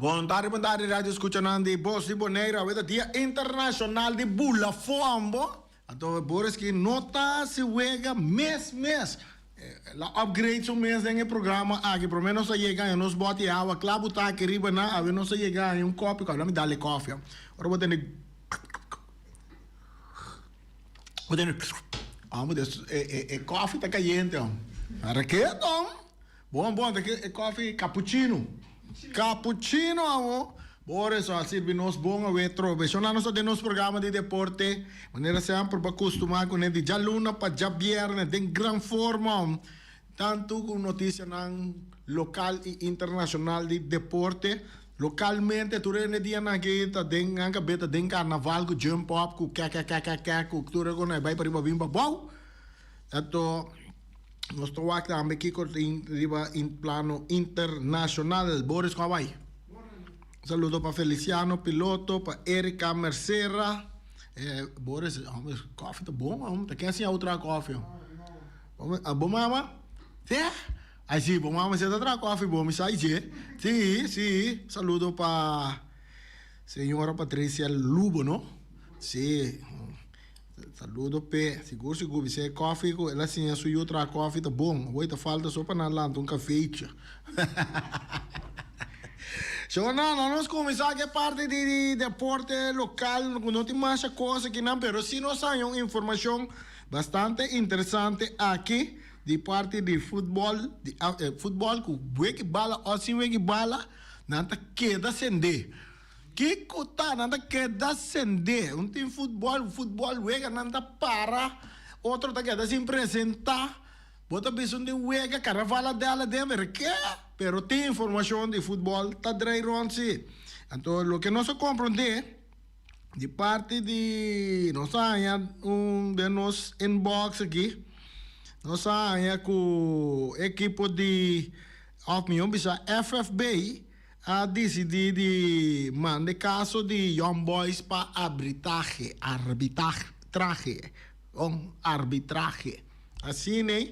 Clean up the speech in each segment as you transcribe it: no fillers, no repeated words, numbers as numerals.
Bon tardi, bon tardi radio escuchanan di Bos di Bonaire. Awe ta dia internacional di bula fombo. Anto Boris ki no ta hasi wega mes mes. El a upgrade su mes den e programa aki. Prome nos a yega haña nos boti awa kla bo ta aki riba nan. Awe nos a yega haña un kopi ku mi dale kofi. Ora bo tende bo tende e kofi ta kayente. Raketo. Bon bon ta e koffie cappuccino. Cappuccino awo. Boris a sirbi nos bon awe trobe. Shona nos ta den nos programa di deporte. Manera semper bo a custuma cune di djaluna pa djabierne den gran forma. Tanto cu noticianan local y internacional di deporte. Localmente tur hende dianan aki ta den nan cabeta den carnaval cu jump up cu kekekekeke cu tur e cona e bay pariba bin pabou. Anto. Nos ta wak tambe kiko tin riba in plano internacional. Boris con a bay? Saludo pa Feliciano Piloto, pa Erika Mercera. Eh, Boris, hombre, koffie ta bon, hombre. Ta ken siña bo traha koffie, hombre? Bo mama? Sí? Ay, sí, bo mama si ta traha koffie bon, mi sa dje. Sí, sí. Saludo pa señora Patricia Lubo, no? Sí. Saludo p'e. Sigur sigur bis'é e kòfi ku el a siña su yu traha kòfi ta bon. Awor ta falta so pa nan lanta un kafeitje. Shona, nan nos kuminsá ku e parti di deporte lokal ku no tin masha kos akinan pero si nos haña un informashon bastante interesante aki di parti di futbòl di futbòl ku weki bala òf sin weki bala nan ta keda sendé. Kiko ta? Nan ta keda sendé. Un tin futbòl, futbòl wega nan ta para, otro ta keda sin presentá. Bo ta bisa un tin wega, karnaval a dal aden, pero ke? Pero tin informashon di futbòl ta drei rònt si. Anto loke nos a komprondé di parti di nos a haña un den nos inbox aki, nos a haña ku ekipo di òf mihó bisa FFB, a disidí di manda e kaso di Young Boys pa abritahe, arbitrahe, un arbitrahe. Asina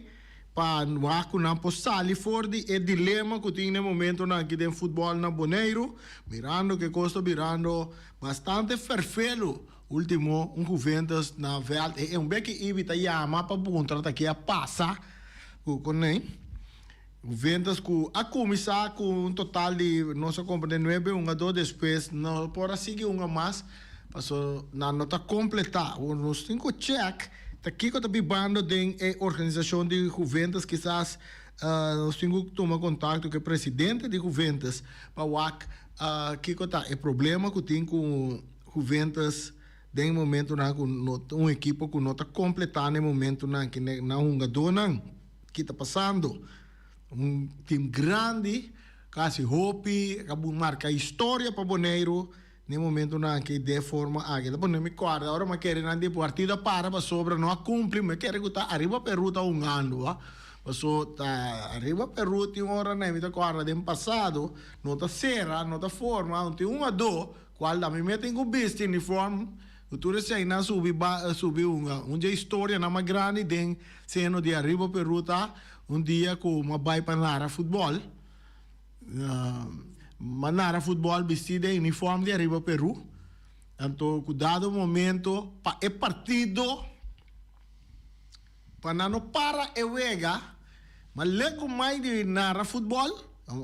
pa wak ku nan por sali for di e dilema ku tin na e momentonan aki den futbòl na Boneiru, mirando ku e kos ta birando bastante ferfelu. Ultimo un Juventus na vèlt e un beki Ibi ta yama pa puntra ta ke a pasa ku kuné. Juventus ku a kuminsá ku un total di nos a komprendé nuebe hungadó despues no por a sigui hunga mas paso nan no ta kompletá. Awor nos tin ku chèk ta kiko ta bibando den e organisashon di Juventus kisas nos tin ku tuma kontakto ku e presidente di Juventus pa wak kiko ta e problema ku tin ku Juventus den e momentonan ku no ta un ekipo ku no ta kompletá na e momentonan ki nan hungadónan. Ki ta pasando? Un team grandi ka hasi hopi, ka marka historia pa Boneiru den momentonan aki den e forma aki. Ta pone mi kòrda ora mi a kere nan di partido a para pasobra no a kumpli, mi a kere ku ta Ariba Peru ta hungando a. Paso ta Ariba Peru tin ora nan mi ta kòrda den pasado no ta sera, no ta forma, no tin hungadó kual ta mi mes tin ku bisti uniform. Ku tur eseinan subi ba subi hunga. Un dje historianan mas grandi den seno di Ariba Peru ta un dia ku m'a bai pa nara futbòl. M'a nara futbòl bistí den uniform di Ariba Peru. Anto ku dado momento pa e partido pa nan no para e wega, m'a lek ku mai di nara futbòl.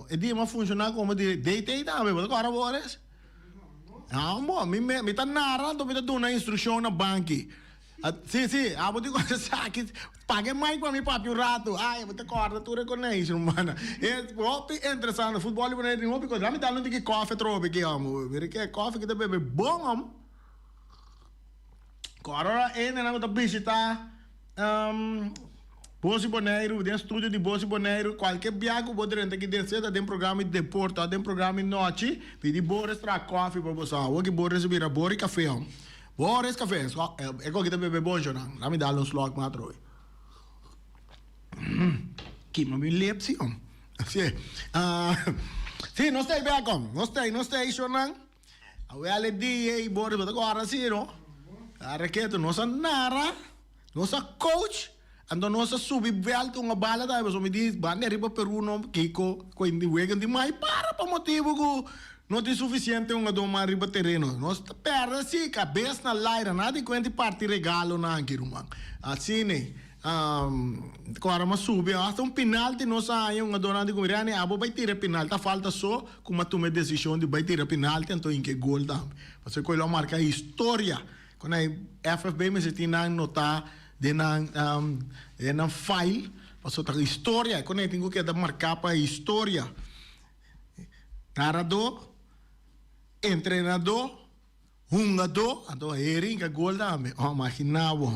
E dia m'a funshoná komo di DT tambe, bo ta kòrda Boris? Ah, bo, mi me, mi ta nara, anto mi ta duna instrukshon na banki. Si, si, abo tin kòrda esaki. Paga e mic pa mi papia un ratu. Ai, bo ta kòrda tur e konei, rumana. E hopi interesante. Futbòl di Bonaire tin hopi kos. Laat mi dal un tiki kòfi atrobe aki, hòmber. Mira ke kòfi ki ta bebe bon, hòmber. Kòrda ora hendenan ku ta bishitá. Bos di Boneiru, den studio di Bos di Boneiru, kualke bia ku bo drenta aki den sea ta den programa di deporte òf den programa di nochi, pidi Boris traha kòfi pa boso. Awor ki Boris a bira Bori Kafé hom. Boris Kafé, e koki ta bebe bon shonnan. Laat mi dal un slòk mas atrobe. Kima mi lep si hom. Si, si, nos ta ei bèk hom. Nos ta ei, nos ta ei shonnan. Awel e dia ei Boris bo ta kòrda si no? A reketu nos a nara, nos a coach, anto nos a subi vèlt un a bala tambe pasobra mi di banda riba Peru no kiko ku e wega di mai para pa motibu ku No tin sufisiente hungadó mas riba tereno. Nos ta pèrdè sí, kabes na laira. Nada di kuenta i parti regalonan aki, ruman. Asina ei. Ku ora mas subi, hasta un pinalti nos a haña hungadónan di ku Rene, abo bai tira e pinalti. Ta falta so ku mi a tuma e desishon di bai tira pinalti, anto hinka e gol tambe. Pasobra ku el a marka historia. Kon ei FFB mester tin nan notá den nan den nan file, pasobra ta historia. Kon ei tin ku keda marká pa historia. Naradó, entrenadó, hungadó, anto heri hinka gol tambe. Oh, maginá bo.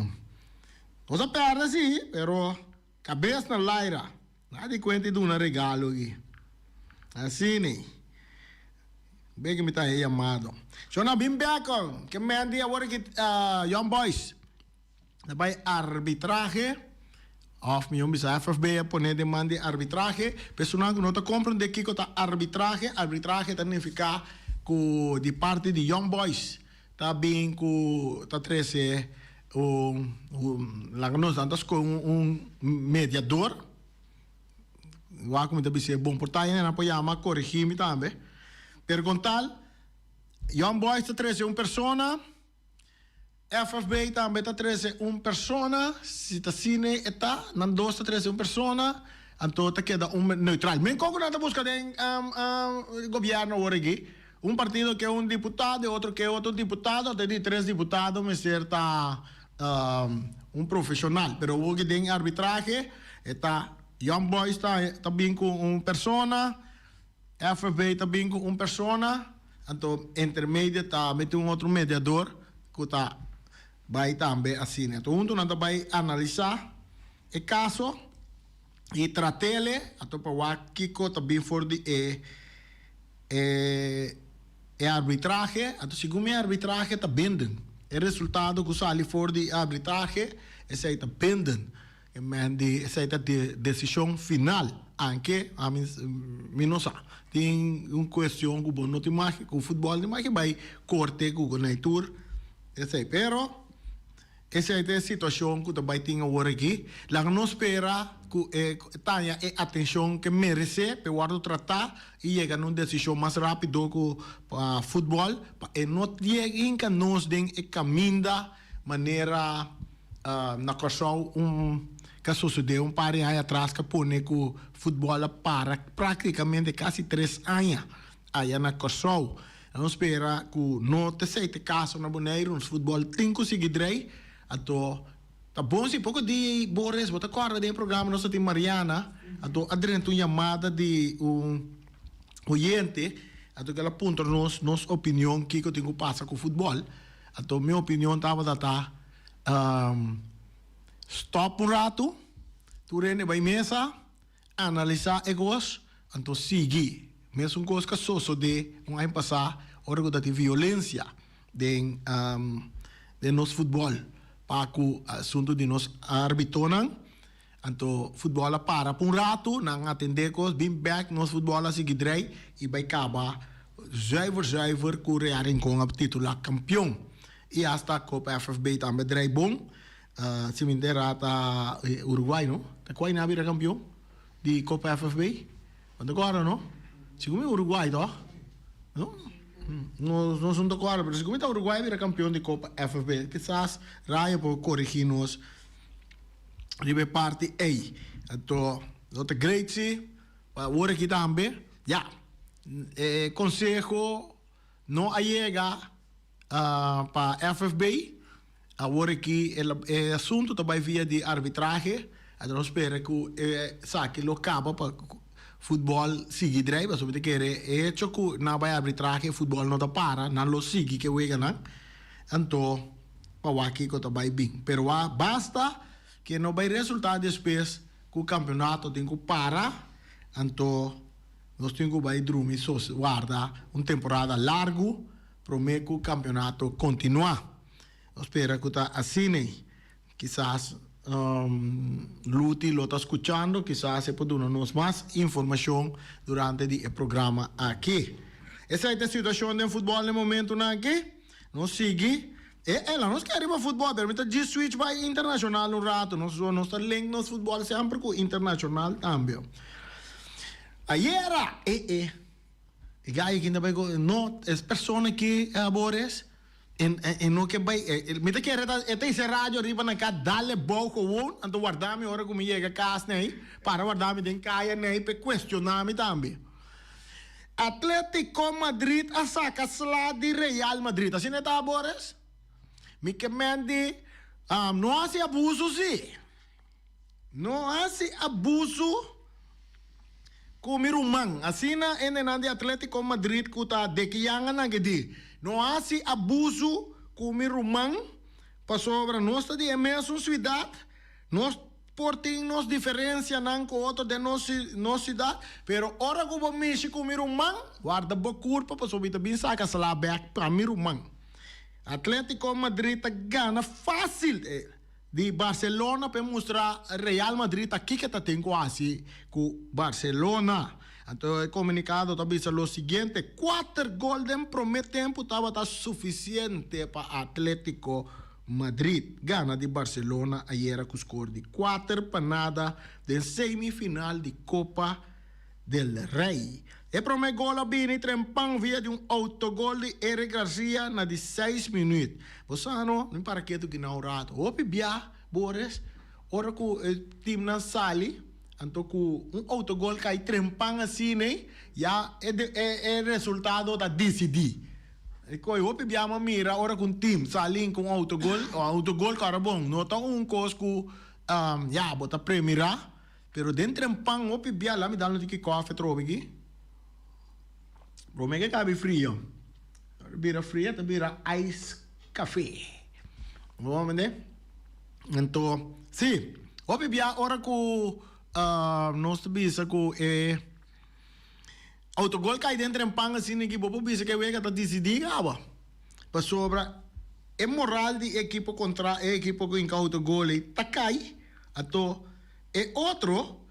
Nos a pèrdè sí, pero kabes na laira. Nada di kuenta i duna regalo aki. Asina ei. Beke mi ta e yamado. Shona bin bèk, ke men di awor aki Young Boys. Ta bai arbitrahe, òf mihó bisa FFB a pone den man di arbitrahe. Personanan ku no ta komprendé kiko ta arbitrahe, arbitrahe ta nifiká ku di parti di Young Boys ta bin ku ta trese un, laga nos nan ta skohe un mediador, wak ku mi ta bis'é bon por ta hende nan por yama koregí mi tambe, pero kon tal Young Boys ta trese un persona. FFB tambe ta trece un persona, si ta asina e ta, nan dos ta trece un persona, anto ta keda un neutral. Men con cu nan ta busca den gobierno awor aki? Un partido ke un diputado, e otro ke otro diputado, anto e di tres diputado mester ta un profesional. Pero awor aki den arbitrahe e ta Young Boys ta bin cu un persona, FFB ta bin cu un persona, anto intermedio ta mete un otro mediador cu ta bay tambe asina. Anto hunto nan ta bay analisa e caso y tratele anto pa wak kico ta bin for di e e arbitrahe. Anto segun mi e arbitrahe ta bindend. E resultado cu sali for di e arbitrahe esey ta bindend. E men di esei ta di desishon final, anke ami mi no sa. Tin un kuestion ku bo no tin maki ku futbòl tin maki bai korte ku ku tur esei. Pero esei ta e situashon ku ta bai tin awor aki. Laga nos spera ku e taña e atenshon ke meresé pa e wòrdu tratá i yega na un desishon mas rápido ku pa futbòl pa e no yega hinka nos den e kaminda manera Na Kòrsou un ka sosodé un par di aña atras ka pone ku futbòl a para práktikamente kasi tres aña aya na Kòrsou. Nos spera ku no ta esei ta e kaso na Boneiru, nos futbòl tin ku sigui drei. Anto ta bon si poko di Boris bo ta kòrda den e programa nos ta tin Mariana anto a drenta un yamada di un oyente anto kel a puntra nos nos opinion kiko tin ku pasa ku futbòl. Anto mi opinion tabata ta stop un ratu, tur hende bai mesa, analisá e kos, anto sigui. Mesun kos ka sosodé un aña pasá ora ku ta tin violensia den den nos futbòl pa ku asuntu di nos árbitonan. Anto futbòl a para pa un ratu, nan atendé kos, bin bèk, nos futbòl a sigui drei i bai kaba zuiver zuiver ku Real Rincon a titulá kampion. I asta Kopa FFB tambe drei bon. Si mi entera ta Uruguay no? Ta kua nan a bira kampion di Kopa FFB? Bo ta kòrda no? Segun mi Uruguay tòg? No? Nos no ta kòrda pero segun mi ta Uruguay a bira kampion di Kopa FFB. Kisas Rayo por korigí nos riba e parti ei. Anto lo ta great si pa awor aki tambe ya e konseho no a yega pa FFB awor aki e asuntu ta bai via di arbitrahe anto nos spera ku esaki lo kaba pa futbòl sigui drei pasobra mi ta kere e hecho ku nan a bai arbitrahe futbòl no ta para nan lo sigui ku e weganan anto pa wak kiko ta bai bin. Pero wak basta ke no bai resulta despues ku kampeonato tin ku para, anto nos tin ku bai drumi sos warda un temporada largu prome ku kampeonato kontinua. Nos spera ku ta asina. Kisas Luti lo ta skuchando, kisas e por duna nos mas informashon durante di e programa aki. Esei ta e situashon den futbòl na e momentunan aki. Nos sigui e ela nos ke riba futbol pero mi ta djis switch bai internacional un rato nos nos ta link nos futbol semper cu internacional tambe. Ayera e e. E gai aki ta bai ku no es persona aki Boris e no ke bai mi ta kere ta e ta hisa radio riba na ka dale bou gewoon anto warda mi ora ku mi yega kas nei para warda mi den kaya nei pa e kuestiona mi tambe. Atletico Madrid a saka sla di Real Madrid asina e ta Boris? Mi ke men di no hasi abuso si. No hasi abuso ku mi ruman. Asina e nenan di Atletico Madrid ku ta deki yanga nan ke di, No hasi abuso ku mi ruman, pasobra nos ta di e mesun siudat, nos por tin nos diferensianan ku otro den nos nos siudat, pero ora ku bo mishi ku mi ruman, warda bo kurpa pasobra mi ta bin saka sla bek pa mi ruman. Atletico Madrid ta gana fásil. Di Barcelona p'e mustra Real Madrid ta kiko ta tin ku hasi ku Barcelona. Anto e komunikado ta bisa lo siguiente, Kuater gol den promé tempu tabata sufisiente pa Atletico Madrid gana di Barcelona ayera ku skor di 4-0 den semifinal di Kopa del Rey. E prome gol a bini trempan via di un autogol di Eric Garcia na di seis minuut. Bo sa no, mi para ketu ki na un rato. Hopi bia, Boris, ora ku e teamnan sali, anto ku un autogol kai trempan asina ei, ya e e resultado ta disidí. E koi hopi bia mi a mira ora ku un team sali ku un autogol, un autogol ku ora bon, no ta un kos ku ya bo ta premirá. Pero den trempan hopi bia la mi dal un tiki koffie atrobe aki. Prome ke kabi frio. Ora bira frio ta bira ice cafe. Bo mende? Anto, si, hopi bia ora ku nos ta bisa ku e autogol kai den trempan asina aki bo por bisa ke wega ta disidí kaba. Pasobra e moral di e ekipo kontra e ekipo ku hinka autogol ei ta kai. Anto e otro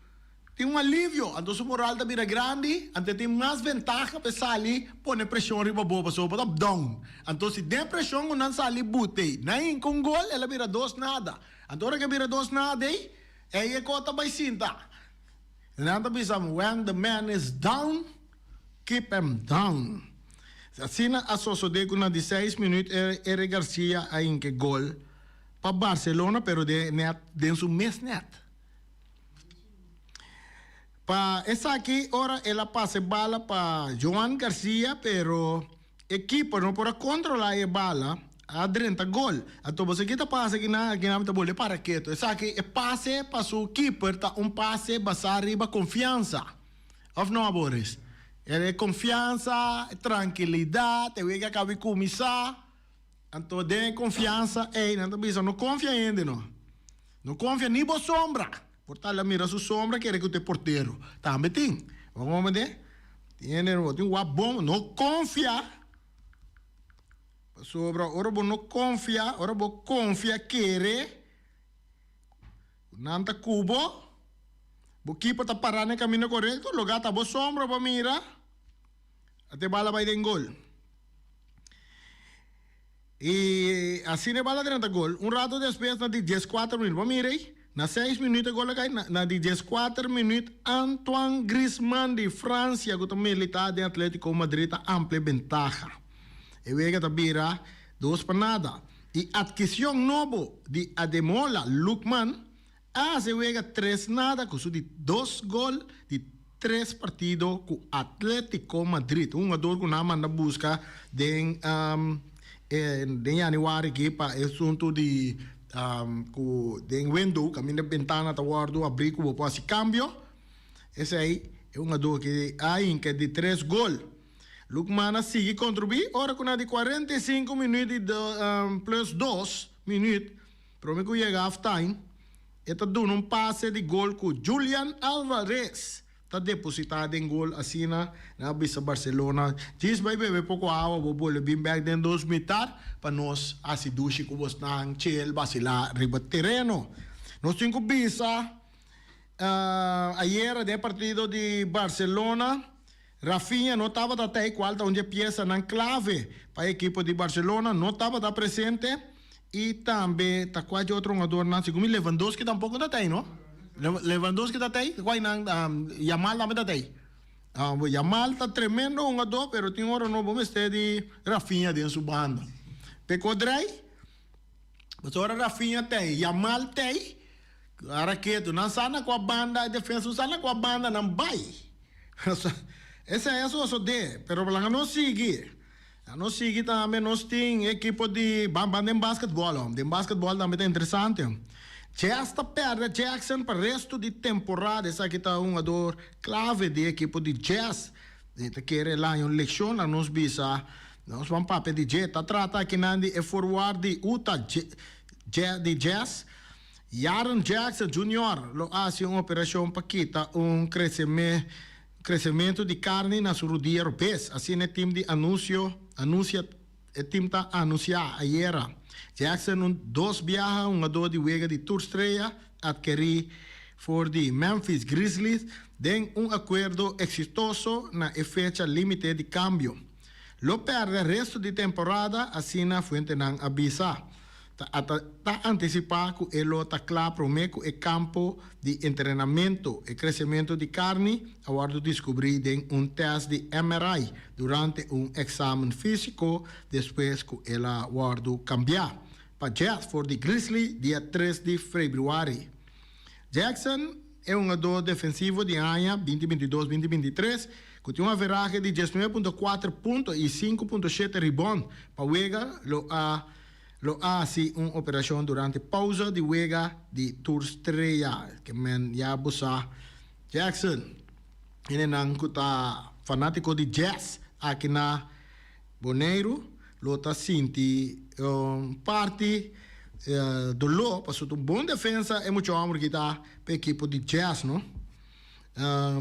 tin un alivio, anto su moral ta bira grandi, anto e tin mas ventaha pa e sali pone presion riba bo pasobra bo ta down. Anto si den presion ku nan sali bute nan hinka un gol el a bira dos nada. Anto ora ku e bira dos nada ei, ei e ko ta bai sinta. Nan ta bisa when the man is down, keep him down. Asina a sosode ku na di seis minuut Eric Garcia a hinka e gol. Pa Barcelona pero den net den su mes net. Pa esaki ora el a pasa e bala pa Joan Garcia pero e keeper no por a controla e bala a drenta gol. Anto bo sa ki ta pasa aki nan aki nan ta bolbe para keto. Esaki e pase pa su keeper ta un pase basa riba confiansa. Of no Boris? E confiansa, e trankilidad, e wega a caba di cuminsa. Anto den e konfiansa ei nan ta bisa, No konfia hende no. No konfia ni bo sombra. Por tal a mira su sombra kere ku ta e portero. Tambe tin. Bo komprende? Tin hende bo tin wak bon. No konfia. Pasobra ora bo no konfia, ora bo konfia kere ku nan ta ku bo, bo kiper ta pará na e kaminda korekto, loga ta bo sombra bo mira. A te bala bai den gol. I asina e bala drenta gol. Un rato despues na di dieskuater minuut, bo mira ei, na seis minuut e gol a kai, na di dieskuater minuut Antoine Griezmann di Francia ku ta militá den Atletico Madrid a amplia bentaha. E wega ta bira 2-0. I atkision nobo di Ademola Lookman A hasi e wega 3-0 ku su di dos gol di tres partido ku Atletico Madrid. Un hungador ku nan a manda buska den den yanüari aki pa e asuntu di ku den window kaminda bentana ta wòrdu abrí ku bo por hasi kambio. Esei e hungador aki a hinka di tres gol. Lookman a sigui kontribuí ora ku na di 45 minüt di plus dos minüt. Prome ku yega half time, e ta duna un pase di gol ku Julian Alvarez ta depositá den gol. Asina nan a bisa Barcelona, Djis bai bebe poko awa, bo bolbe bin bèk den dos mitar pa nos hasi dushi ku bosnan chel basilá riba tereno. Nos tin ku bisa ayera den e partido di Barcelona, Rafinha no tabata tei kual ta un di e piesanan klave pa e ekipo di Barcelona no tabata presente i tambe ta kua dje otro hungadornan segun mi Lewandowski tampoko ta tei no? Lewandowski ta tei? Kua nan Yamal tambe ta tei? Yamal ta tremendo hungadó, pero tin ora no bo mester di Raphinha den su banda. P'e drei, pasobra ora Raphinha t'ei, Yamal t'ei, ara ketu, nan sa na kua banda e defensa, nan sa na kua banda nan bai. Esei a sosodé, pero laga nos sigui. Laga nos sigui tambe, nos tin ekipo di, ban ban den basketbòl, hòm. Den basketbòl tambe ta interesante. Jazz ta pèrdè Jackson pa resto di temporada. Esaki ta un hungador clave di ekipo di Jazz. E ta kere laña un leccion na nos bisa. Nos ban papia di dje. Ta trata akinan di e forward di Utah di Jazz. Jaren Jackson Junior lo haci un operacion pa kita un crecemento di carni na su rudia robes. Asina e team di anuncio anuncia e team ta anuncia ayera. Jackson un dos biaha hungador di wega di tur strea adkeri for di Memphis Grizzlies den un acuerdo exitoso na e fecha limite di cambio. Lo perde resto di temporada, asina fuentenan a bisa. Ta ta antisipá ku e lo ta kla promé ku e kampo di entrenamentu. E kresementu di karni a wòrdu diskubrí den un tèst di MRI durante un eksamen físiko despues ku el a wòrdu kambiá pa Jazz for di Grizzly dia tres di febrüari. Jackson e hungadó defensivo di aña binti bintidos binti bintitres ku tin un averahe di diesnuebe punto kuater punto i sinku punto shete ribònt pa wega lo a lo a hasi un operashon durante pousa di wega di tur strea. Ke men ya bo sa Jackson hendenan ku ta fanátiko di jazz aki na Boneiru lo ta sinti un parti doló pasobra ta un bon defensa e mucha hòmber ki ta pa ekipo di Jazz no.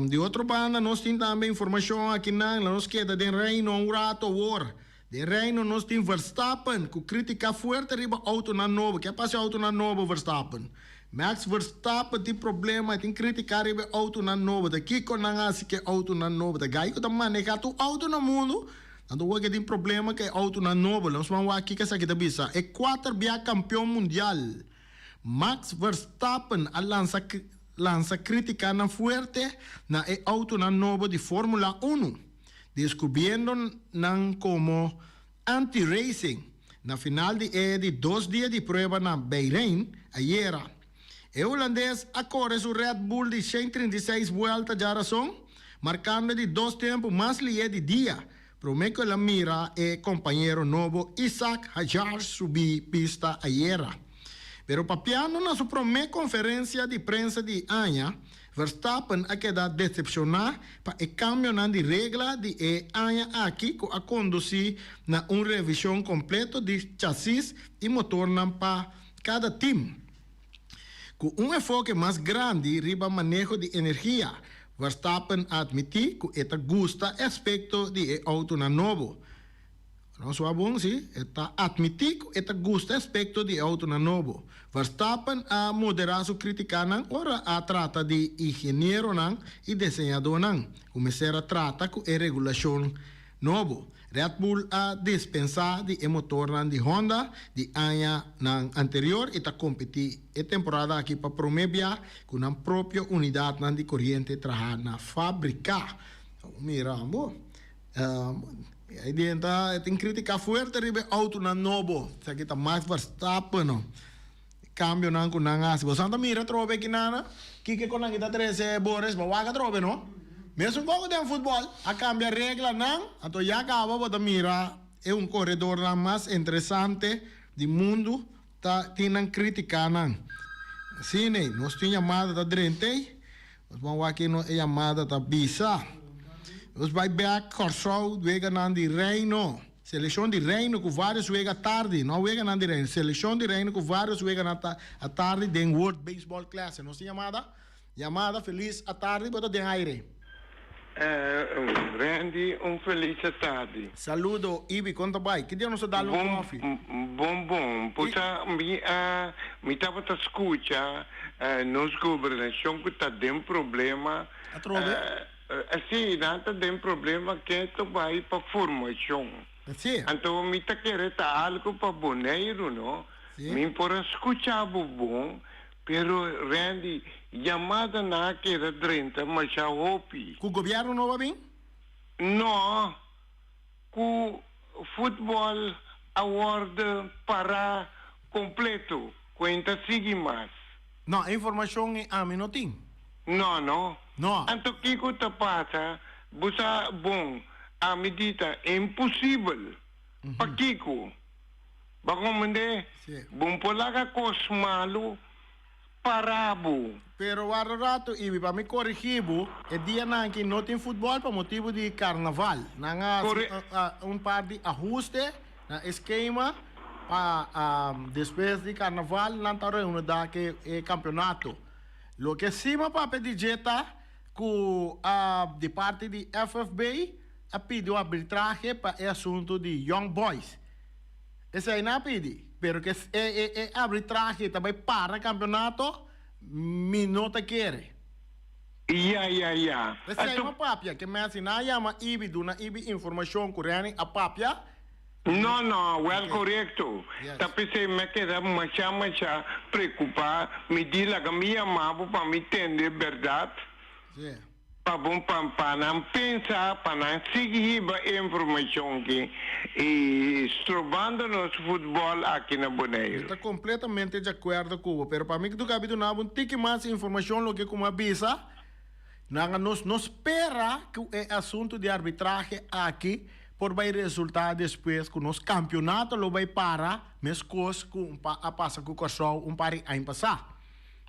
Di otro banda nos tin tambe informashon akinan lo nos keda den Reino un rato awor. Den Reino nos tin Verstappen ku kritika fuerte riba outonan nobo. Ke a pasa e outonan nobo Verstappen? Max Verstappen tin problema, e tin kritika riba e outonan nobo. Ta kiko nan hasi ku e outonan nobo? Ta gai ku ta maneha tur outo na mundu, anto wak e tin problema ku e outonan nobo. Nos ban wak kiko esaki ta bisa. E kuater bia kampion mundial Max Verstappen a lansa lansa kritikanan fuerte na e outonan nobo di Formula Unu, deskubriendo nan komo anti-racing. Na final di e di dos dia di prueba na Bahrein ayera, e hulandes a kore su Red Bull di shen trinta i seis buelta djarason, markando e di dos tempu mas lié di dia, promé ku el a mira e kompañero nobo Isack Hadjar subi pista ayera. Pero papiando na su promé konferensia di prensa di aña, Verstappen a keda desepshoná pa e kambionan di regla di e aña aki ku a kondusí na un revishon kompleto di chasis i motornan pa kada tim. Ku un enfoke mas grandi riba maneho di energia, Verstappen a atmití ku e ta gusta e aspekto di e outonan nobo. Nos wak bon, si. E ta atmití ku e ta gusta e aspekto di e outonan nobo. Verstappen a moderá su krítikanan ora a trata di ingenieronan i diseñadónan ku mester a trata ku e regulashon nobo. Red Bull a dispensá di e motornan di Honda di añanan anterior i ta kompetí e temporada aki pa promé bia ku nan propio unidatnan di koriente trahá na fábrika. Mira bo. Ei den ta tin kritika fuerte riba e outonan nobo. Esaki ta Max Verstappen no. E kambionan ku nan hasi. Boso ta mira atrobe aki nana kiko ku nan ta trese Boris bo wak atrobe no. Mesun koko den futbòl a kambia reglanan anto ya kaba bo ta mira e un koredornan mas interesante di mundu ta tin nan kritikanan. Asina ei nos tin yamada ta drenta ei. Nos ban wak kino e yamada ta bisa. Nos bai bek Kòrsou weganan di Reino. Selekshon di Reino ku vários wega tardi. No weganan di Reino, selekshon di Reino ku vários weganan atardi den World Baseball Classic. Nos tin yamada? Yamada, felis atardi, bo ta den aire. Randy, un felis atardi. Saludo, Ibi, kon ta bai? Ki dia nos ta dal un kofi? Bon, bon. Puta, mi a, mi tabata skucha nos gobernashon ku ta den problema. Atrobe? Si, nan ta den problema keto bai pa formashon. Si. Anto mi ta kere ta algu pa Boneiru, no? Si. Mi por a skucha bo bon. Pero Randy, yamadanan a keda drenta masha hopi. Ku gobièrnu nobo a bin? No, ku futbòl a wòrdu pará kompleto, ku e ta sigui mas. No, e informashon ei ami no tin. No, no. No. Anto kiko ta pasa? Bo sa bon, ami di ta imposibel. Pakiko? Bo a komprendé? Sí. Bo no por laga kos malu para bo. Pero warda rato, Ibi, pa mi korigí bo, e dianan aki no tin futbòl pa motibu di karnaval. Nan a hasi un par di ahuste na e skema pa despues di karnaval nan ta reunidá ku e kampionato. Loke sí mi a papia di dje ta ku di parti di FFB a pidi un arbitrahe pa e asuntu di Young Boys. Esei nan a pidi, pero ke e arbitrahe ta bai para campeonato, mi no ta kere. Ya, ya, ya. Esei no papia, ke men si nan a yama Ibi, duna Ibi informacion ku Renny a papia. No, no, wel korekto. Ta p'esei mi a keda masha, masha preocupa, mi di laga mi yama bo pa mi tende berdad. Si. Pa bon pa pa nan pensa pa nan sigui hiba e informacion ki y strobando nos futbol aki na Mi Boneiru. ta completamente di acuerdo cu bo, pero pa mi cu Gaby duna bo un tiki mas informacion loke cu mi a bisa, nan a nos no spera cu e asunto di arbitrahe aki por bay resulta despues cu nos campeonato lo bay para mescos cu un pa a pasa cu Corsou un par di aña pasa.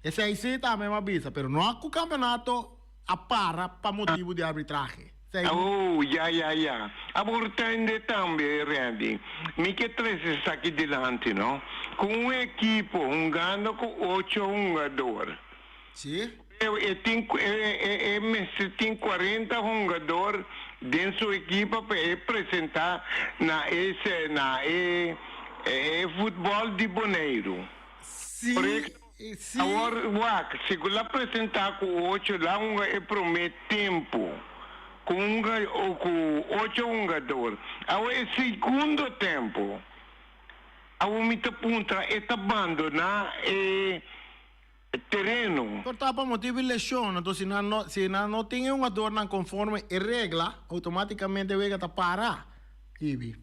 Esei si tambe mi a bisa, pero no cu campeonato a para pa motibu di arbitrahe. Esei. Oh, ya, ya, ya. Awor tende tambe, Randy, mi ke trece esaki dilanti, no? Cu un ekipo hungando cu ocho hungador. Si. E tin, e, e, e mester tin cuarenta hungador den su ekipo pa e presenta na e, na e, e futbol di Boneiru. Si. Correcto? Si. Awor wak, si ku la presentá ku ocho la hunga e promé tempu ku hunga ku ocho hungador. Awor e segundo tempu, awor mi ta puntra e ta bandoná e tereno. Por ta pa motibu di leshon, anto si nan no si nan no tin e hungadornan konforme e regla, outomátikamente e wega ta para, Ibi.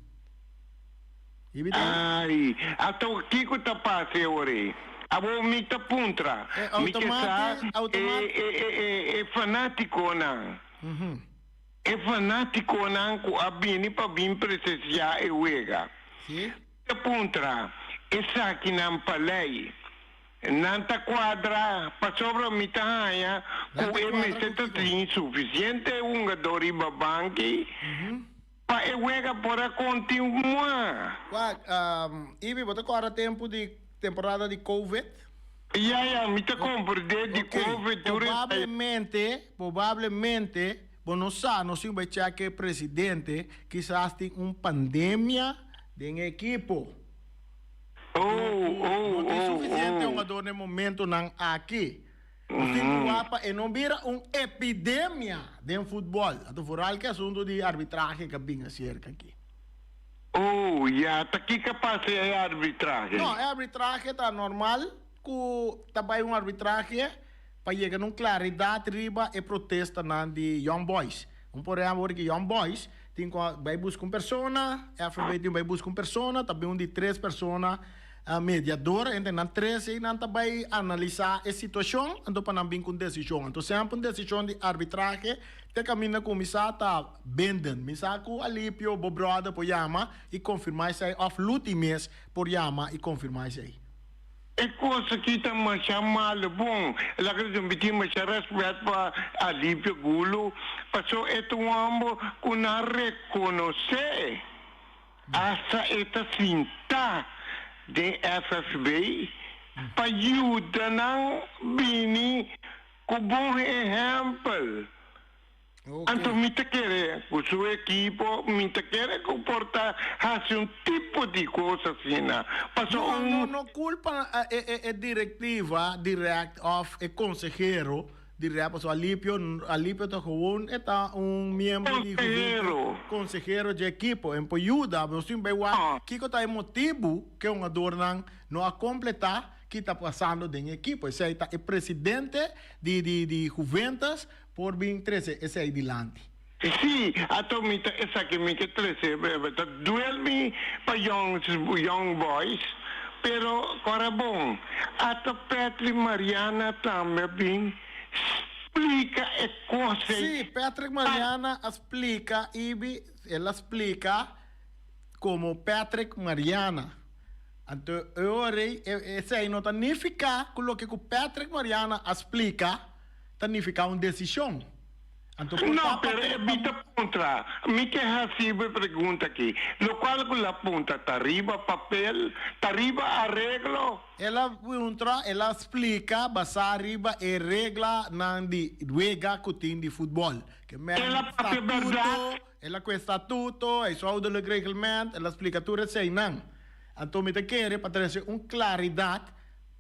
Ai, ato kiko ta pasa e ora ei? Abo mi ta puntra, mi ke sa e fanatikonan, e fanatikonan ku a bini pa bin presensiá e wega. Mi ta puntra esakinan pa lei, nan ta kuadra? Pasobra mi ta haña ku e mester ta tin sufisiente hungadó riba banki. Pa e wega por a kontinuá. Wak, Ibi, bo ta kòrda tempu di temporada di Covid? Ya, ya, mi ta komprendé di Covid tur esei. Probablemente, probablemente, bo no sa, nos tin bai chèk e presidente, kisas tin un pandemia den e ekipo. Oh, oh, oh, oh. No tin sufisiente hungador na e momentonan aki. Nos tin cu wak pa e no bira un epidemia den futbol. Anto vooral cu e asunto di arbitrahe cu a bin acerca aki. Oh, ya, ta kico a pasa e arbitrahe? No, e arbitrahe ta normal cu ta bay un arbitrahe pa yega na un claridad riba e protestanan di Young Boys. Un por ehempel, ora cu Young Boys tin cu bay busca un persona, FNB tin bay busca un persona, ta bin un di tres persona mediador, entre nan tres ei nan ta bay analisa e situacion, anto pa nan bin cu un decision. Anto semper un decision di arbitrahe te caminda cuminsa ta binden. Mi sa cu Alipio, bo brother, por yama y confirma esey of Luti mes por yama y confirma esey. E kos aki ta masha malo. Bon, laga nos un bitin masha rèspèt pa Alipio Gulo, paso e ta un hòmber ku nan rekonosé. Asta e ta sintá den FFB pa yuda nan bini ku bon ehèmpel. Anto mi ta kere ku su ekipo, mi ta kere ku por ta hasi un tipo di kos asina. Paso No, un. no, no kulpa e direktiva dirèkt òf e konsehero dirèkt, pasobra Alipio, Alipio ta gewoon e ta un miembro di Konsehero. konsehero dje ekipo. En por yuda, nos tin bai wak kiko ta e motibu ku e hungadornan no a kompletá. ki ta pasando den e ekipo. Esei ta e presidente di di di Juventus por bin trese esei dilanti. Sí, ato mi ta esaki mi ke trese, ta duel mi pa Young Young Boys, pero kora bon, ato Patrick Mariana tambe a bin splika e kos ei. Sí, Patrick Mariana a splika Ibi, el a splika komo Patrick Mariana. Anto e ora ei, esei no ta nifiká ku loke ku Patrick Mariana a splika ta nifiká un desishon. Anto por No, ta pa pero e pa. mi ta puntra, mi ke hasi bo e pregunta aki, lokual ku la punta ta riba papel, ta riba areglo? El a puntra, el a splika basá riba e reglanan di wega ku tin di futbòl. Ke men El a papia statuto, bèrdat? el a ku e statuto, huishoudelijk reglement, el a splika tur eseinan. Anto mi ta kere pa trese un klaridat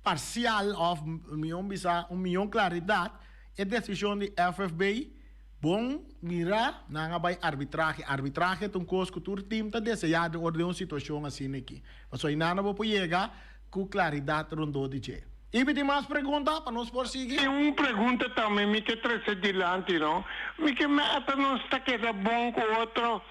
parsial òf mihó bisa un mihó klaridat. E desishon di FFB, bon mirá, nan a bai arbitrahe. Arbitrahe ta un kos ku tur tim ta deseá den ora den un situashon asina aki. Pasobra einan bo por yega ku klaridat rondó di dje. I mi tin mas pregunta pa nos por sigui? Tin un pregunta tambe mi ke trese dilanti no. Mi ke meta nos ta keda bon ku otro.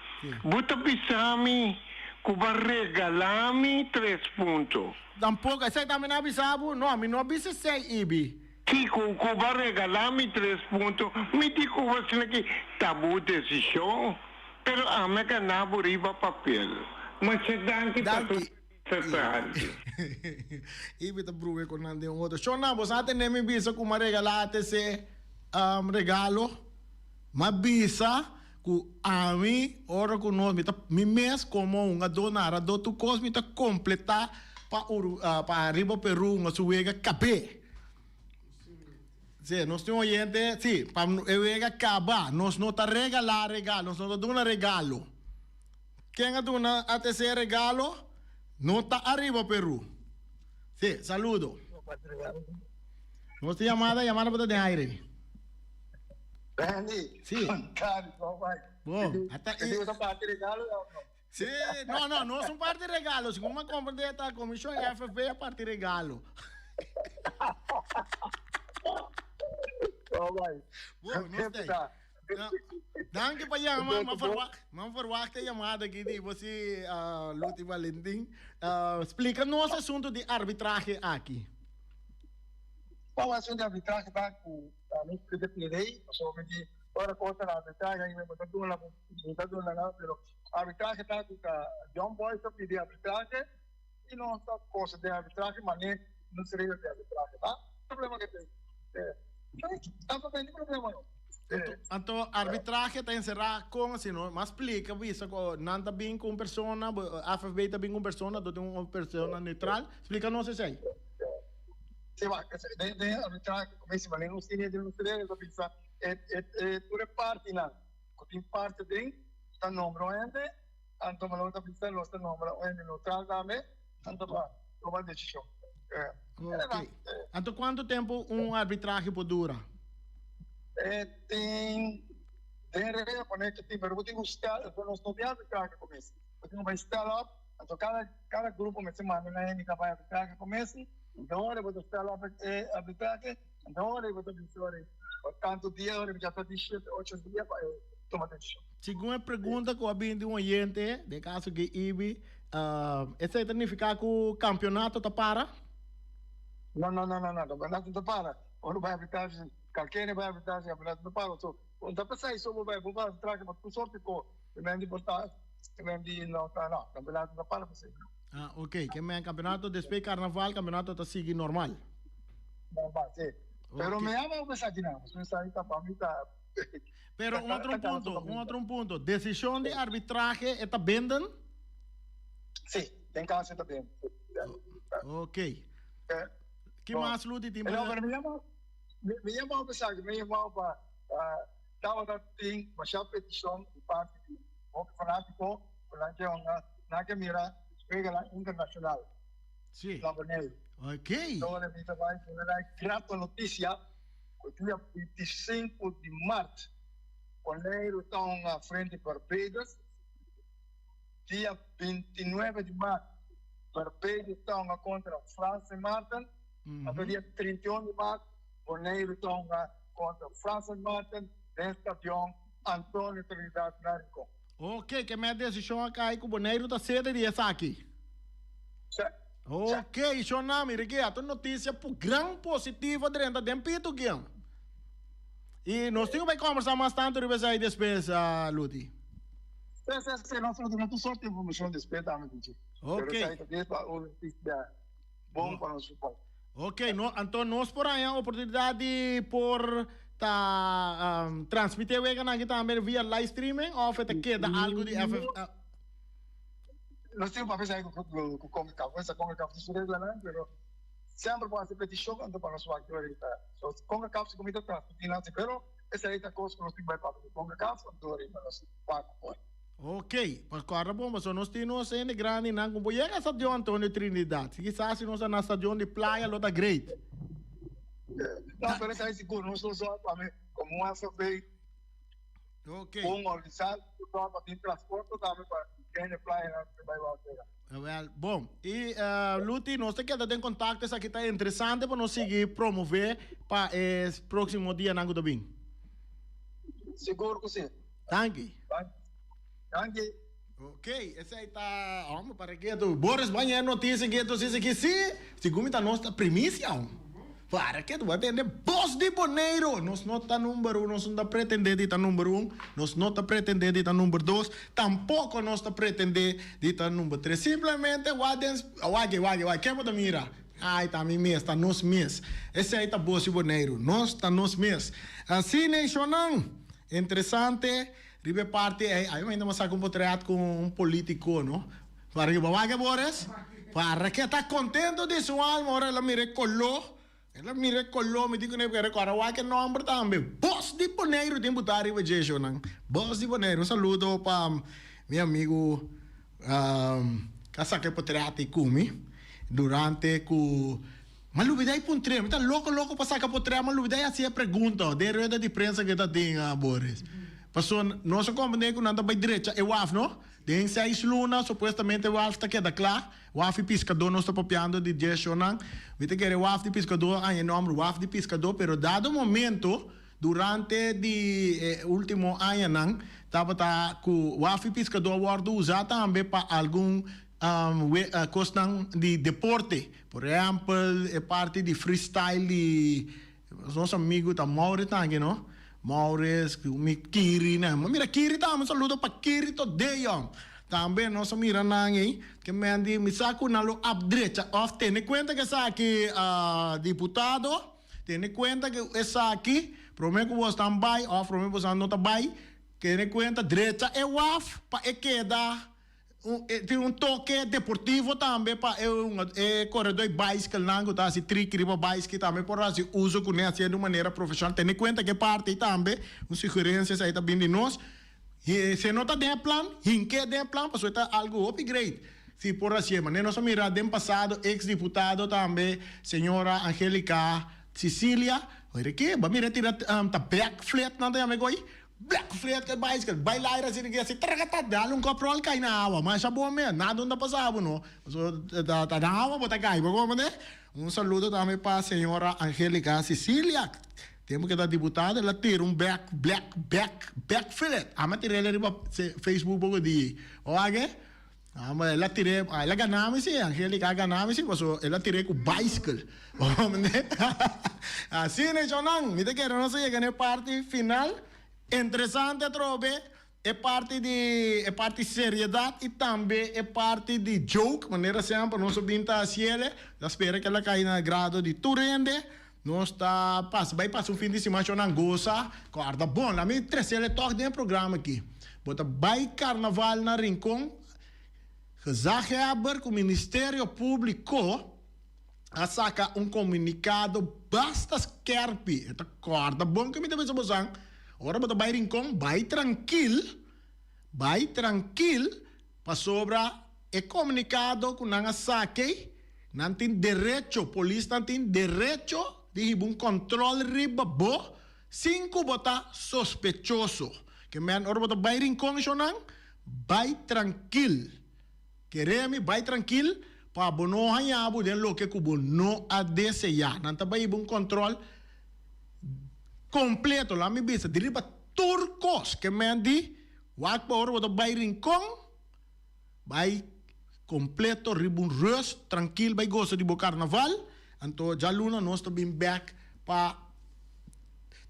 Bo ta bisa mi ku bo a regalá mi tres punto. Tampoko. Esei tambe nan a bisa bo? No, mi no a bisa esei, Ibi. Kiko ku bo a regalá mi tres punto? Mi di ku bo asina ki ta bo desishon, pero ami a ganá bo riba papel. Masha danki pa tur Danki. Sertanti. I mi ta bruhe ku nan den un otro. Shon nan, bo sa tende mi bisa ku mi a regalá ATC regalo? Mi a bisa ku ami ora ku nos, mi ta mi mes komo un adó naradó tur kos mi ta kompletá pa Uru pa riba Peru un a su wega kab'é. Sí, nos tin un oyente, sí, pa e wega kaba, nos no ta regalá regalo, nos no ta duna regalo. Ken a duna ATC regalo no ta ariba Peru. Sí, saludo. Nos tin yamada, yamada bo ta den aire. Randy, Sí. Kari, ¿cómo va? Bon, ata ¿Te digo parte regalo o no? Sí, no, no, no es un parte regalo. Si como comprende esta comisión FFB a parte regalo. ¿Cómo va? Bon, no sé. Danki pa yama, m'a verwacht, m'a verwacht e yamada aki di bo si Luti Valentin. Splika nos asunto di arbitrahe aki. Bon, asunto di arbitrahe ta ku mi splika pidi, pasobra mi di ora kos ta arbitrahe mi no ta duna, mi ta duna nan, pero arbitrahe ta ku ta Young Boys ta pidi arbitrahe i nos ta kosa den arbitrahe mane nos regla den arbitrahe ta problema ke tin. Tanto tin problema no. Anto arbitrahe ta enserá kon asina? Mas splika bisa ku nan ta bin ku un persona, AFB ta bin ku un persona, anto tin un persona neutral. Splika nos esei. Si wak, den arbitrahe ku mester manera nos tene den nos regla ta bisa e tur e partinan ku tin parte den ta nombra un hende, anto lo ta bisa los ta nombra un hende neutral tambe, anto pa tuma desishon. Ok. Anto cuanto tempo un arbitrahe por dura? E tin den regla pone cu tin, pero bo tin cu stel, nos no tin arbitrahe cu mester. Bo tin cu bay stel op, anto cada cada grupo mester manda nan hende ca bay arbitrahe cu mester, anto ora bo ta stel op e arbitrahe, anto ora bo ta bisa ora pa tanto dia, ora ya ta di shete ocho dia pa e tuma decision. Segun e pregunta cu a bin di un oyente, den caso ki Ibi, Esei ta nifiká ku kampionato ta para? No, no, no, no, no, kampionato no ta para. Ora bai arbitrahe, kalkende bai arbitrahe, kampionato no ta para. So, no ta p'esei so bo bai, bo bai arbitrahe pa tur sorti ko. Te men di por ta, te men di no ta, no, kampionato no ta para p'esei. Ah, ok. Ke men kampionato despues karnaval, kampionato ta sigui normal. Normal, si. Pero mi ama bo esaki nan, pasobra esaki ta pa mi ta. Pero un otro punto, un otro punto. Desishon di arbitrahe e ta binden? Sí, den caso e ta binden. Ok. Ki mas Luti tin pa? No, pero mi yama, mi yama pa esaki, mi yama pa tabata tin masha peticion di parti di hopi fanatico cu nan ke hunga, nan ke mira weganan internacional. Sí. Na Boneiru. Ok. Entonces mi ta bai duna nan grato noticia. Ku dia 25 di mart Boneiru ta hunga frente Barbados, dia 29 di mart Barbados ta hunga kontra Frans Sint Maarten. Anto dia 31 di maart Boneiru ta hunga kontra Frans Sint Maarten den stadion Antonio Trinidad na Rincon. Ok, ke mei desishon a kai ku Boneiru ta sede di esaki? Sí. Ok, shona, mira ki a ta un notisia pu gran positivo drenta den pitu kian. I nos tin ku bai kombersá mas tantu riba esei despues, Luti. Sí, sí, sí, nos lo duna tur sorti informashon despues tambe, Pichi. Ok. Pero esei ta dies pa un notisia bon pa nos futbòl. Ok, no, anto nos por haña oportunidat di por ta transmití e weganan aki tambe via live streaming òf e ta keda algu di FF? Nos tin un papia esei ku Concacaf, esa Concacaf tin su reglanan, pero semper por hasi petishon anto pa nos wak tur ahorita. So Concacaf si ku mi ta transmití nan si, pero esei ta kos ku nos tin bai papia ku Concacaf anto ahorita nos wak por. Ok, pa kòrda bon pasobra nos tin nos hende grandinan ku por yega stadion Antonio Trinidad. Si kisas si nos ta na stadion di playa lo ta great. No, pero esei sigur nos lo sòru pa mi komo un FFB. Ok. Un organisá tur pa tin transporte tambe pa hende playa nan ta bai wak wega. Wel, bon. I Luti, nos ta keda den kontakto, esaki ta interesante pa nos sigui promové pa e próksimo dianan ku ta bin. Sigur ku si. Danki. Danki. Ok, esei ta, homber, para ke tu Boris baña e notisia ke tu sisi ki si, segun mi ta nos ta primisia aun. Para ke tu bo a tende bos di Boneiru. Nos no ta number un, nos no ta pretende di ta number un, nos no ta pretende di ta number dos, tampoko nos ta pretende di ta number tres. Simplemente wak den, wak, wak, wak, ke bo ta mira? Ai, ta mi mes, ta nos mes. Esei ta bos di Boneiru, nos ta nos mes. Asina, shonnan, interesante. Riba e parti ei, ai ainda mas saca un potret cu un politico, no? Para que bo wak e Boris? Para que ta contento di su alma ora el a mira e color, el a mira e color, mi tin cu ne recorda wak e nomber tambe. Bos di Boneiru tin buta riba dje shownan. Bos di Boneiru. Un saludo pa mi amigo cu a saca e potret ei cu mi durante cu Ma lubida i puntr'é, mi ta loko loko pa saka potrè, ma lubida i hasi e pregunta den rueda di prensa ku e ta tin, Boris. Paso nos a komprendé ku nan ta bai drecha e waf, no? Den seis luna supuestamente e waf ta keda kla, waf di piskadó nos ta papiando di dje shownan. Mi ta kere waf di piskadó a haña e nòmber waf di piskadó, pero dado momento durante di e último añanan tabata ku waf di piskadó a wòrdu usá tambe pa algun kosnan di deporte. Por ehempel e parti di freestyle di nos amigo ta Maurits taki no, Maurits cu mi Kiri nan, mi mira Kiri tambe un saludo pa Kiri Todeo tambe nos a mira nan ey ke men di mi sa cu nan lo updrecha of tene cuenta cu esaki diputado tene cuenta cu esaki prome cu bosnan bay of prome cu bosnan no ta bay tene cuenta drecha e waf pa e keda. Tin un toke deportivo tambe pa e koredó di baiskelnan ku ta hasi triki riba baiskel tambe por hasi uso kuné hasié di un manera profeshonal. Tene kuenta ku e parti ei tambe un sugerensia esei ta bin di nos. Si e no ta den e plan, hink'é den e plan pasobra e ta algu hopi great si por hasié. Manera nos a mira den pasado eks diputado tambe señora Angelica Cicilia, oira ke bo a mira e tira ta backflip nan ta yama e goi. Black fleet ke bicycle bai laira asina ke asi trakata dal un kop rol kai na awa masha bon mes nada no ta pasa bo no pasobra ta ta na awa bo ta kai bo comprende un saludo tambe pa señora Angelica Cecilia tempo ke ta diputada el a tira un back black back back fleet ami a tir'el riba Facebook poko dia bo wak e Amba el a tir'é, el a gana mi si, Angelica a gana mi si, pasobra el a tir'é ku bicycle. Asina shownan, mi ta kere nos a yega na e parti final. Interesante atrobe e parti di e parti seriedat i tambe e parti di joke, manera semper nos a bin ta hasiel. Ta spera ku el a kai na agrado di tur hende. Nos ta pasa bai pasa un fin di siman shownan gosa, kòrda bon, laat mi tresel e tòg den e programa aki. Bo ta bai karnaval na Rincon, Gezaghebber ku Ministerio Públiko a saka un komunikado basta skèrpi. E ta kòrda bon ku mi ta bisa bosan, ora bo ta bai Rincon, bai trankil, bai trankil, pasobra e komunikado ku nan a saka ei, nan tin derecho, polisnan tin derecho di hiba un kòntròl riba bo Sin ku bo ta sospechoso. Ke men ora bo ta bai Rincon shownan, bai trankil. Kere mi, bai trankil. Pa bo no haña bo den loke ku bo no a deseá. Nan ta bai hiba un kòntròl kompleto, laat mi bisa, di riba tur kos ke men di wak pa ora bo ta bai Rincon, bai kompleto riba un rust, trankil bai gosa di bo karnaval. Anto djaluna nos ta bin bèk pa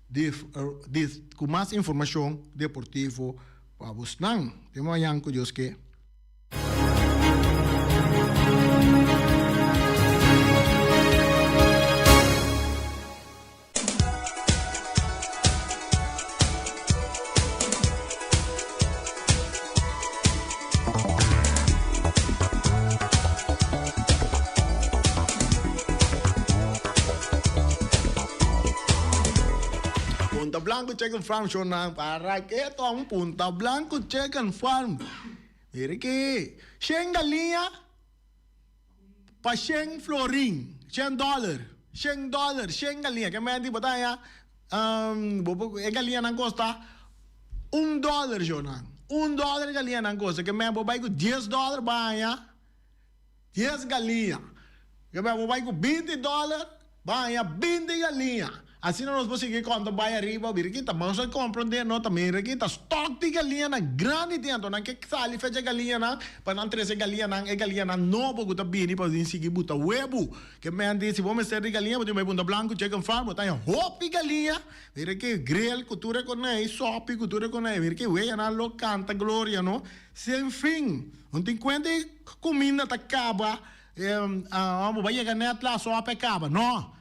di ku mas informashon deportivo pa bosnan. Te mañan ku Dios ke. Punta Blanco Chicken Farm shownan para ke ton Punta Blanco Chicken Farm. Mira ki, shen galiña pa shen florin, shen dòler, shen dòler, shen galiña. Ke menti bo ta haña, bo por, e galiñanan kosta un dòler shownan. Un dòler e galiñanan kosta. Ke men bo bai ku dies dòler bo a haña dies galiña. Ke men bo bai ku binti dòler bo a haña binti galiña. Asina nos por sigui konta bai ariba, mira ki ta mas a komprondé no ta mira ki ta stok di galiñanan grandi tin anto nan ke sali fecha galiñanan pa nan trese galiñanan e galiñanan nobo ku ta bini pa bin sigui buta webu ke men di si bo mester di galiña bo tin bai Punta Blanco Chicken Farm bo ta haña hopi galiña mira ki grill ku tur e konei sopi ku tur e konei mira ki weyanan lo kanta gloria no sin fin un tin kuenta e kuminda ta kaba bo bai yega net la sopi a kaba no.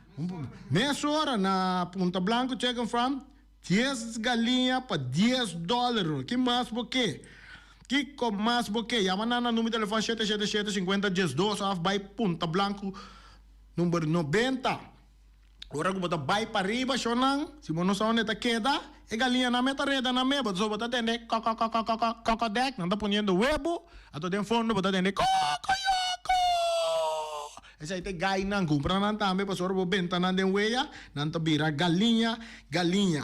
Mesora na Punta Blanco Chicken Farm, dies galiña pa dies dòler. Ki mas bo ke? Kiko mas bo ke? Yama nan na number di telefòn shete shete shete sinkuenta diesdos òf bai Punta Blanco number nobenta. Ora ku bo ta bai pariba shownan, si bo no sa unda e ta keda, e galiñanan me ta reda nan me, bo ta tende kòkòkòkòkò kòkòdèk, nan ta poniendo webu, anto den fondo bo ta tende kòkòyòkò. Esei ta e gainan, kumpra nan tambe pasobra bo benta nan den wea, nan ta bira galiña, galiña.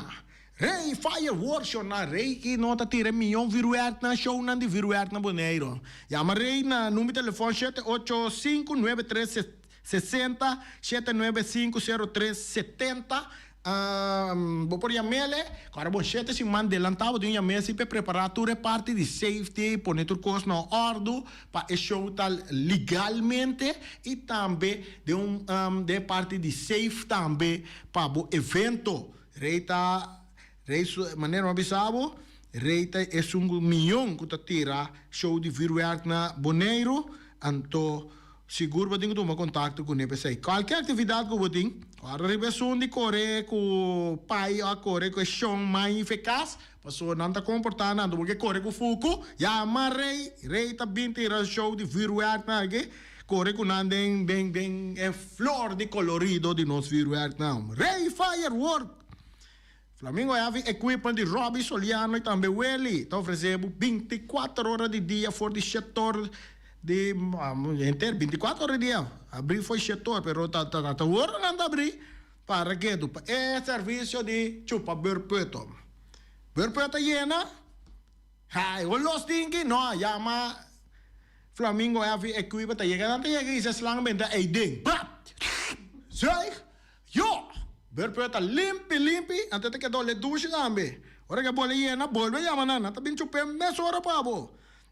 Rey Fireworks show na Rey ki no ta tira e miyon vuurwerk nan shownan di vuurwerk na Boneiru. Yama Rey na number telefon 785 93 60 795 03 70. Bo por yam'ele, ora bo shete siman delantá bo tin un yam'é si p'e prepará tur e parti di safety, pone tur kos na òrdu pa e show ta legalmente i tambe den un den e parti di safe tambe pa bo evento. Rey ta, Rey su, manera mi a bisa bo, Rey ta esun ku mion ku ta tira show di vuurwerk na Boneiru, anto Sigur bo tin ku tuma kontakto kuné p'esei. Kualke aktividat ku bo tin, ora riba esun di kore ku pai o a kore ku e shon mai i fekas, pasobra nan ta komportá nan, bo ke kore ku fuku, yama Rei, Rei ta bin tira show di vürwèrk nan aki, kore ku nan den den den e flor di kolorido di nos vürwèrk nan. Rei Firework! Flamingo Heavy Equipment di Robby Soliano y tambe Willy ta ofrece bo binticuater ora di dia for di shetor di henter binticuater ora di dia abri for shetor pero ta ta ta ora nan ta abri para ketu pa e servicio di chupa burpeto burpeto yena hay ho los dinki no yama Flamingo Heavy Equipment ta yega nan ta yega y se slang benta eyden prap zuig. Yo! Berpeo ta limpi limpi, anto e ta keda ole dushi tambe. Ora ku e bole yena, bolbe yama nan, nan ta bin chup'é mesora pa bo.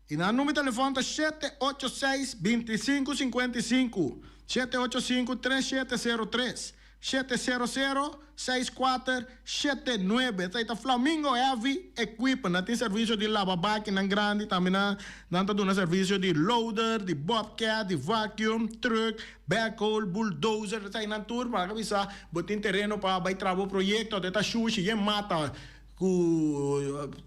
I nan number di telefòn ta 786 25 55, 785 3703, 700 6479. Esei ta Flamingo Heavy Equipment. Nan tin servisio di laba bakinan grandi, tambe nan nan ta duna servisio di loader, di bobcat, di vacuum, truck, Backhoe, bulldozer, esei nan tur pa bisa bo tin tereno pa bai traha bo proyecto te ta shushi yen mata cu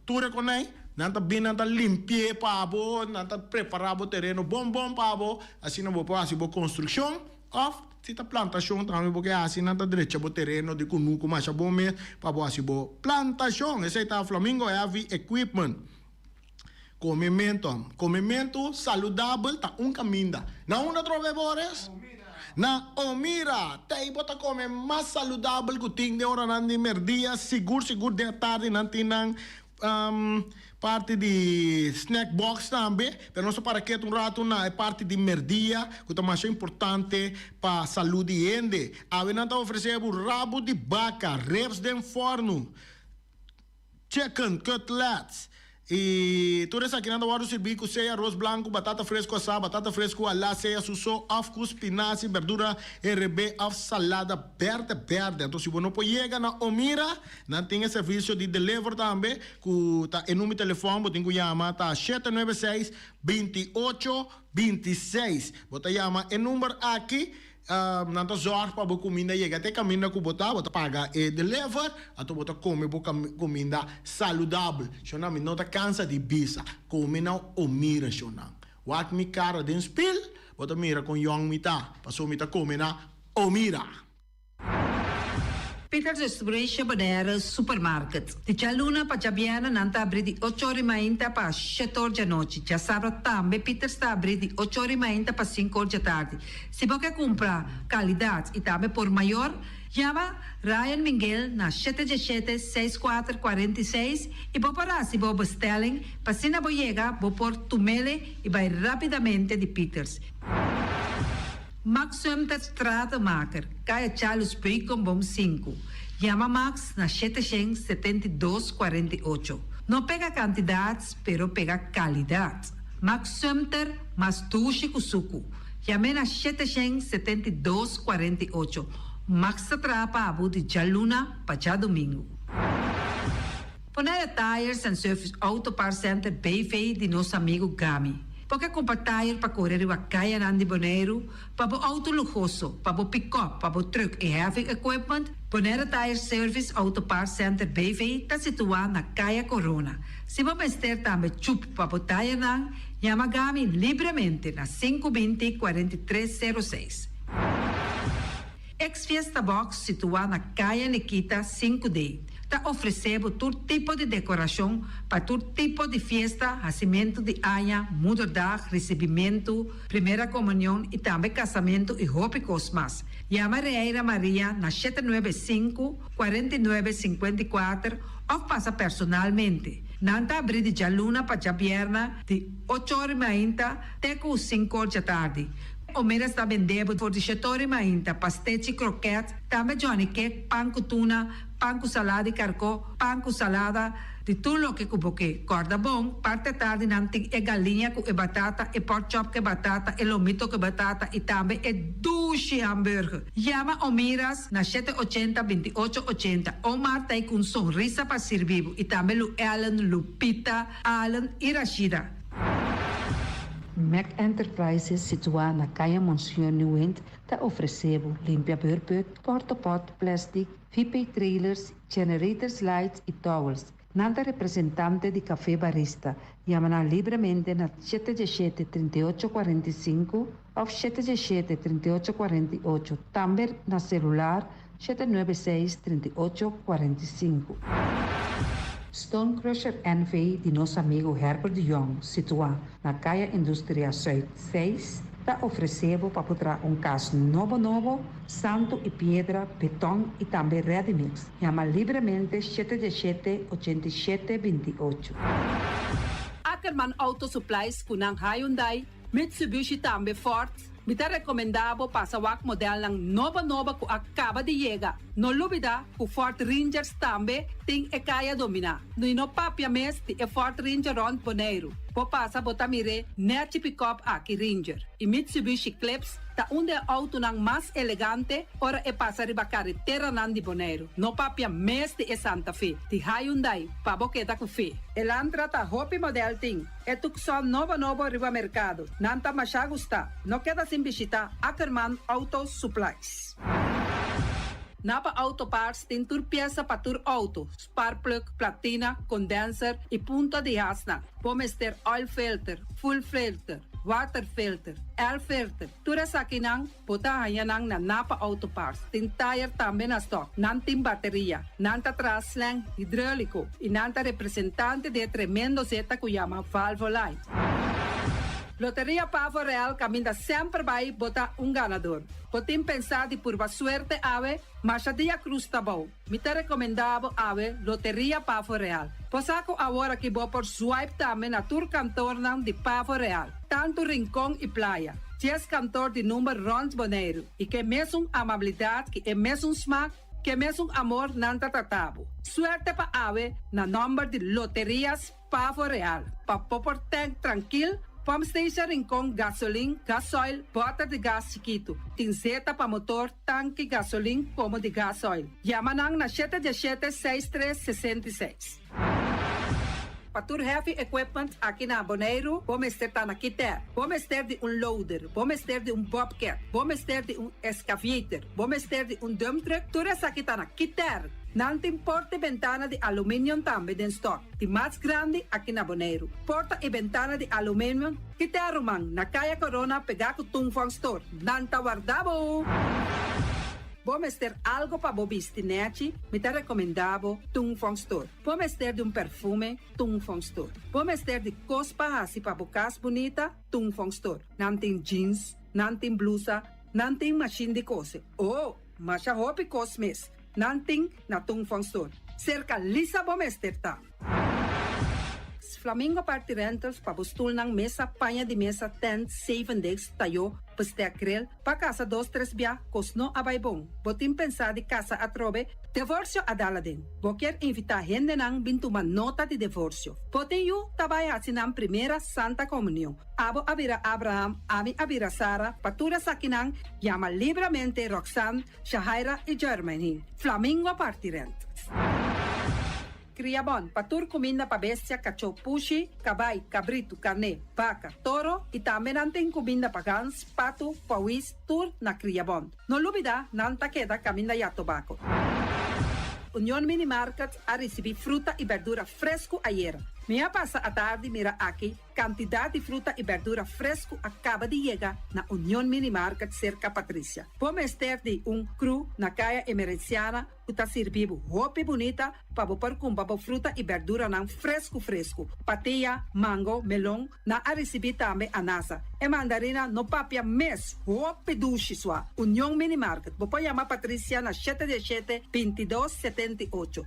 tur e conai nan ta bin nan ta limpie pa bo nan ta prepara bo tereno bon bon pa bo asina bo por haci bo construccion of si ta plantacion tambe bo ke haci nan ta drecha bo tereno di cunucu masha bon mes pa bo haci bo plantacion esei ta Flamingo Heavy Equipment. Komementu. Komementu saludabel ta un kaminda. Na unda trobe Boris? Na Omira. Tei bo ta kome mas saludabel ku tin den oranan di merdia. Sigur sigur den atardi nan tin nan. Parti di snack box tambe, pero nos ta para ketu un ratu na e parti di merdia ku ta masha importante pa salú di hende. Awe nan ta ofresé bo rabu di baka, ribs den fòrnu, chicken cutlets i tur esakinan ta wòrdu sirbí ku sea aros blanku, batata fresku asá, batata fresku alá, sea su so òf ku spinasi, berdura herebé òf salada bèrdè bèrdè. Anto si bo no por yega na Omira, Nan tin e servisio di deliver tambe ku ta e number di telefòn bo tin ku yama ta 796 28 26. Bo ta yama e number aki, nan ta zòrg pa bo kuminda yega te kaminda ku bo ta, bo ta paga e deliver, anto bo ta kome bo kuminda saludabel. Shonnan mi no ta kansa di bisa, kome na Omira shonnan. Wak mi kara den spil, bo ta mira kon yòn mi ta, pasobra mi ta kome na Omira. Peters Restauration Bonaire Supermarket. Di djaluna pa djabièrnè nan ta abrí di ocho or i mainta pa shete or djanochi. Djasabra tambe Peters ta abrí di ocho or i mainta pa sinku or djatardi. Si bo ke kumpra kalidat i tambe por mayor, yama Ryan Minguel na shete djeshete, seis kuater, 46 i bo por hasi bo bestelling pa asina bo yega bo por tumele i bai rapidamente di Peters. Max Sumter Stratenmaker, Kaya Charles Beukenboom sinku. Yama Max na 772 48. No pega kantidat, pero pega kalidat. Max Sumter mas dushi ku suku. Yam'é na 772 48. Max ta traha pa bo di djaluna pa djadumingu. Bonaire Tires and Service Auto Parts Center BV di nos amigu Gami. Bo ke kumpra tire pa kore riba kayanan di Boneiru, pa bo outo luhoso, pa bo pikòp, pa bo trùk i heavy equipment? Bonaire Tire Service Auto Parts Center BV ta situá na Kaya Korona. Si bo mester tambe chup pa bo tirenan, yama Gami libremente na 520 43 06. Ex Fiesta Box situá na Kaya Nikita 5D ta ofresé bo tur tipo di dekorashon pa tur tipo di fiesta, hasimentu di aña, moederdag, risibimentu, primera komunion i tambe kasamentu i hopi kos mas. Yama Reira Maria na 795, 49, 54 òf pasa personalmente. Nan ta abrí di djaluna pa djabièrna di ocho or i mainta te ku sinku or djatardi. Omera sta bende bo for di shetori mainta, pastechi, kroket, tambe Johnny cake, pan ku tuna, pan ku salada di karkó, pan ku salada, di tur loke ku bo ke. Kòrda bon, parti atardi nan tin e galiña ku e batata, e pork chop ku e batata, e lomito ku e batata i tambe e dushi hamburger. Yama Omiras na 780 28 80. Omar ta ei ku un sonrisa pa sirbi bo i tambe Lu Ellen, Lupita, Allen i Rashida. Mac Enterprises situá na Kaya Monseñor Nieuwind ta ofresé bo limpia beurput, portapot, plastic, VP trailers, generators lights i towels. Nan ta representante di Café Barista. Yama nan libremente na 717 38 45 òf 717 38 48, tambe na selular 796 38 45. Stone Crusher NV di nos amigu Herbert de Jong, situá na Kaya Industria Zuid 6, ta ofresé bo pa por traha un kas nobo nobo, santu i piedra, beton i tambe ready mix. Yama libremente 717 87 28. Ackerman Auto Supplies ku nan Hyundai, Mitsubishi tambe Ford. Mi ta rekomendá bo pasa wak modelnan nobo nobo ku a kaba di yega. No lubidá ku Ford Rangers tambe tin e kaya dominá. I no papia mes di e Ford Ranger rònt Boneiru. Bo pasa bo ta mir'é nèchi pikòp aki Ranger. I Mitsubishi Eclipse ta un di e outonan mas elegante ora e pasa riba kareteranan di Boneiru. No papia mes di e Santa Fe di Hyundai pa bo keda ku fe. Elantra ta hopi modèl tin. E Tucson nobo nobo riba mercado. Nan ta masha gusta. No keda sin bishita Ackerman Auto Supplies. Napa Auto Parts tin tur piesa pa tur auto, spark plug, platina, condenser y punta di hasnan. Bo mester oil filter, fuel filter, water filter, air filter, tur esakinan Bo ta haña nan na Napa Auto Parts. Tin tayer tambe na stock. Nan tin bateria. Nan ta traha slang hidreulico y nan ta representante di e tremendo zeta cu yama Valvoline. Loteria Pavo Real caminda semper bay bo ta un ganador. Bo tin pensa di purba suerte awe? Masha dia cruz ta bou. Mi ta recomenda bo awe Loteria Pavo Real. Bo sa cu awor aki bo por swipe tambe na tur kantoornan di Pavo Real, tanto Rincon y Playa. Dies kantoor di number rond Boneiru y ke mesun amabilidad ki e mesun smaak, ke mesun amor nan ta trata bo. Suerte pa awe na nomber di Loterias Pavo Real, pa bo por tank trankil, pump station Rincon, gasolin, gasoil, bòter di gas chikitu, tin zeta pa motor, tanki gasolin komo di gasoil. Yama nan na shete diesshete seis tres 66. Pa tur heavy equipment aki na Boneiru bo mester ta na Kiter. Bo mester di un loader, bo mester di un bobcat, bo mester di un excavator, bo mester di un dump truck, tur esaki ta na Kiter. Nan tin porta i bentana di aluminium tambe den stock, di mas grandi aki na Boneiru. Porta i bentana di aluminium Kiter ruman, na Kaya Corona pegá ku Tung Fong Store. Nan ta warda bo! Bo mester algo pa bo bisti nechi? Mi ta rekomendá bo Tung Fong Store. Bo mester di un perfume? Tung Fong Store. Bo mester di kos pa hasi pa bo kas bunita? Tung Fong Store. Nan tin jeans, nan tin blusa, nan tin mashin di kose. Oh, masha hopi kos mes nan tin na Tung Fong Store. Serka Lisa bo mester ta. Flamingo Party Rentals pa bo stulnan, mesa, paña di mesa, tent, zevendegs, tayó, bestek grill, pa kasa dos tres bia, kos no a bai bon. Bo tin pensá di kasa atrobe? Devorsio a dal aden. Bo kier invitá hendenan bin tuma nota di devorsio. Bo tin yu ta bai hasi nan primera Santa Komunion. Abo a bira Abraham, ami a bira Sara, pa tur esakinan yama libramente Roxanne, Shahaira i Jermaine. Flamingo Party Rentals. Kria bon pa tur kuminda pa bestia, kachó, pushi, kabai, kabritu, karné, baka, toro i tambe nan tin kuminda pa gans, patu, pawis, tur na Kria Bon. No lubida nan ta keda kaminda ya tobako. Union Mini Market a risibí fruta i berdura fresku ayera. Mi a pasa atardi mira aki Kantidat di fruta i bèrdura fresku a kaba di yega na Union Mini Market serka Patricia. Bo mester di un kru na Kaya Emerenciana ku ta sirbi bo hopi bunita pa bo por kumpra bo fruta i bèrduranan fresku fresku. Patia, mango, melon, nan a risibí tambe anasa. E mandarina no papia mes, hopi dushi sua. Union Mini Market, bo por yama Patricia na shete diesshete, 22, 78.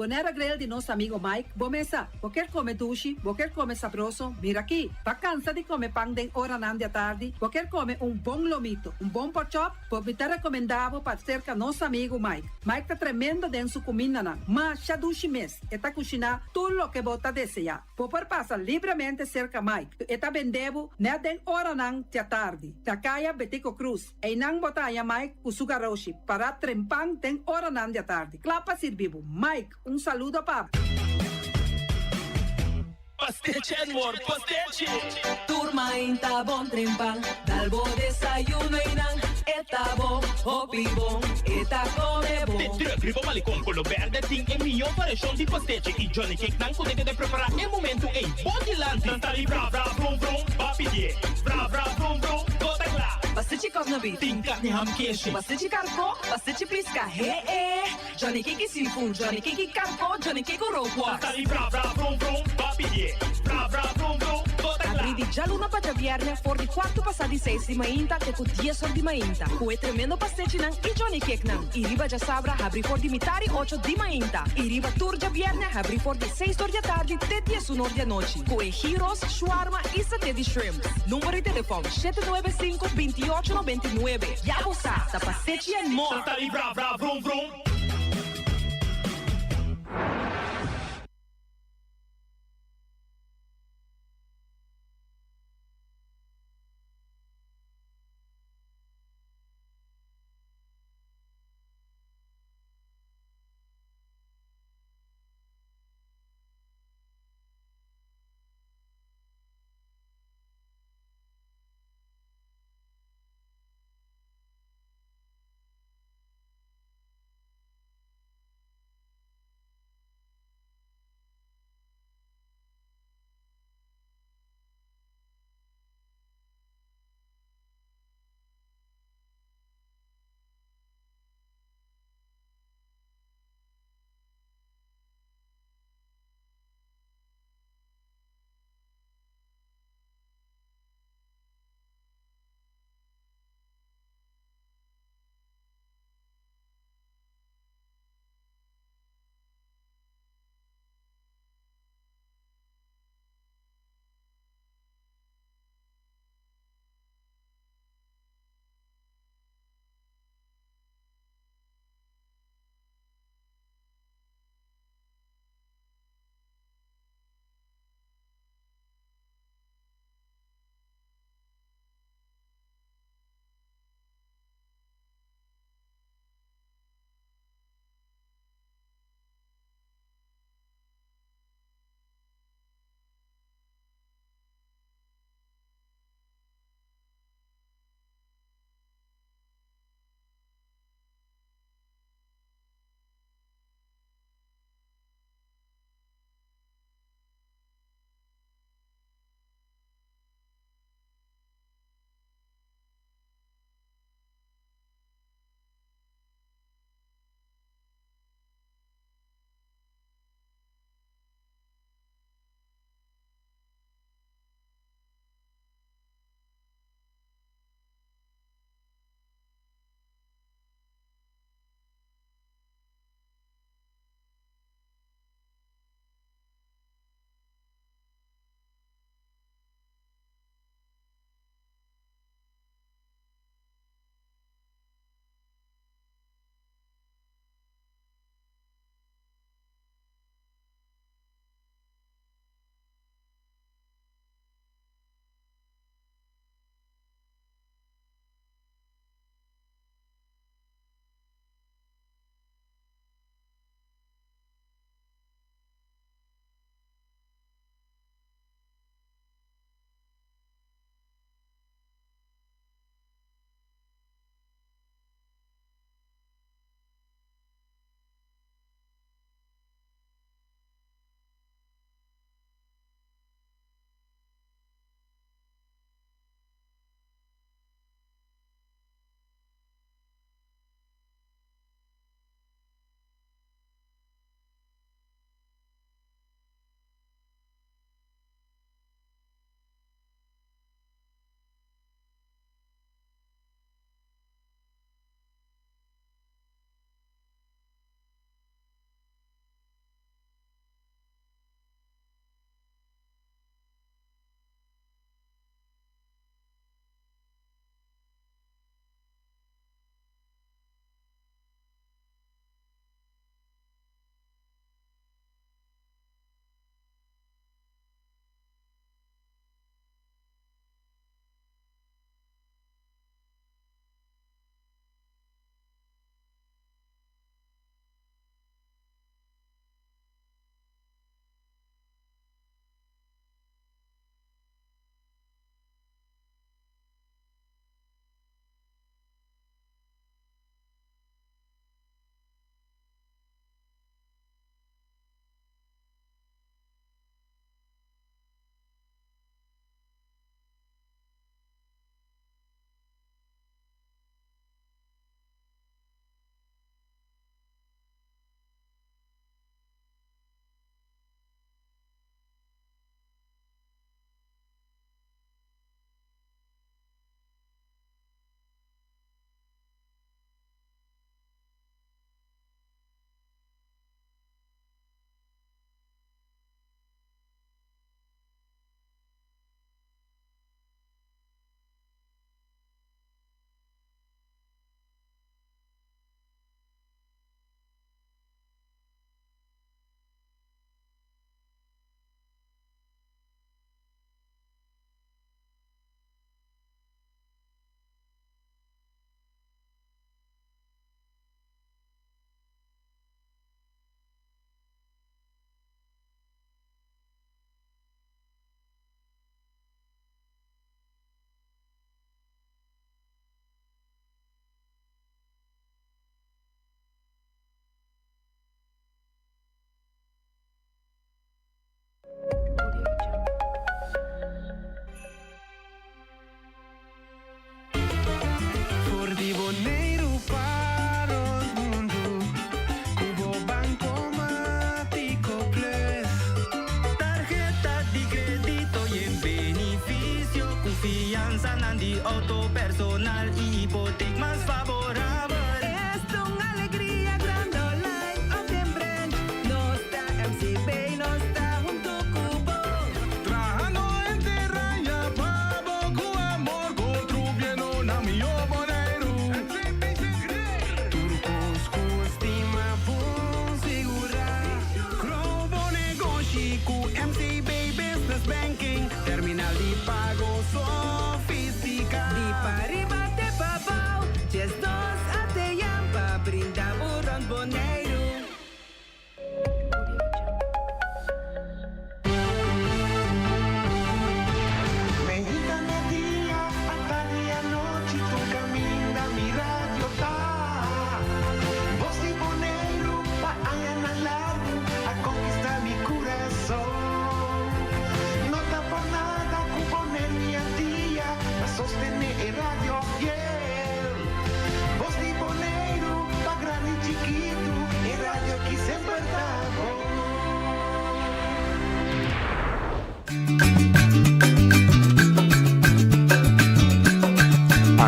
Bonaire Grill di nos amigo Mike, bo mesa. Bo kier come dushi, bo kier come sabroso, mira aki. Ba cansa di come pan den oranan di atardi, bo kier come un bon lomito, un bon porkchop, bo mi ta recomenda bo pa cerca nos amigo Mike. Mike ta tremendo den su cumindanan, masha dushi mes, e ta cushina tur loke bo ta desea. Bo por pasa libremente cerca Mike, e ta bende bo net den oranan di atardi, na caya Betico Cruz. Einan bo ta haña Mike ku su garoshi pará trempan den oranan di atardi, kla pa sirbi bo. Mike, un saludo pa bo. Pastechi and more pastechi! Tur mainta bon trempan, dal bo desayuno einan, e ta bon, hopi bon, e ta come bon. Te druk riba malecon color berde tin e miyo variacion di pastechi y Johnny Cake nan cu ta keda prepara e momento ey bo dilanti. Nan ta di bra bra brum brum, ba pidie bra bra brum brum, go ta kla. Pastechi kòf na bif. Tin karni ham keshi. Pastechi karkó, pastechi piska, he e. Johnny Cake seafood, Johnny Cake karkó, Johnny Cake rookworst. Nan ta di bra bra brum brum, ba pidie bra bra brum brum, go ta kla. Abrí di djaluna pa djabièrnè for di kuartu pasá di seis di mainta te ku dies or di mainta ku e tremendo pastechinan i Johnny Cakenan. I riba djasabra habrí for di mitá di ocho di mainta i riba tur djabièrnè habrí for di seis or di atardi te diesun or di anochi ku e gyros, shawarma i saté di shrimps. Number di telefòn, 795 28 99. Ya bo sa, ta pastechi and more! Nan ta di bra bra vrum vrum.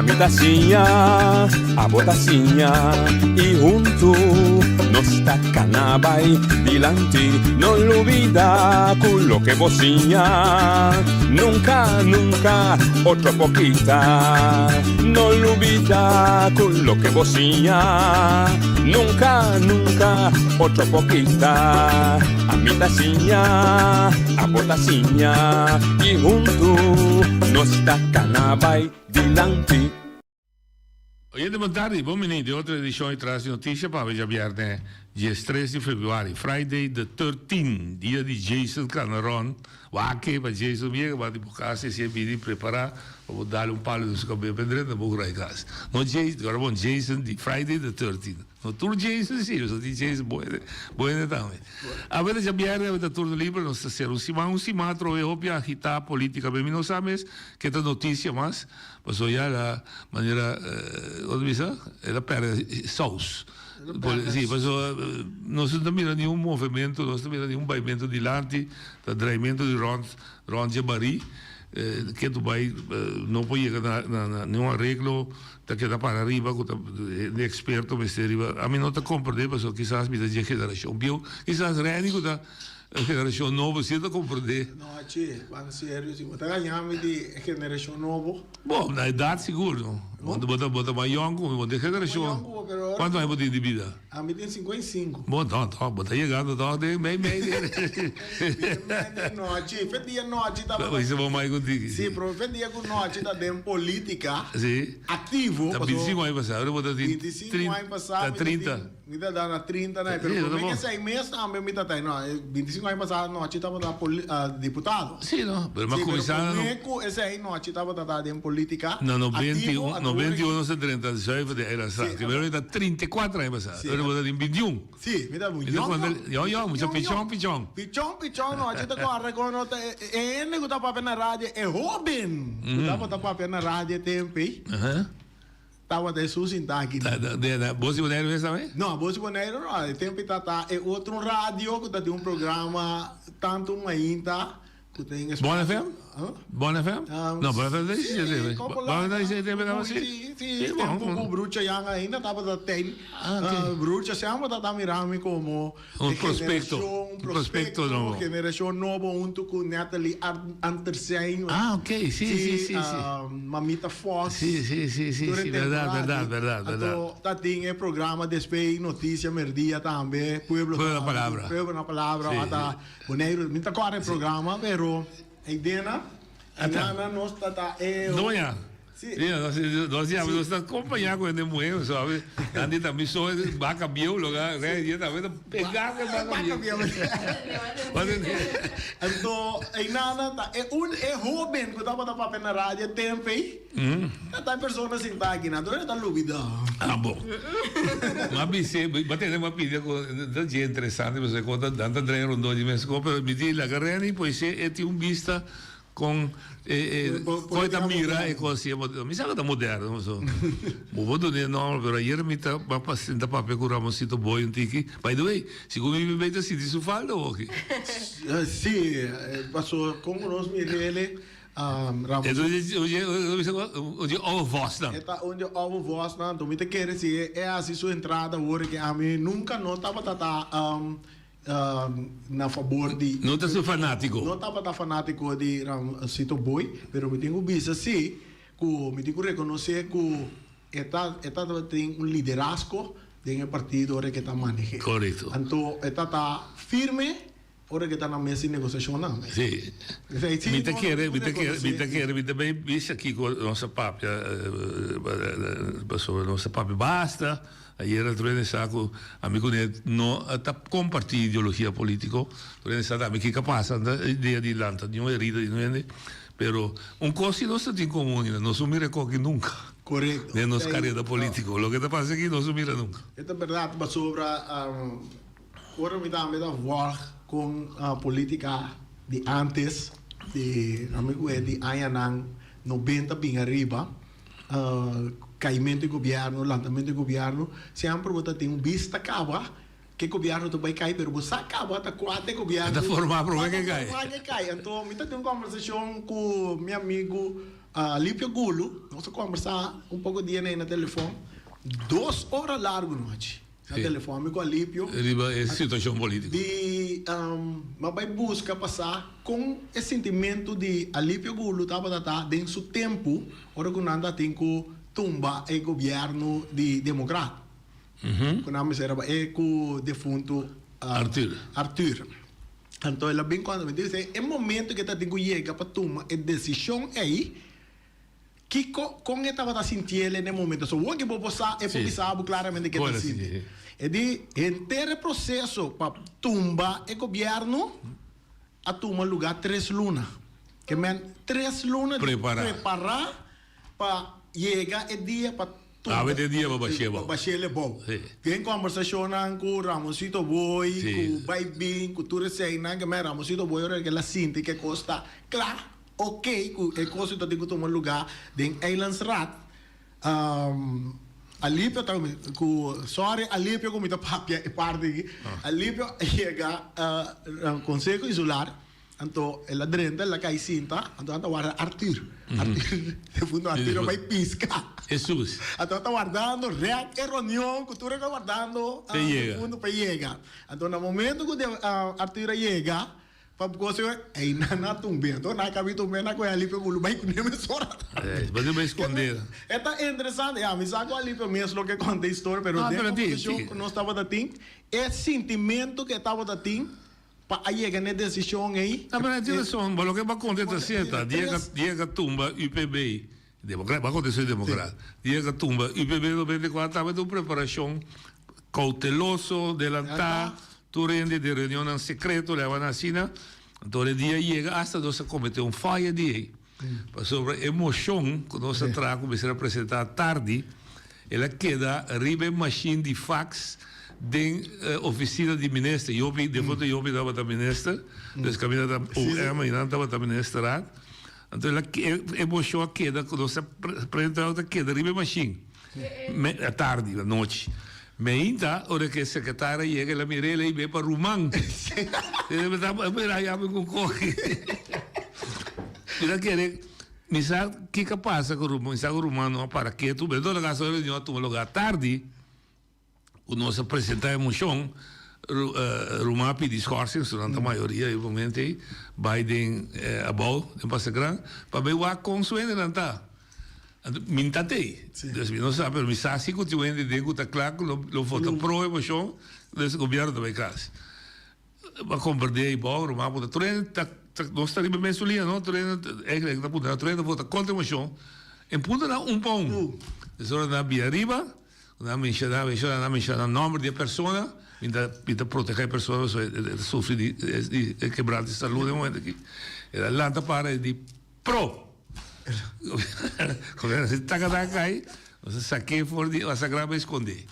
Ami ta siña, abo ta siña y huntu nos ta cana bay dilanti. No lubida cu loke bo siña nunca, nunca otro por kita. No lubida cu loke bo siña nunca, nunca otro por kita. Ami ta siña, abo ta siña y huntu nos ta cana bay dilanti. Oyente bon tardi, bon bini den otro edicion di Tras di Noticia pa awe djabierne diestres di februari, Friday the 13, dia di Jason Caneron. Wak pa Jason yega bati bo cas y si e bini prepara pa bo dal un palo den su cabes pa e drenta bo cura e cas. No Jason, ora bon Jason di Friday the 13. No tur Jason si, so tin Jason bo hende, bo hende tambe. Awe ta djabierne, awe ta turno liber, nos ta sera un siman, un siman atrobe hopi agita politicamente, mi no sa mes ke ta noticia mas, pasobra ya la manera, como ta bisa, el a perde saus. Si, pasobra nos no ta mira niun movemento, nos no ta mira niun baimento dilanti, ta draimento di rond, rond dje bari, ke tu bai no por yega na na niun areglo. Ta keda para riba ku ta hende eksperto mester riba. Ami no ta komprendé pasobra kisas mi ta dje generashon bieu. Kisas Renny ku ta generashon nobo si e ta komprendé. No achi, ban serio si bo ta gaña mi di e generashon nobo. Bo, na edat sigur no. Bo ta bo ta mas yòn ku mi, bo ta e generashon. Kuantu aña bo tin di bida? Ami tin 55. Bo no, to, bo ta yegando to den mei mei. Mei nochi, fe dia nochi ta. Bo hisa bo mai contigo. Si, pero fe dia cu nochi ta den politica. Si. Activo. Ta 25 aña pasa, ahora bo ta tin. 25 aña pasa. Ta 30. Mi ta da na 30 na, pero prome que seis mes tambe mi ta ta, no, 25 aña pasa nochi tabata diputado. Si no, pero mi a cuminsa na. Si, pero prome cu esey nochi tabata ta den politica. Na 91 nos a drenta zuiver den Eilandstraat. Primero mi ta 34 aña pasa, ahora bo ta tin 21. Si, mi ta yong yong. Yong yong, mucha pichon pichon. Pichon pichon nochi ta corda con no ta e hende cu ta papia na radio, e hoben cu tabata papia na radio e tempo ey. Tabata Hesus sintá aki. Bos di Boneiru mes tambe? No, Bos di Boneiru no. E tempu ta ta e otro radio ku ta tin un programa tantu mainta ku ta en Bon FM? Bon FM? No, Bon FM ta existi e tempu. Bon FM ta existi e tempu tabata si? Si, si. Tempu ku Brucha Yang ainda tabata ten. Brucha semper ta ta mira mi komo Un prospecto. Un prospecto nobo. Generacion nobo hunto cu Natalie Antersijn. Ah, ok. Si, si, si, si. Mamita Foss. Si, si, si, si, si. Verdad, verdad, verdad, verdad. Anto ta tin e programa despues Noticia Merdia tambe. Pueblo na Palabra. Pueblo na Palabra. Si, si. Boneiru. Mi ta corda e programa, pero ey dena, nana nos ta ta e. Doña. Sí, nos, nos ya, nos ta acompañá con hende mujer, sabe? Andy también so vaca bieu, lo que re dia también ta pegá con vaca bieu. Anto, ei nana ta e un e hoben ku tabata papia na radio tempo ei. Ta ta persona sintá aki nan, ta lubidá. Ah, bon. Ma bisé, ma tene ma pidi ku ta dje interesante, pasobra kon ta nan ta drei rondó di mes kon, pero mi di laga Renny pues e tin un bista Con e con e ta mira e cos así mi sa cu ta moderno so bo por duna e nomber pero ayer mi ta pa sinta papia cu Ramoncito Boy un tiki by the way sigur mi bebé ta sinti su falta awoki. Si paso con cu nos mira ele Ramoncito un di ouwe vosnan. E ta un di ouwe vosnan anto mi ta kere si e haci su entrada awor ki ami nunca no tabata ta na fabor di. No ta su fanatico. No tabata fanatico di Ramsito Boy, pero mi tin cu bisa si cu mi tin cu reconoce cu e ta e tabatin un liderazgo den e partido ora cu e ta manehe. Correcto. Anto e ta ta firme ora cu e ta na mes di negociacionnan. Si. Mi ta kere, mi ta kere, mi ta kere, mi ta bay bisa kico nos a papia, pasobra nos a papia basta. Ayer a truena sa cu ami cu ne no a ta comparti ideologia politico, truena sa tambe kico a pasa anta e dia di lanta ni un herida di nuende, pero un cos si nos ta tin comun ainda, nos no mira coki nunca. Correcto. Den nos careda politico, loke ta pasa aki nos no mira nunca. E ta berdad pasobra ora mi tambe ta volg con politica di antes, di ami cu e di añanan nobenta bin ariba, Caimento di gobierno, lantamento di gobierno, semper bo ta tin un bista caba ke gobierno ta bay cay, pero bo sa caba ta cua ta e gobierno Ta forma prome ke cay. Ta forma ke cay. Anto mi ta tin un conversacion cu mi amigo. Alipio Gulu, nos a kombersá un poko dia na telefòn, dos ora largu nochi na telefòn mi ku Alipio. Riba e situashon polítiko. Di mi a bai buska pa sa kon e sintimentu di Alipio Gulu tabata ta den su tempu ora ku nan ta tin ku tumba e gobièrnu di demokrat. Ku nan mester a bai ku defuntu Arthur. Arthur. Anto el a bin konta mi, dice, e momento ke ta tin ku yega pa tuma e desishon ei, kiko, kon e tabata sintiel en e momento? So wou ke bo por sa, e por bisa bo klaramente ke ta sinti. E di, henter e proseso pa tumba e gobièrnu a tuma lugá tres luna. Ke men tres luna di prepará pa yega e dia pa tumba. Awe t'e dia pa bash'é bou. Pa bash'é bou. Den kombersashonnan ku Ramonsito Boy, ku bai bin, ku tur eseinan, ke men Ramonsito Boy ora ke el a sinti ke kos ta kla, oke, ku e kos ta tin ku tuma lugá den Eilandsraad. Alipio ta ku, sorry Alipio ku mi ta papia e parti aki, Alipio a yega Konseho Insular. Anto el a drenta, el a kai sinta, anto nan ta warda Arthur. Arthur, defunto Arthur a bai piska. Hesus. Anto nan ta wardando rèk e reunion ku tur a ta wardando P'e yega. defunto p'e yega. Anto na momento ku Arthur a yega, pa goso ei nan a tumbe. Anto nan a kabi tumbe, nan a kohe Alipio ku lo bai kuné mesora. Es, bo tin bai skondé. E ta interesante, ya, mi sa ku Alipio mes lo ke konta e historia, pero Ah, den pero ti, kombersashon ti. ku nos tabata tin, e sintimento ku e tabata tin, Pa a yega n'e desishon ei. Ta pero tin rason, bo loke bo a konta ta sierto. Dia ka dia ka tumba UPB, demokrat, bo a konta esei demokrat. Dia ka tumba UPB 94 tabata un preparashon kouteloso, delantá, tur hende den reunionnan sekreto leba nan asina. Anto ora e dia yega asta nos a kometé un faya di ei. Pasobra e moshon ku nos a traha ku mester a presentá tardi, el a keda riba e mashin di fax den ofisina di minister. Yopi, defunto Yopi tabata minister, dus kaminda ta OM i nan tabata ministerraad. Anto el a e moshon a keda ku nos a presentá ta keda riba e mashin atardi, anochi. Meinta, ora ku e sekretario a yega el a mira el a hib'é pa ruman. El a mira ya mi ku kohe. Mi ta kere, mi sa kiko a pasa ku ruman, mi sa ku ruman no a para ketu, pero en todo caso e reunion a tuma lugar tardi, ku nos a presenta e moshon, ruman a pidi schorsing, su nan ta mayoria e momento ei, bai den abou, den Pasacran, pa bai wak kon su hendenan ta. Anto mi ta tei. Dus mi no sa, pero mi sa si ku tin un hende den ku ta kla ku lo lo vota pro e moshon, dus gobièrnu ta bai kas. Bo a komprendé ei bou, ruman a puntra, tur hende ta ta nos ta riba e mesun liña no? Tur hende eigenlijk ta puntra, tur hende ta vota kontra e moshon. E punta nan un pa un. Dus ora nan a bia riba, nan a menshoná, menshoná, nan a menshoná nòmber di e persona, mi ta mi ta protehá e persona pasobra e ta sufri di di kebrante di salú den e momento aki. El a lanta para e di Pro! Gobierno si taka taka kai, nos a sak'é for di Masagrá bai skondé.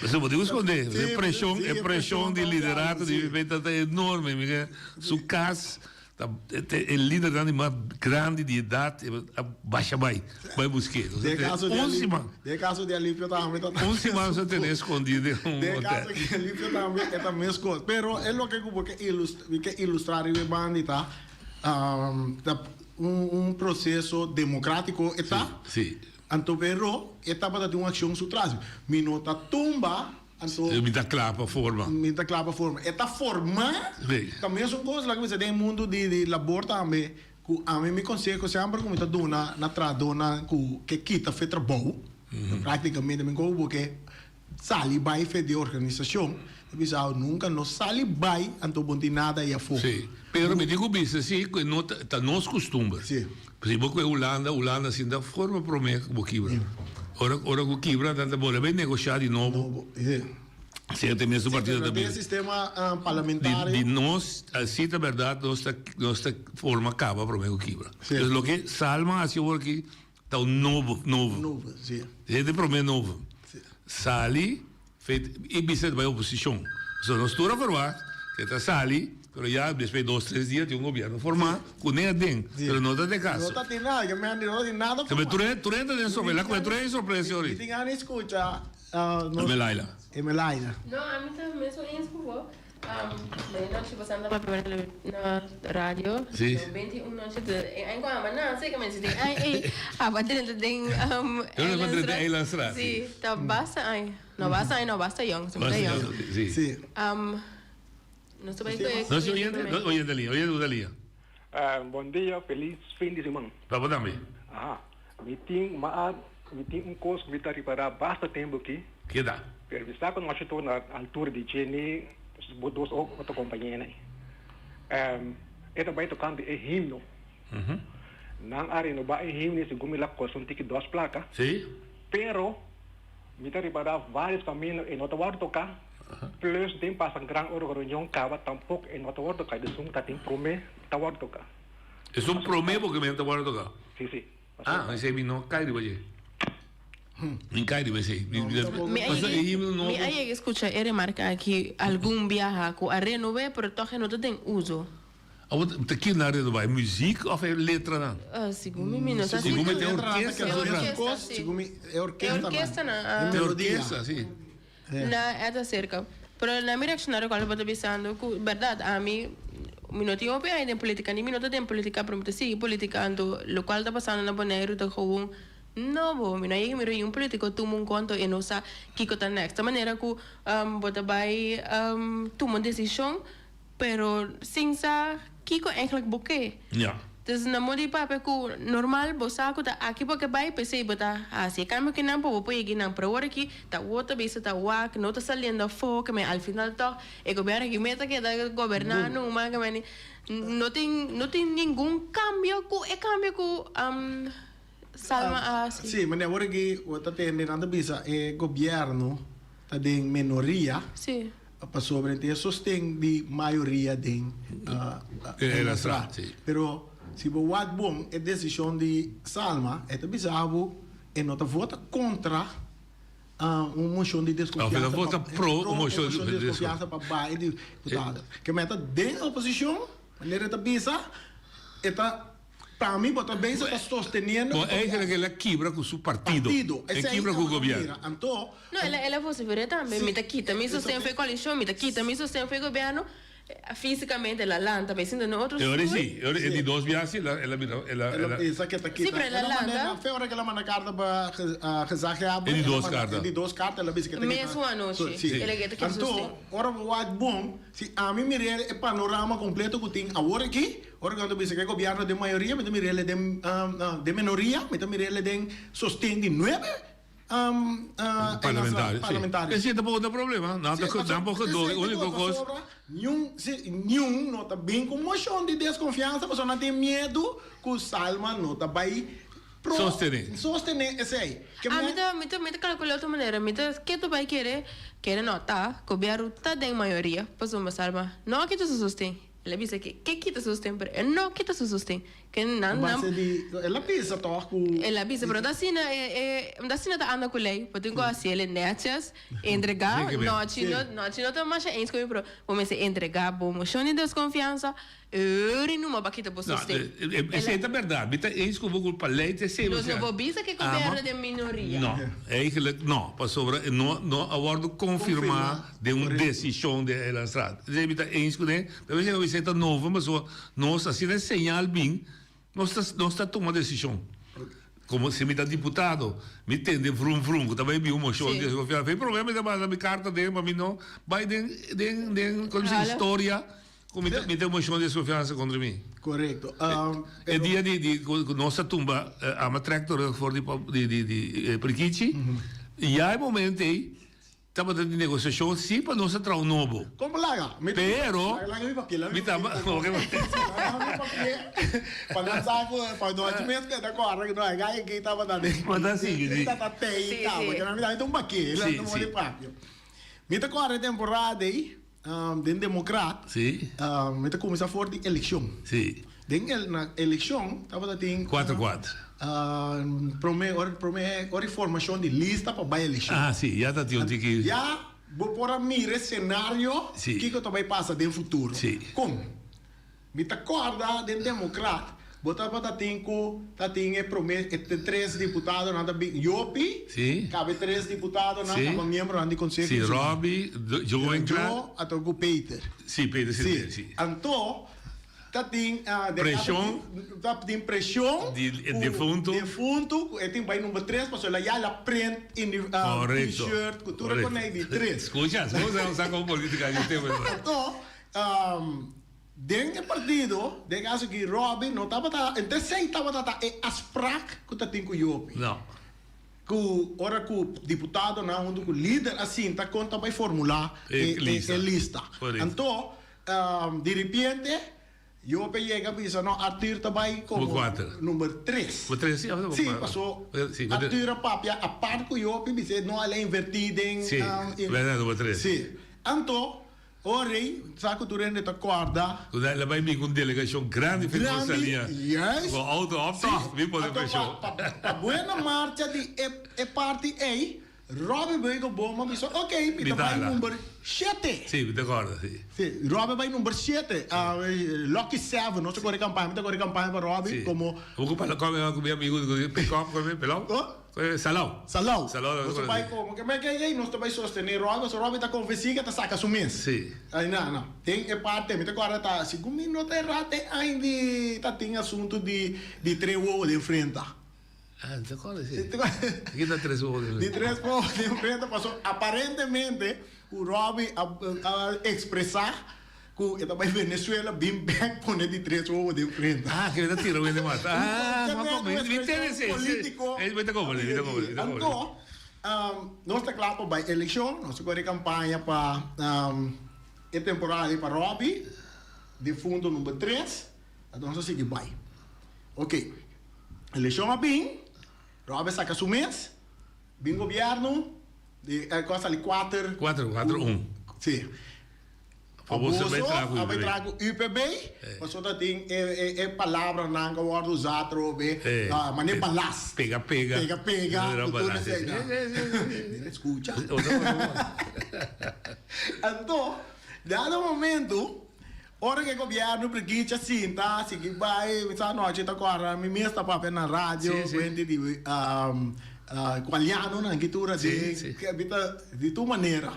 Pasobra bo tin ku skondé. E preshon, e preshon di liderato di UPP ta ta enorme. Mi ke su kas ta e lidernan di mas grandi di edat a basha bai, bai busk'é. Nos a tene un siman. Den kaso di Alipio tambe ta Un siman nos a tene skondí den un Den kaso hotel. di Alipio tambe e ta meskos. Pero e loke ku bo ke ilustra, mi ke ilustrá riba e banda ta. Ta un proceso democratico e ta. Sí. Anto pero e tabata tin un accion su tras. Mi no ta tumba, anto. Mi ta cla pa forma. Mi ta cla pa forma. E ta forma. Sí. Ta mesun cos la cu mi sa den e mundo di labor tambe cu ami mi conseho semper cu mi ta duna na trahadornan cu ke kita fe trabou. Practicamente mi como bo ke Sali bai fe di organisashon, ta bisa awo nunka no sali bai anto bo no tin nada ei afó. Sí, pero mi tin ku bisa sí ku e no ta, ta nos kustumber. Sí. Si bo kue Hulanda, Hulanda sin ta forma promé ku bo kibra. Ora, ora ku kibra nan ta bolbe bai negoshá di nobo. Nobo, sí. Sea ta e mesun partido ta Sí, pero den bin. sistema parlamentario. Di, di nos, así ta bèrdat, nos ta, nos ta forma kaba promé ku kibra. Sí. Dus loke Salma hasi awor aki Ta un nobo, nobo. Nobo, si. E di prome nobo. Si. Sali, fet, i bisa ta bai oposishon. So nos tur a verwacht ke ta sali, pero ya despues dos, tres dia tin un gobierno formá ku ne aden. Si. Pero no ta den kaso. No ta tin nada, ke men no ta tin nada Pero formá. tur e, tur e ta den sorpresa. La ku tur e sorpresa Mi ori. tin gana di skucha nos. Emelaila. Emelaila. No, ami ta mesun eens ku bo. Buenas noches, pasando pa primera na radio. Sí. 21 noche de ay kwa ma na sé que me dice ay ay aba drenta den um Yo no encontré de Eilandstraat. Sí, ta basta ay. No basta ay, no basta jong, se Basta basta jong. jong, sí. Sí. Um no se bai No se oyente, no oyente línea, oyente de línea. Bon dia, felis fin di siman. Pa bo tambe. Aha. Mi tin ma mi tin un kos ku mi ta ripará basta tempu aki. Keda. Pero mi sa ku nochi tur na altura di dje ni bo dos otro kompañeronan. E ta bai tokante e himno. Nan a renobá e himno segun mi la kosta un tiki dos plaka. Sí. Pero mi ta ripará vários kaminda e no ta wòrdu toká. Plus den pasa gran ora ku reunion kaba tampoko e no ta wòrdu toká. Esun ta tin promé ta wòrdu toká. Esun promé bo ke men ta wòrdu toká? Sí, sí. Ah, esei mi no kai riba dje. Mi kai riba esei. Mi a yega skucha e remarka aki algun biaha ku a renob'é pero tòg e no ta den uso. Awor ta kin nan renobá? E muzik òf e letranan? Segun mi mi no sa si. Segun mi ta e orkesta. E orkesta, si. Segun mi e orkesta. E orkesta nan. E orkesta, si. Na e ta serka. Pero na mi reakshonario kual bo ta bisando ku bèrdat ami mi no tin hopi aña den politika ni mi no ta den politika pero mi ta sigui politika anto lokual ta pasando na Boneiru ta gewoon nobo. Mi no a yega mira un politiko tuma un konto e no sa kiko ta next. Ta manera ku bo ta bai tuma un desishon pero sin sa kiko eigenlijk bo ke. Ja. Dus na modo di papia ku normal bo sa ku ta aki bo ke bai p'esei bo ta hasi e kambio kinan pa bo por yega einan. Pero awor aki ta wou ta bisa ta wak no ta saliendo afó ke men al final tòg e gobièrnu aki mes ta keda goberná numa ke men no tin no tin ningun kambio ku e kambio ku Salma a hasi. Sí, mane awor aki bo ta tende nan ta bisa e gobièrnu ta den menoria. Sí. Pasobra e sosten di mayoria den Eilandstraat. Pero si bo wak bon e desishon di Salma, e ta bisa bo e no ta vota kontra un moshon di deskonfiansa. E ta vota pro un moshon di deskonfiansa pa bai diputado. Ke meta den oposishon, manera e ta bisa, e ta. Pa mi bo ta bezig ta sosteniendo. Bo eigenlijk el a kibra ku su partido. Partido. El kibra ku gobierno. Anto. No, el a el a vociferé tambe. Mi ta kita mi sosten for e coalicion, mi ta kita mi sosten for e gobierno. Fisicamente el a lanta bay sinta na otro E ora stoel. si, e ora e di dos biaha si el a el a bira el a El a bisa ke ta kita. Si, pero el a lanta. Fe ora ke el a manda karta pa gezaghebber. E di dos karta. E di dos karta el a bisa ke ta kita. Mesun anochi. Si. El a kita sosten. Anto, ora bo wak bon, si ami mir'é e panorama completo ku tin awor aki, Ora ku nan ta bisa ku e gobièrnu den mayoria, mi ta mira el den den menoria, mi ta mira el den sosten di nuebe Parlamentario, si. parlamentario. Esei tampoco ta problema. Nan ta nan por gedoge. Esei ta Úniko kos kos. pasobra niun si niun no ta bin ku moshon di deskonfiansa pasobra nan tin miedu ku Salma no ta bai pro Sostené. sostené esei. Ke Ah, mi men ta mi ta mi ta kalkulá otro manera. Mi ta ke ta bai kere kere no ta gobièrnu ta den mayoria pasobra Salma no a kita su sosten. El a bisa ke ke kita sosten, pero e no kita su sosten. Ke nan nan. Base di, el a bisa tòg ku. El a bisa, pero no ta asina e e no ta asina ta anda ku lei. Bo tin ku hasi el netjes, entregá, nochi no nochi no ta masha eens ku mi, pero bo mester entregá bo moshon di deskonfiansa, eur i numa bo a kita bo sosten. No, esei ta bèrdat. Mi ta eens ku bo ku pa lei ta esei. Nos no por bisa ke gobièrnu den minoria. No, eigenlijk no, pasobra no no a wòrdu konfirmá. Den un desishon di Eilandstraat. Esei mi ta eens kuné, pero esei no ta nobo pasobra nos asina e señal bin, nos ta nos ta tuma desishon. Komo si mi ta diputado, mi tende vrum vrum ku ta bai bin un moshon di deskonfiansa. Fin problema mi ta manda mi karta den pa mi no bai den den den komo se historia ku mi ta mi ta un moshon di deskonfiansa kontra mi. Korekto. E dia di di ku nos a tumba ama trèk terug for di di di Prikichi, ya e momento ei Tabata di negosiashon si pa nos a traha un nobo. Kon laga? Mi ta Pero, laga mi papia, laga mi mi ta papia. oke Laga mi papia pa nan sa ku pa no hachi mes keda kòrda ku no e gai aki tabata den. Bo ta sigui di. Tabata tei Si, kaba, si. ke nan mi ta un bake, Si, nan si. di papia. Mi ta kòrda e temporada ei, den Demokrat, Si. mi ta kuminsá for di elekshon. Si. Den el na elekshon tabata tin. Kuater kuater. Prome ora prome ora di formashon di lista pa bai elekshon. Ah si, ya ta tin un tiki. Ya bo por a mira e senario Si. kiko ta bai pasa den futuro. Si. Kon? Mi ta kòrda den Demokrat. Bo tabata tin ku ta tin e prome e tres diputadonan ta bin Jopi, Sí. kabe tres diputadonan Sí. kaba miembronan di Konseho Sí, Insular. Robbie, Joe en kla. Joe anto ku Peter. Sí, Peter Sí. Silverio, sí. Anto ta tin ah, de Preshon. ta tin preshon Di e ku defuntu. defuntu ku e tin bai number tres pasobra el a ya el a print in di ah, Korekto. t-shirt ku tur e Korekto. konei di tres. Skucha, skucha, sa kon politika di tempo. Anto Den e partido, den caso aki Robin no tabata, ente esey tabata ta e afspraak cu ta tin cu Jopi. No. Cu ora cu diputadonan hunto cu lider a sinta con ta bay formula E lista. e lista. Correcto. Anto, di ripiente Jopi a yega a bisa no Arthur ta bay como Number cuater. number tres. Number tres, si, of Si, paso Si, number Arthur a papia apart cu Jopi bisa no a la inverti den Si, in number tres. Si. Anto, O rei, sa ku tur hende ta kòrda. Ku el a bai bin ku un delegashon grandi for di Grandi, Rosalia. juist. Ku outo òf tòg, bin pone Anto preshon. pa, pa, pa buena marcha di e, e parti ei, Robbie Beugelboom a bisa, ok, mi ta bai Bitala. number shete. Sí, mi ta kòrda, sí. Sí, Robbie a bai number shete. Ah, lucky seven, nos ta kore kampaña, mi ta kore kampaña pa Robbie Sí. komo. Bo ku pala kòme ku mi amigu ku pick up, kòme pelon? Oh? Salau. Salau. Salau. Nos ta bai como que me que nos ta bai sostener Robbie, so Robbie ta convenci que ta saca su mes. Sí. Ay na, na. Den e parte, mi ta corda ta, segun mi no ta erra te ain di ta tin asunto di di tres wowo den frenta. Ah, ta corda si. Ki ta tres wowo den frenta? Di tres wowo den frenta, paso aparentemente cu Robbie a a expresa Ku e ta bai Venezuela bin bek pone di tres wowo den frenta. Ah, ke ta tira wende mata. Ah, ma como, mi tene ese. Politico. Mi ta como, mi ta como, mi ta como. Anto, nos ta kla pa bai elekshon, nos ta kore kampaña pa e temporada ei pa Robbie, difunto number tres, anto nos a sigui bai. Ok, elekshon a bin, Robbie a saka su mes, bin gobièrnu, di e kos sali kuater. Kuater, kuater un. Si. Pa boso bai traha ku A bai UPB. traha ku UPB, pasobra ta tin e e e palabranan ku a wòrdu usá atrobe, manera balas. Pega pega. Pega pega, ku tur esei nan. Mira skucha. Anto, dado momento, ora ku e gobièrnu prikichi a sinta, sigui bai, mi sa anochi ta kòrda, mi mes ta papia na radio, wende di kualianonan ki tur aden, mi ta di tur manera.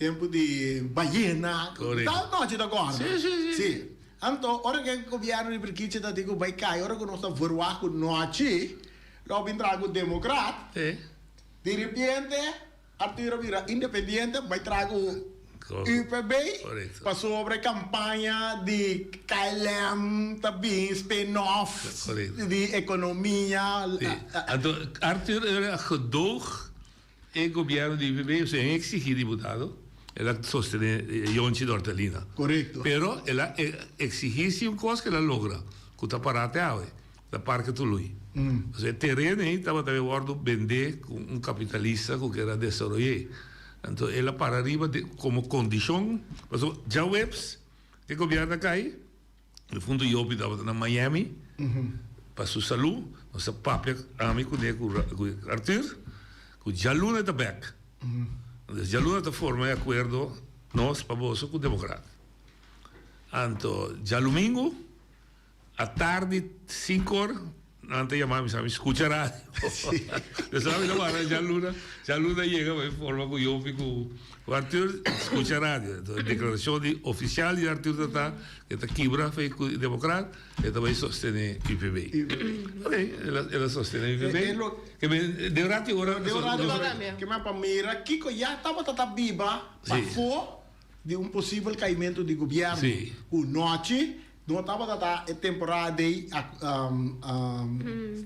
Tempu di bayena. Correcto. Tal nochi ta corda. Sí, sí, sí. Sí. Anto, ora cu e gobierno di Brikichi ta di cu bay cay, ora cu nos ta verwacht cu nochi, lo bin traha cu democrat. Sí. Di repente, Arturo bira independiente, bay traha cu UPB. Correcto. Pasobra e campaña di KLM ta bin spin-off Correcto. di economia. Sí. Anto, Arthur era gedoog E gobierno di UPB sin exigi diputado, el a sostene Yonchi Dortalina. Correcto. Pero el a exigi si un cos cu el a logra, cu ta para te awe, ta Parke Tului. Osea e tereno ey tabata bay wordo bende cu un capitalista cu kier a desaroye. Anto el a para riba como condicion, pasobra djaweps e gobierno a cay, Difunto Jopi tabata na Miami pa su salú. Nos a papia ami kuné ku Arthur ku djaluna e ta bèk. Entonces djaluna ta forma e akuerdo nos pa boso ku Demokrat. Anto djalumingu atardi sinkor Nan ta yama mi sa mi scucha radio. Yo sa mi ta wara djaluna, djaluna yega pa e forma cu Jopi cu cu Arthur scucha radio. Entonces e declaracion di oficial di Arthur ta ta cu e ta kibra fe cu Democrat, e ta bay sostene UPB. Ok, el a el a sostene UPB. Ke men den rato y ora Den un rato ke men pa mira kico ya tabata ta biba pafo di un posibel caimento di gobierno. Cu nochi No tabata ta e temporada dei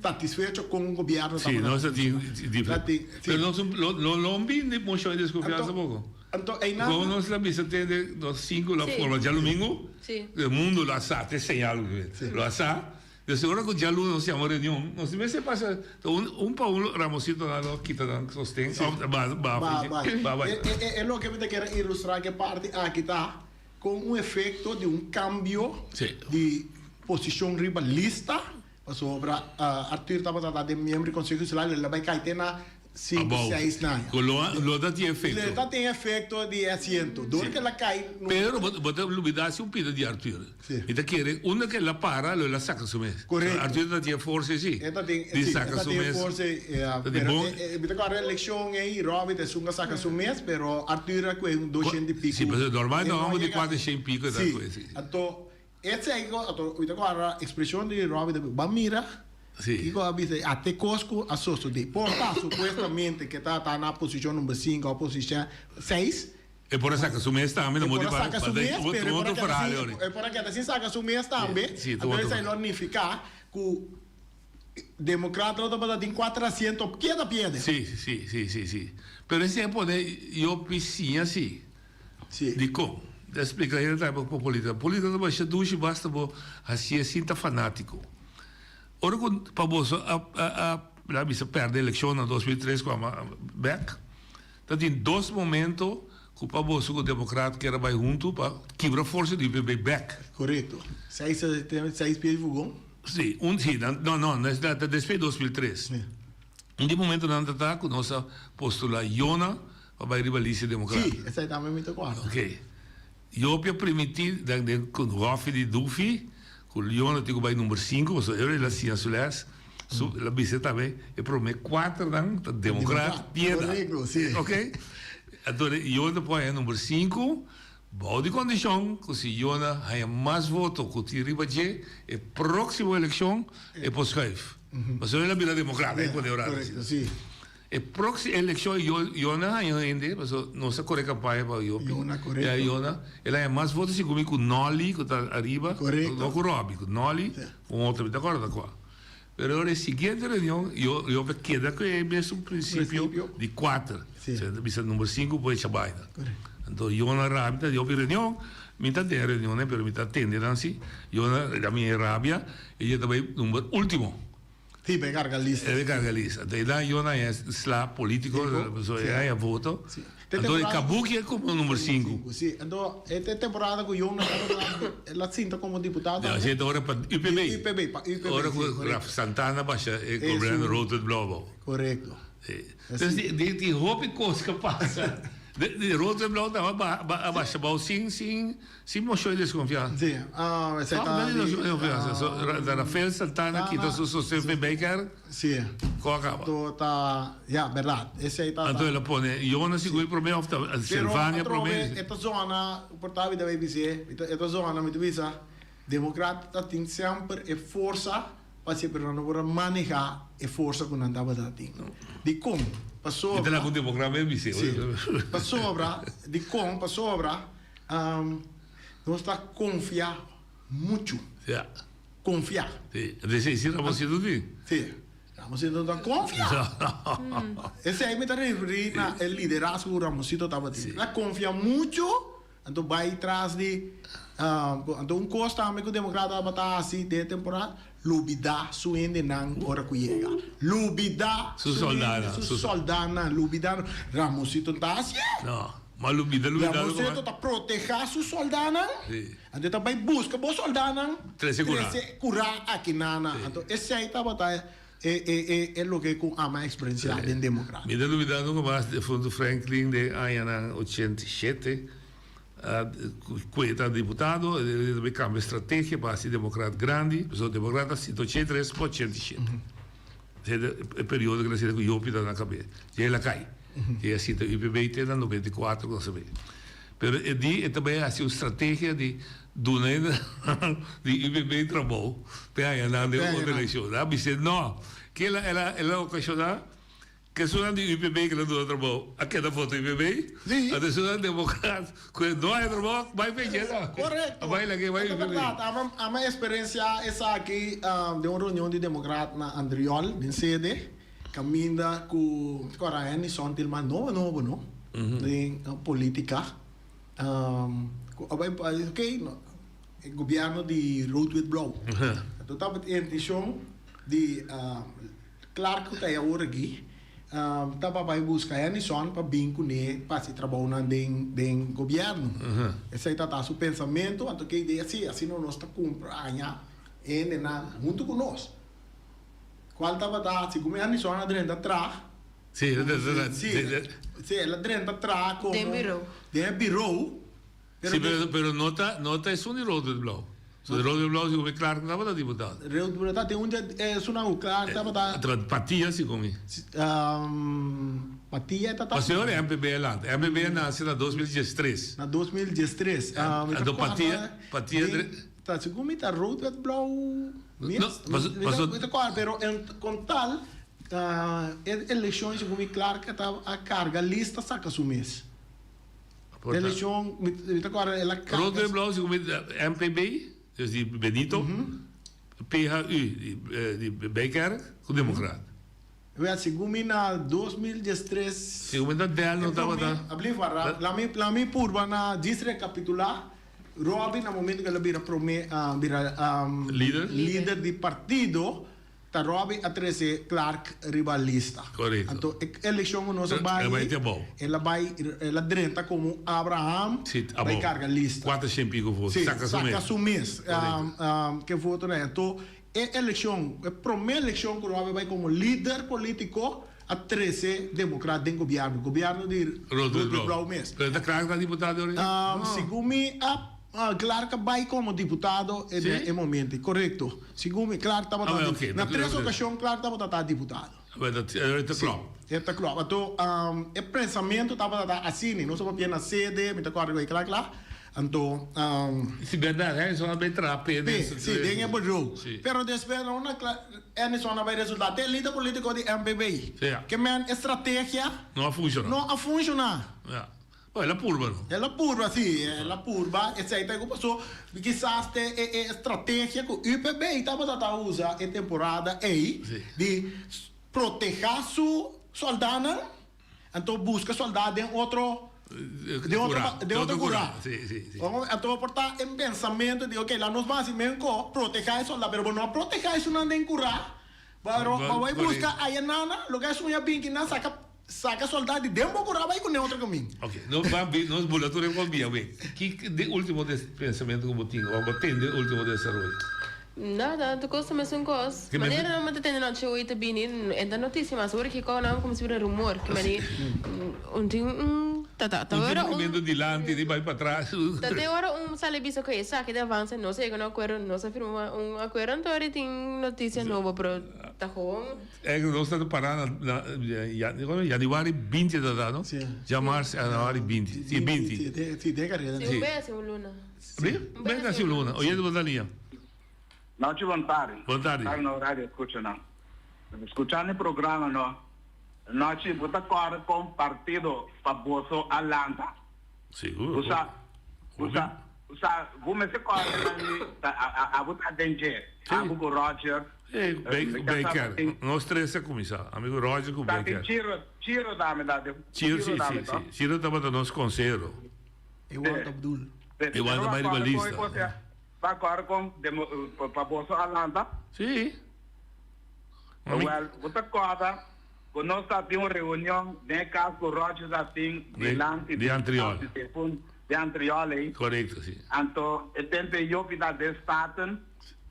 satisfecho con gobierno Sí, tabata nos ta tin Ta tin, sí. Pero nos lo lo bin di mocion di desconfiansa Anto, poco. anto einan Como nos la bisa tende nos cinco la Sí. forma djalumingo, Sí. e mundo lo a sa, te señal Sí. lo a sa. De seguro cu djaluna nos yama reunion, nos mester pasa un un pa un Ramosito nan lo kita nan sosten Sí. of ba ba Ba, ba. ba ba. E, e, e, e loke mi ta kere ilustra ke parti aki ta Con un efecto di un cambio di posicion riba lista, pasobra Arthur tabata ta den miembro di Conseho Insular, el a bay cay te na 5, 6 na. Ku lo lo ta tin efekto. Lo ta tin efekto di e asiento. Dor ku el a kai. Pero bo bo ta lubida si un pida di Arthur. Si. Mi ta kere unda ku el a para lo el a saka su mes. Korekto. Arthur ta tin e forsa esi. E ta tin, Di si, e saka ta su tin e mes. forsa ei. Ta di Pero bon. mi ta kòrda elekshon ei Robby ta esun a saka su mes pero Arthur a kohe un 200 i piku. Si, pasobra normal E ta no hòmber di yega. 400 i piku e ta Si. kohe si. Anto Esei ku ato mi ta kòrda ekspreshon di Robby ta bisa, Ban mira Sí. kiko a bisa a te kos ku a sosodé. Por ta supuestamente ke ta ta na posishon number sinku òf posishon seis. E por a saka su mes tambe, E no por moti a pa saka pa su mes, un pero e por a otro keda verhaal sin ori. e por a keda sin saka su mes tambe. Sí, ta Anto otro esei lo verhaal. nifiká ku Demokrata lo tabata tin kuater asiento pieda piede. Sí, sí, sí, sí, sí. Pero esei a pone yopi siña sí. Sí. Dikon? Ta splika hende tambe pa politica. Politica ta basha dushi basta bo hacié sin ta fanatico. Ora cu pa boso a a a la bisa perde eleccion na 2003 cu ama bek, ta tin dos momento cu pa boso cu democrat kier a bay hunto pa kibra forsa di UPB bek. Corecto. Seis seis pie di fugon. Sí, un sí, nan no no, ta despues 2003. Sí. Un di momentonan ta ta cu nos a postula Yona pa bai riba lista democrata. Sí, esei tambe mi ta cuadra. Ok. Yopi a primiti den den cu Goffy di Dufi cu Yona tin cu bai number cinco pasobra el a siña su les. Su el a bisa tambe e prome cuaternan ta democrat piedra. Correcto, sí. Ok. Anto Yona por haña number cinco bou di condicion cu si Yona haña mas voto cu tin riba dje e proximo eleccion e por schuif. Pasobra el a bira democrata e pone ora. Correcto, sí. E proximo eleccion Yona haña hende, pasobra nos a core campaña pa Yopi. Yona, correcto. Ya, Yona. El haña mas voto segun mi cu Nolly, cu ta ariba. Correcto. No cu Robby, cu Nolly, cu un otro, mi ta acorda cua. Pero ora e siguiente reunion, Yopi a keda cu e mesun principio di cuater. Sí. Osea, ta bisa number cinco por echa baina. Correcto. Anto Yona rabia, ta Yopi reunion, mi ta den reunionnan, pero mi ta atende nan si. Yona a mi rabia, e ta bay number ultimo. Sí, pa e carga lista. E carga lista. Anto e dan Yona e sla politico, pasobra e haña voto. Sí. Anto e Kabuki e como number cinco. Sí, anto e te temporada cu Yona tabata el a sinta como diputado No, tambe. si ora pa UPB. Di UPB, pa UPB, Ora sí, cu correcto. Raf Santana basha e E gobierno su rood wit blauw abou. Correcto. Sí. Entonces di di di hopi cos ca pasa. De di rood wit blauw taba ba ba a basha abou sin sin Sin mocion di desconfiansa. Sí, ah, esei ta di, desconfiansa. So, Rafael Santana kita su sosten fe Baker. Sí. Ko a caba. To ta, ja, berdad. Esei ta. Anto el a pone Jonas sigui prome of ta Silvania prome. Pero atrobe e ta zona, por ta mi ta bay bis'é, e ta zona mi ta bisa, Democrat ta tin semper e forsa pa haci pero nan no por a maneha e forsa cu nan tabata tin. Dicon? Pasobra. Mi ta laga un Democrat bay bis'é. Sí. Pasobra, dicon? Pasobra. Nos ta konfia muchu. Ja. Konfia. Sí. Entonces, si Ramosito tin? Sí. Ramosito ta konfia. Esei mi ta referí na e liderazgo ku Ramosito tabatin. El a konfia muchu, anto bai tras di, anto un kos tambe ku Demokrata tabata hasi den e temporada, lubidá su hendenan ora ku yega. Lubidá su hende, su sòldánan, lubidá. Ramosito no ta hasié. No. Ma lubida lubida La Moseto ta protehá su sòldánan, anto e ta bai buska bo sòldánan, Trese kurá. trese kurá aki nana. Anto esei tabata e e e e loke ku ami a eksperensiá den Demokrat. Mi ta lubida nunka mas defuntu Franklin den añanan 87 a ku e ta diputado e ta bai kambia strategia pa hasi Demokrat grandi, pasobra Demokrat a sinta 83 pa 87. Esei ta e periodo ku el a sinta ku Yopi ta na kabes. Dje el a kai. Dje a sinta UPB te na 94 ku nos a bay. Pero e di e ta bay hasi un strategia di duna e di UPB trabou p'e haña nan den otro elekshon. Nan a bis'é no. Kila el a el a okashoná ku esunnan di UPB ku el a duna trabou a keda vota UPB. Anto esunnan demokrat ku e no haña trabou bai p'e dje nan. Korekto. A bai lag'é bai Ta UPB. bèrdat. Ami a eksperensiá esaki den un reunion di demokrat na Andriol den sede. Caminda cu ora Henny Sontilman nobo nobo no den politica cu a bay ok e gobierno di rood wit blauw anto tabata e intencion di Clark cu ta e awor aki taba bay busca Henny Son pa bin cune pa haci trabounan den gobierno esey tata su pensamento anto ke idea si asina nos ta cumpra aña hendenan hunto cu nos. Cual tabata haci cu mi Anderson a drenta tra. Sí, sí, sí, el a drenta traha como Den bureau. Den e bureau. Pero sí, pero, pero no ta, no ta esun di rood wit blauw. So di rood wit blauw si come Clark no tabata diputado. Rood wit blauw tin un dje esunnan cu Clark tabata. Tabata Patia si come. Patia e tata. Pasobra ora MPB a lanta. MPB a nace na 2013. Na 2013. Anto Patia, Patia. Ta segun mi ta rood wit blauw mes. No, paso, paso. Mi ta corda pero en con tal e eleccion segun mi Clark ta a carga lista saca su mes. Eleccion mi ta corda el a carga. Rood wit blauw segun mi MPB dus di Benito, PHU di di Bijkerk cu Democraat. Wèl, segun mi na 2013. Segun mi ta Del no tabata. Alblief wara, la mi purba na djis rekapitulá. Robby na momento ku el a bira prome bira lider di partido ta Robby a trese Clark riba lista. Korekto. Anto e elekshon ku nos a bai el a bai el a drenta komo Abraham bai karga lista. Kuater shen piko voto. Si, saka su mes. Saka su mes ke votonan. Anto e elekshon e prome elekshon ku Robby bai komo lider politiko a trese Democrat den gobierno, gobierno di Rodrigo Blauw mes. Pero ta Clark ta diputado ahorita? No. Segun mi a Clark a bay como diputado den e momento, corecto. Segun mi Clark tabata na tres ocasion Clark tabata ta diputado. E ta klopt. E ta klopt. Anto e pensamento tabata ta asina, nos a papia na sede, mi ta corda cu e kla kla. Anto. Si berdad, Henderson a bay traha p'e den. Si, den e bureau. Pero despues no na Henderson a bay resulta te lider politico di MPB. Ke men e strategia. No a funciona. No a funciona. Ja. Bo, el a purba no. El a purba, si. El a purba. Esey ta cu paso kisas te e strategia cu UPB tabata ta usa e temporada ey di proteha su soldanan. Anto busca soldá den otro den otro den otro curá. Anto por ta e pensamiento di ok la nos ban haci menco proteha e soldá pero bo no a proteha esunnan den curá pero bo bay busca ayanana loke esun ya bin kinan saca saca soldá di den bo curá bay cune otro camin. Ok nos ban bin nos bula tur e cos bia we ki de ultimo pensamiento cu bo tin of bo tende ultimo desaroyo? Nada, tur kos ta mesun kos. Manera nan ta tende nochi hoy ta bini, e ta noticia mas. Ora kiko nan kuminsa bira rumor. Ki mani un tin un ta ta ta ora un. Un tin movimiento dilanti di bai patras. Ta te ora un sali bisa ku esaki ta avansa, nos a yega un akuerdo, nos a firma un akuerdo, anto ora tin noticia nobo, pero ta gewoon. E nos ta para na januari 20 ta ta no? Djamars januari 20, si 20. Si, den kareda. Si un bes, un luna. Bem casi un luna. Oyente bo ta lia. Nochi bon tardi. Bon tardi. Tardi no radio escucha nan. Escuchando e programa no. Nochi bo ta corda con partido pa boso a lanta? Sigur. Bo sa bo sa bo sa bo mester corda nan di ta abo ta den dje. Abo cu Roger. Si, Baker. Nos tres a cuminsa. Ami cu Roger cu Baker. Ta tin Chiro, Chiro tambe ta den. Chiro si si si. Chiro tabata nos consehero. Ewald Abdul. Ewald a bai riba lista. Ta kòrda kon pa boso a lanta? Sí. Wel, bo ta kòrda ku nos ta tin un reunion den e kas ku Rogers a tin dilanti di Antriol. Di Antriol ei. Korekto, sí. Anto e tempu ei Jopi ta den Staten,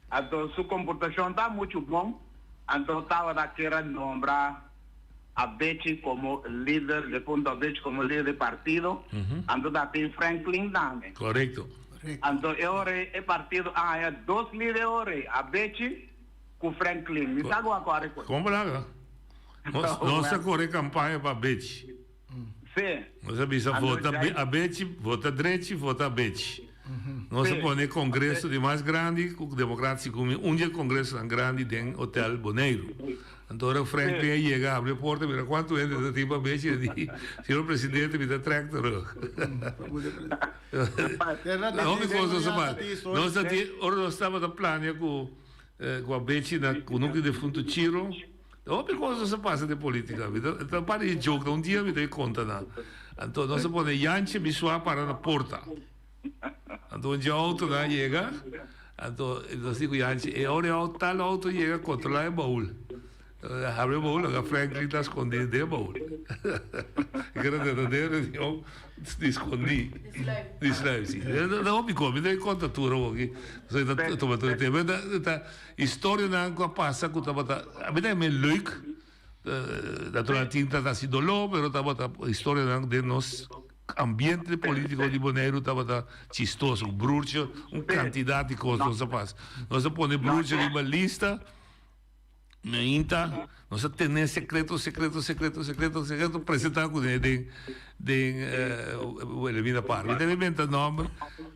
anto su komportashon ta muchu bon, anto tabata kier a nombra Abechi como lider de punto Abechi como lider di partido, anto ta tin Franklin tambe. Correcto. Anto e ora e partido a haya dos lider e ora ei, Abechi cu Franklin. Mi sa cu a core cu. Como laga? Nos, nos a core campaña pa Abechi. Sí. Nos a bisa vota Abechi, vota drechi, vota Abechi. Nos a pone congreso di mas grandi cu democracia cumi un di e congresonan grandi den Hotel Boneiru. Anto ora Franklin a yega habri e porta mira cuanto hende ta tin pa Abechi e di, Señor Presidente mi ta trek terug. Hopi cos nos a pasa. Nos ta tin ora nos tabata plania cu cu Abechi na cunucu di defunto Chiro. Hopi cosnan sa pasa den politica. Mi ta ta para di joke un dia mi ta conta nan. Anto nos a pone Jantje mi sua para na porta. Anto un dia auto nan yega, anto nos di cu Jantje e ora e auto tal auto yega controla e baul. Habri e baul aga Franklin ta scondi den e baul. E keda den den reunion di scondi. Di sluip si. Ta hopi cos mi ta conta tur awoki. Pasobra ta tuma tur e tempo. Ta Historianan ku a pasa ku tabata, a mi ta yam'é leuk. Natural tin ta hasi doló, pero tabata historianan den nos ambiente polítiko di Boneiru tabata chistoso. Broertje, un kantidat di kos nos a pasa. Nos a pone broertje riba lista. Mainta nos a tene sekreto, sekreto, sekreto, sekreto, sekreto, presentá kuné den den Wilhelmina Park. Mi ta inventa nòmber,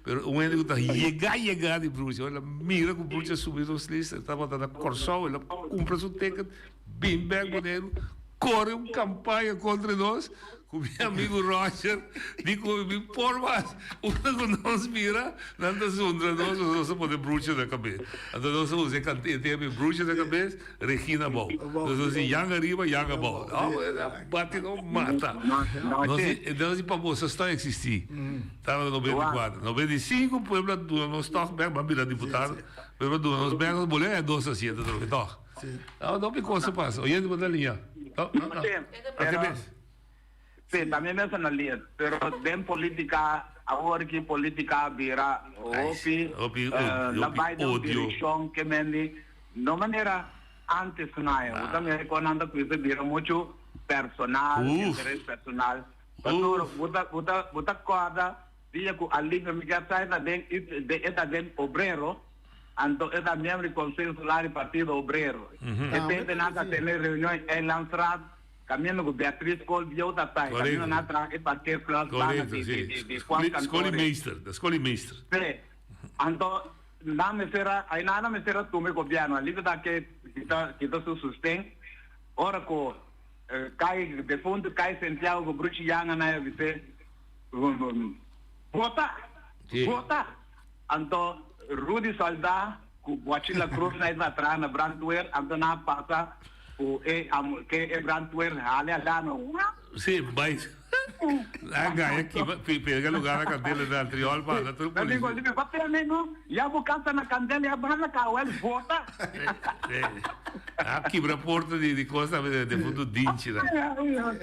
pero un hende ku ta yegá yegá di Bruce, el a mira ku Bruce a subi nos lista, el tabata na Kòrsou, el a kumpra su ticket, bin bèk Boneiru, kore un kampaña kontra nos, Ku mi amigu Roger di ku mi por mas unda ku nos mira nan ta zundra nos pasobra nos ta pone brucha na kabes. Anto nos a usa e kanti e tema brucha na kabes, Regina abou. Nos a si Yang ariba, Yang abou. Bati no mata. Nos di nos di pa boso sta eksistí. Tabata 94. 95 pueblo a duna nos tòg bèk, bo a bira diputado, pueblo a duna nos bèk, nos bole a dos asiento atrobe tòg. Hopi kos a pasa. Oyente bo ta liña. Pero, sí, también me na lier, pero den política, awor ki política a bira hopi, na bai den un direccion ke mendi, no manera antes na, bo ta mira kon nan ta cuminsa bira mucho personal, interes personal, pasobra bo ta, bo ta, bo ta corda dia cu Alivio Miguel Saez ta den, e ta den Obrero, Anto e ta miembro di Consejo Insular di Partido Obrero. E tempo nan ta tene reunion en Landsraad caminda cu Beatriz Kool bieu ta sai, caminda nan traha e parkeerplaats banda di di di Juan Cantore. Sí. Anto nan mester a, ai nan mester a tuma e gobierno, alivio ta ke kita kita su sosten ora cu cay defunto Cay Santiago cu Bruchi Yanga nan a bis'é vota, vota. Anto Rudy Soldá ku Boachi La Cruz na e traha na brandweer, anto nan a pasa ku e ke e brandweer hale a lano. Sí, bai. A gaña kima, pega lugar na kandela na Antriol pa anda tur polis. Nan digo, papia mi no, ya bo kasa na kandela ya banda ka awel bota. A kibra porta di kos tambe de fundo dinchi nan.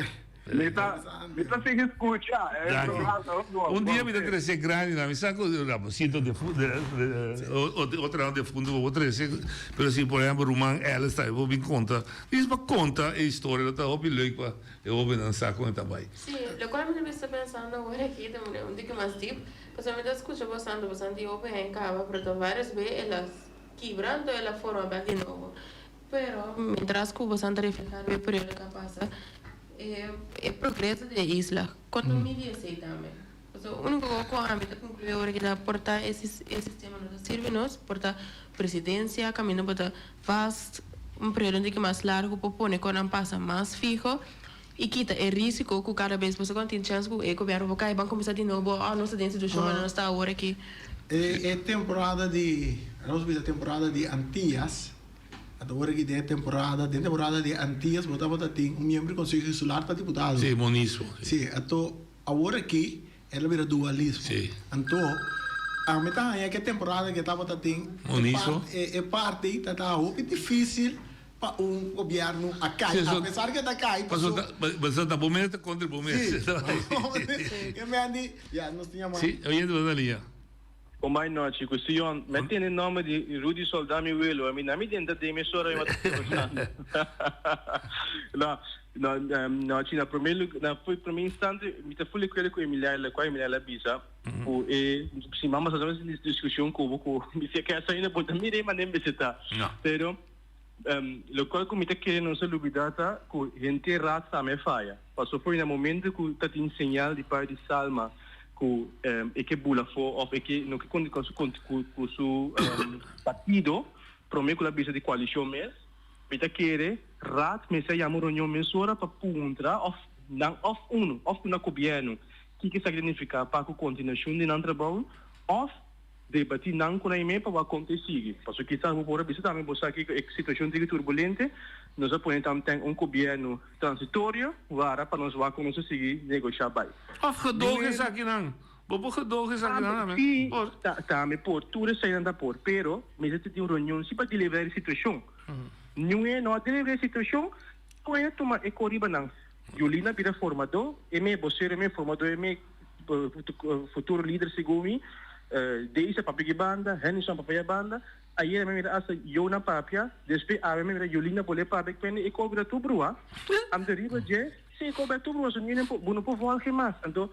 Mi ta mi ta sigui scucha e programa Un dia mi ta trece grandi nan mi sa cu Ramosito de otro nan defunto bo por trece pero si por ehempel ruman Alice tambe por bin conta djis pa conta e historia lo ta hopi leuk pa e hobennan sa con e ta bay. Si, locual mi ta bisa pensando awor aki ta un tiki mas deep pasobra mi ta scucha bastante bastante di hopi hen caba pero ta varios be el a kibra anto el a forma bek di nobo Pero, mientras cu bosan ta refleha riba e periodo cu a pasa, e progreso di e isla, con ta midi esey tambe? Pasobra unico cosa cu ami ta conclui awor aki ta por ta e sistema no ta sirbi nos, por ta presidencia caminda bo ta vast un periodo un tiki mas largo por pone con nan pasa mas fiho y kita e risico cu cada bes boso con tin chance cu e gobierno por cay ban cuminsa di nobo, oh nos ta den situacion manera nos ta awor aki. E temporada di, nos bisa temporada di Antillas. Ata ora ki den e temporada, den temporada di Antillas bo tabata tin un miembro di Consejo Insular ta diputado. Sí, monismo. Sí, anto awor aki el a bira dualismo. Sí. Anto ami ta haña ke temporada ke tabata tin Monismo. e parti ta ta hopi dificil pa un gobierno a kai, a pesar ke ta kai paso. Paso ta bo mes ta kontra bo mes. Sí. E men di, ya nos tin yama. Sí, oyente bo ta liña. Bon bai nochi cu Sion. Mi a tene nomber di Rudy Soldá mi welo. Mi na mi denta den mesora mi ta pensando. No, no, nochi na prome lugar, na prome instante mi ta ful acuerdo cu Emiliano locual Emiliano a bisa cu e siman pasado nos tin discusion cu bo cu mi si acaso ainda bo ta mira e manera mester ta. Pero locual cu mi ta kere nos a lubida ta cu henter raad tambe a faya. Paso foi na momento cu ta tin señal di parti di Salma ku e ke bula afó òf e ke no ke kontinua ku su ku su partido promé ku lo a bisa di koalishon mes mi ta kere raad mester a yama un reunion mesora pa puntra òf nan òf uno òf ku na gobièrnu kiko esaki ta nifiká pa ku kontinuashon di nan trabou òf debatí nan ku nan e me pa wak kon ta e sigui. Pasobra kisas bo por a bisa tambe bo sa kiko e situashon ta turbulente nos a pone tamten un gobièrnu Transitorio, wara pa nos wak ku nos a sigui negoshá bai. Of gedoog esakinan. Bo por gedoog esakinan tambe? Si, tambe por. Tur eseinan ta por. Pero mester tin un reunion si pa deliberá e situashon. Niun e no a deliberá e situashon, kon e a tuma e kor riba nan? Yulina bira formadó, e me bosero, e me formadó, e me futuro lider segun mi. Deisa papia ki banda, Hennyson papia banda, ayera mi mira hasta Yona papia, despues awe mi mira Yolinda bole papia, ik pende e kos bira tur brua, anto riba dje, si e kos bira tur brua, so mi bo no por volge mas, anto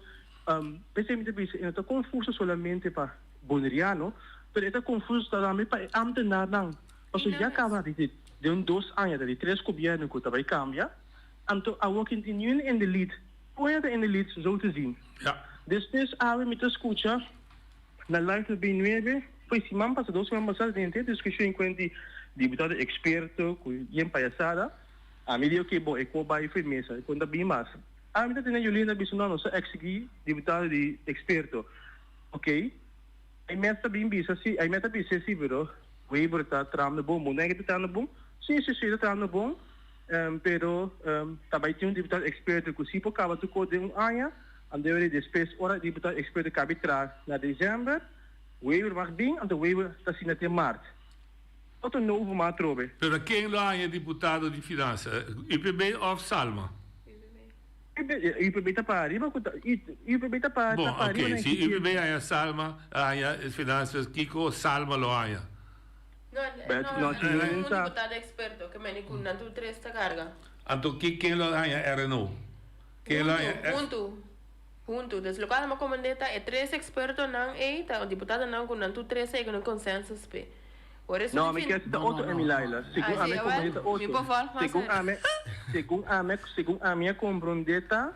p'esei mi ta bisa e no ta konfuso solamente pa Boneriano, pero e ta konfuso tambe pa e ambtenarnan, pasobra ya kaba di den dos aña ta di tres gobièrnu ku ta bai kambia, anto awor kin tin niun in de lead. Pueda ta in de lead zo te zien. Despues awe mi ta scucha na live na B nuebe, foi siman pasa, dos siman pasa, den e discusion en cuenta di diputado experto cu yen payasada. Ami di oke bon e cu bay foi mesa, e cu no ta bin mas. Ami ta tene Yolinda bisa no, nos ta exigi diputado di experto. Oke, ay mes ta bin bisa si, ay mes ta bisa si pero Wever ta trahando bon, bo no ta trahando bon? Si, si, si, e ta trahando bon. Pero ta bai tin un diputado eksperto ku si por kaba tur kos den un aña, anto e despues ora e diputado eksperto kabi tras na desèmber, Wever mag bin, anto Wever ta sinta te mart. Otro novo mas atrobe. Pero ken lo haña diputado di finansa, UPB òf Salma? UPB ta pa ariba ku ta UPB ta pa Bon, oke, si UPB haña Salma, haña finansa, kiko Salma lo haña? No, no, no, un diputado experto, ke meni ku nan tur tres ta karga. Anto ki ken lo haña RNO? Ken lo haña Huntu, huntu, huntu. Dus lokual mi a komand'é ta e tres ekspertonan ei ta diputadonan ku nan tur tres a yega na un konsensus p'e. Ora esun No, mi ke si ta otro Emi Laila. Segun ami a komprondé ta otro. Mi por volg mas Segun ami, segun ami, segun ami a komprondé ta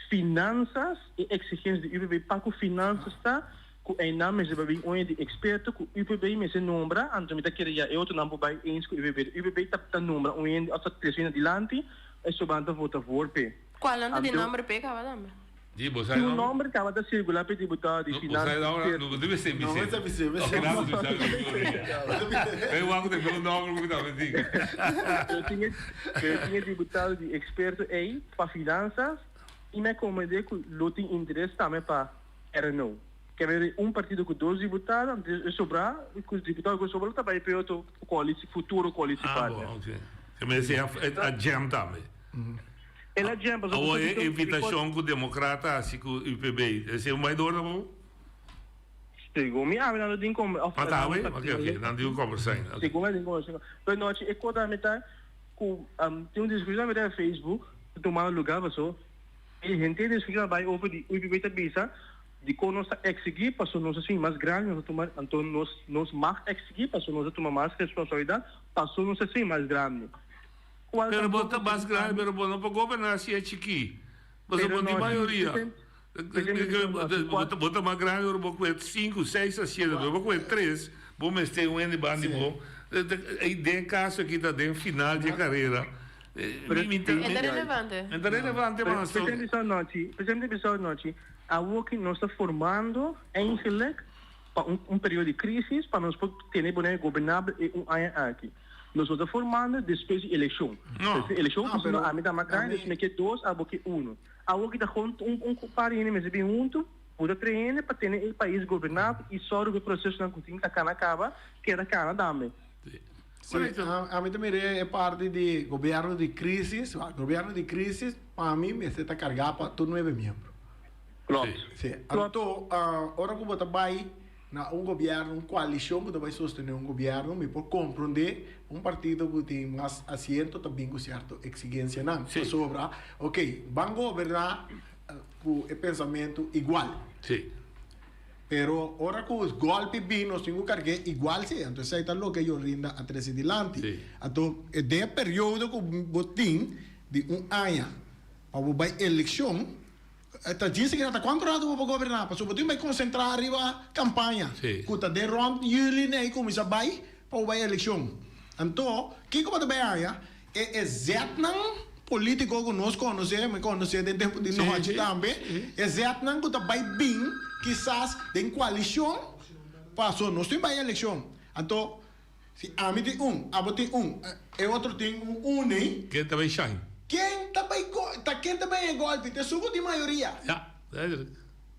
finansas, e eksigensia di UPB pa ku finansas ta Ku einan mester bai bin oña di eksperto ku UPB mester nombra, anto mi ta kere ya e otronan por bai eens ku UPB. UPB ta ta nombra un hende òf ta trese hende dilanti, esoban ta vota voor p'e. Kual nan ta di nomber p'e kaba tambe? Di bo sa e nomber? Su nomber kaba ta sirkulá p'e diputado di Bo sa e finansa nomber? No bo debe ser No Vicente. bo ta bisé, Ok, bisé. nan bo bisa mi. E wak ku ta e nomber ku mi ta di. Pero tin e pero tin e diputado di eksperto ei pa finansas i mi a komprendé ku lo tin interes tambe pa RNO. Ke ber un partido ku dos diputado, anto e sobrá ku diputado ku sobra ta bai p'e otro koalisi, futuro koalisi Ah, partner. bon, oke. Ke men si a jam tambe. El a jam pasobra Awor e invitashon ku demokrata hasi ku UPB, esei un bai dor tampoco? Segun mi awe nan lo tin komber, of Ah, ta awe? Oke, oke, nan tin un kombersa ainda. Segun mi tin kombersa. Pero nochi e kos tambe ta ku tin un diskushon tambe riba Facebook ta tumando lugar paso E henter diskushon a bai over di UPB ta bisa dikon nos ta eksigí paso nos a sigui mas grandi nos a tuma anto nos nos mag eksigí paso nos a tuma mas responsabilidat paso nos a sigui mas grandi. Kual Pero bo ta mas grandi pero bo no por goberná si e chikí paso bo tin mayoria bo ta mas grandi ora bo kue sinku seis asiento pero bo kue tres bo mester un hende banda di bo den kaso aki ta den final di e karera. E ta relevante. E ta relevante mas. Presidente bisa anochi, presidente bisa anochi, awoki nos ta formando eigenlijk pa un un periodo di crisis pa nos por tene Bonaire gobernabel e un aña aki. Nos no ta formando despues di eleccion. Despues di eleccion pasobra ami ta mas grandi dus mi ke dos abo ke uno. Awoki ta gewoon un un par di hende mester bin hunto, bo ta trae hende pa tene e pais gobernabel y sòru ku e procesonan ku tin ta kana kaba keda kana tambe. Sí, ami ta mira e parti di gobierno di crisis, gobierno di crisis pa mi mester ta carga pa tur nuebe miembro. Klopt. Sí, anto ora cu bo ta bay na un gobierno, un coalicion cu ta bay sostene un gobierno, mi por comprende un partido cu tin mas asiento ta bin cu cierto exigencianan. Pasobra, ok, ban goberna cu e pensamento igual. Sí. Pero ora ku gòlpi bin nos tin ku karg'é igual sí. Anto esei ta loke Jorinda a trese dilanti. Anto den e periodo ku bo tin di un aña pa bo bai elekshon, ta djis sikiera ta kuantu rato bo por goberná? Pasobra bo tin bai konsentrá riba kampaña ku ta den rònt yüli nei kuminsá bai pa bo bai elekshon. Anto kiko bo ta bai haña? E e zetnan politico cu nos conoce, mi conoce den tempo di nochi tambe, e zetnan cu ta bay bin kisas den coalicion, paso nos tin bay eleccion. Anto, si ami tin un, abo tin un, e otro tin un uni. Ken ta bay shine? Ken ta bay go, ta ken ta bay e golpi? Ta esun cu tin mayoria. Ya, duidelijk,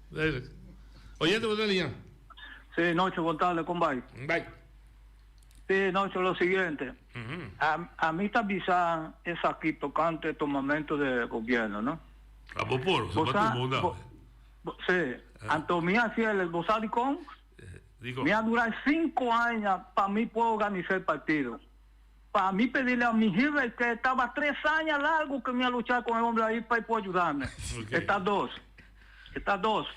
duidelijk. Oyente, bo ta liña? Sí, Nocho, bon tarde, con bay? Bay. Sí, Nocho, lo siguiente. A, a mi ta bisa esaki tocante tomamento de gobierno, no? A bo por, bo sa, bo, bo, sí. Anto mi haci el, bo sa dicon? Dikon? Mi a dura cinco aña pa mi por organisa e partido. Pa mi pedirle a mi Gilbert que taba tres aña largo que mi a lucha con e hombre ahi pa e por ayudarme. E ta dos. E ta dos.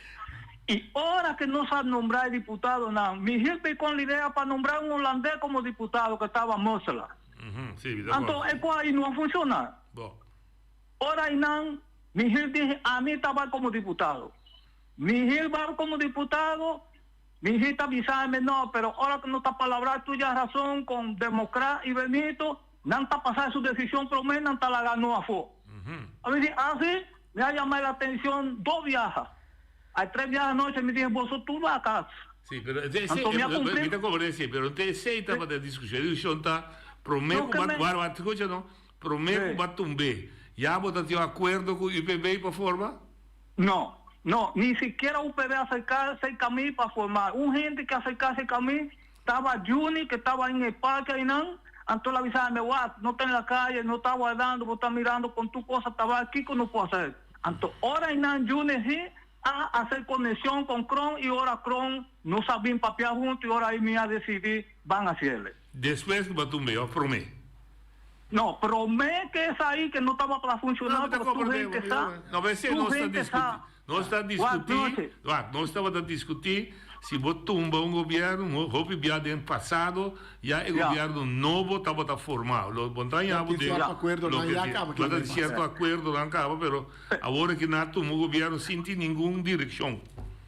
Y ora que nos a nombra e diputadonan, mi Gilbert con la idea pa nombra un holandés como diputado que taba Mosela. Sí, mi ta Anto acuerdo. e cos ahi no a funciona. Bo. Ora einan Mihil dije, ami ta bai como diputado. Mihil bai como diputado, Mihil ta bisami no, pero ora cu no ta palabra tuya razon con Democra y Benito, nan ta pasa su decision prome, nan ta laga no afo. Ami di, ah si? Mi a yama el atencion dos biaha. Ay tres biaha anochi mi dije, boso tur ba cas. Sí, pero esei, Anto mi a cumpli. mi ta comprende esei, pero no esei tabata e discusion. E discusion ta prome Lo cu que ba, me. wara, wara, scucha no, Promé ku Sí. ba tumb'é, ya bo ta tin un akuerdo ku UPB pa forma? No, no, ni sikiera UPB a aserká serka mi pa forma. Un hende ke aserká serka mi taba Juni ke taba en e parke einan, anto el a bisa mi, Wak, no ta en la kaye, no ta wardando, bo ta mirando kon tur kos a taba, kiko no por haser? Anto ora einan Juni sí a haser konekshon kon Kron i ora Kron nos a bin papia huntu i ora ei mi a desidí ban hasiel. Despues ku bo a tumb'é òf promé? No, promé ke esai ke no tabata funshoná No, pero tur hende sa, No, pero esei tur nos ta hende diskutí. sa. Nos ta Wak, diskutí, noche. wak, nos tabata diskutí si bo tumba un gobièrnu, hopi bia den pasado ya e Ya. gobièrnu nobo tabata formá. Lo bo ta Ya haña bo tin den sierto akuerdonan loke ya tin. kaba Bo ta kende tin sierto akuerdonan kaba, pero awor aki nan a tuma un gobièrnu sin tin ningun direkshon.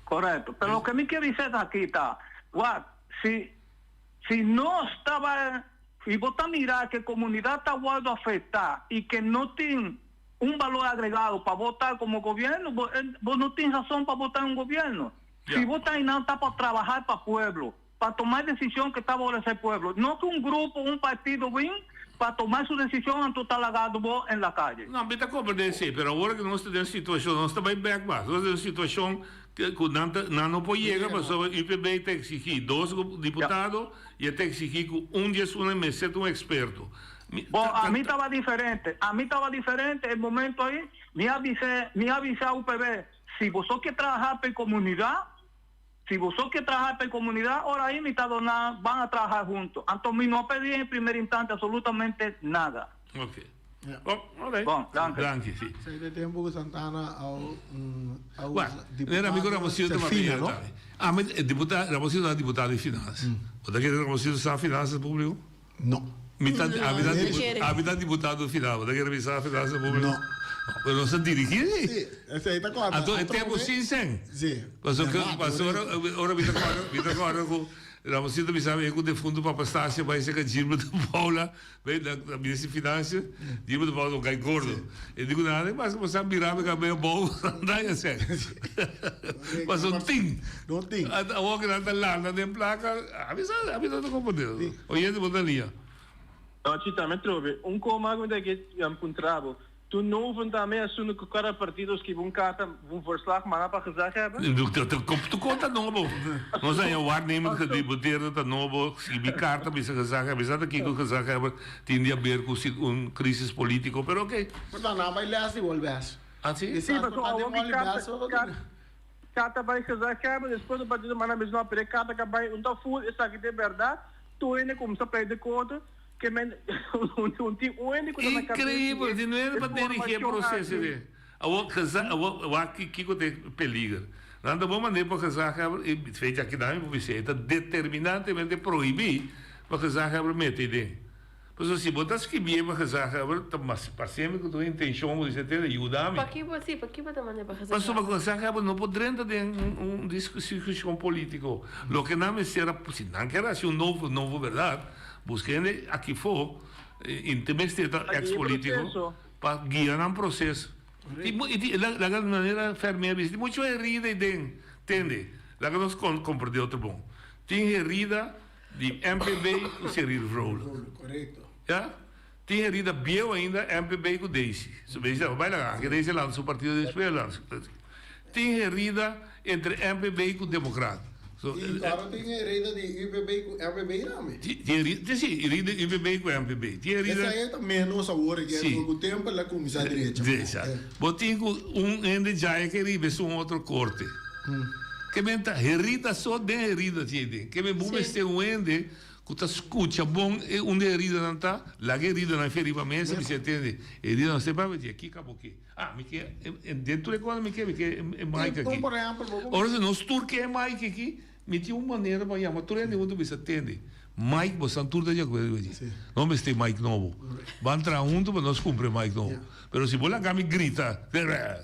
Korekto. Pero loke mi kier bisa aki ta, wak, si si nos taba Si bo ta mira ke komunidat ta wòrdu afektá i ke no tin un balor agregado pa bo ta komo gobièrnu, bo bo no tin rason pa bo ta un gobièrnu. Si bo ta einan ta pa trabahá pa pueblo, pa tuma e desishon ke ta favoresé pueblo, no ke un grupo, un partido bin pa tuma su desishon anto ta lagado bo en la kaye. No, mi ta komprendé esei, pero awor ke nos ta den situashon, nos ta bai bèk mas, nos ta den un situashon ku nan ta nan no por yega pasobra UPB ta eksigí dos diputado, I e ta exigí cu un di esunnan mester ta un experto. Mi Bo, ta, ta, ami taba diferente. Ami taba diferente e momento ei. Mi a bis'é, mi a bisa UPB, si boso ke traha pa e comunidad, si boso ke traha pa e comunidad, ora ei mi ta dona, ban a traha hunto. Anto mi no a pedi en primer instante absolutamente nada. Ok. Bon, ok. Bon, danki. Danki, si. Esei ta e tempu ku Santana a a Bueno, usa nera amigo diputado Ramosito ta Serfina, papia no? tambe. Ah, ma e diputa, Ramosito ta diputado di finanzas. Bo ta kere Ramosito sa finanzas público? No. Mi ta, ami ta No, dipu, kere. ami ta diputado di finanzas. Bo ta kere mi sa finanzas público? No. Pero nos ta dirigí si. Sí, esei ta kòrda. Anto e Otro tempu momento- sin sen. Sí. Paso ke, Bèrdat, paso ora, ora mi ta kòrda, mi ta kòrda ku Ramosito mi sa e ku defuntu Papa Stacio bai serka Gilbert de Paula. Bay na minister di financia, di bo ta un gai gordo. E di ku nan, mas bo sa mira mi cabello abou, nan ya sek. Mas no tin. No tin. Awor ku nan ta landa den plaka, ami sa, ami no ta comprende. Oyente bo ta lia. No, Chita, mi trobe. Un koma ku mi ta ke puntra bo. Toen noven tambe asuntu ku kada partido skibi un karta, un verslag manda pa gezaghebber? Tu kon ta nobo? Nos a haña waarnemend gedeputeerde ta nobo skibi karta bisa gezaghebber. Sa ta kiko gezaghebber tin di haber ku un krisis politiko, pero oke. Pero ta nan bai les di Wolbes. Ah si? Si, pasobra awor ki karta, karta bai gezaghebber, despues e partido manda bisa no, pero e karta ka bai un ta ful esaki ta e bèrdat, tur hende kumsa pèrdè koto. Ke men un tin un hende ku ta na kabes di Increíbel, e di no hende pa dirigi e formashon proceso aki. di. Awor geza awor wak ki kiko ta e peliger. Nan ta bon manera pa gezaghebber i fecha aki nan mi por bisa e ta determinantemente prohibí pa gezaghebber mete den. Pasobra si bo ta skibié pa gezaghebber ta mas parse mi ku ta un intenshon bo dice tende yuda mi. Paki bo si paki bo ta manda pa gezaghebber? Pasobra gezaghebber no por drenta den un diskushon politiko. Loke nan mester a si nan kier hasi un novo novo berdad. Buska hende aki fo, i te mester ta ex politico pa guia nan proceso. I laga manera Fermi a bisa, tin mucho herida ei den, tende, laga nos comprende otro bon. Tin herida di MPB cu Cyril Vrolijk. Ya? Tin herida bieu ainda MPB cu Daisy. So Daisy ta bai laga, anke Daisy a lanta su partido despues a lanta su partido. Tin herida entre MPB cu Democraat. So, Y ahora tin herida di UPB cu MPB tambe. Tin herida, si, herida di UPB cu MPB. Tin herida. Esei ta menos awor ke Si. cu tempo el a cuminsa drecha. Drecha. Bo tin cu un hende djaya ke riba esun otro corte. Ke men ta herida so den herida tin den. Ke men bo mester un hende ku ta skucha bon e unda e heridanan ta, laga e heridanan fe riba mesa bisa e tende e heridanan se papia di aki kabo ke. Ah mi ke den tur e kos mi ke mi ke e mic aki. Ora si nos tur ke e mic aki mi tin un manera pa yama tur hende huntu bisa tende mic bosan tur ta di akuerdo riba dje. No mester mic nobo. Ban traha huntu pa nos kumpra e mic nobo. Pero si bo laga mi grita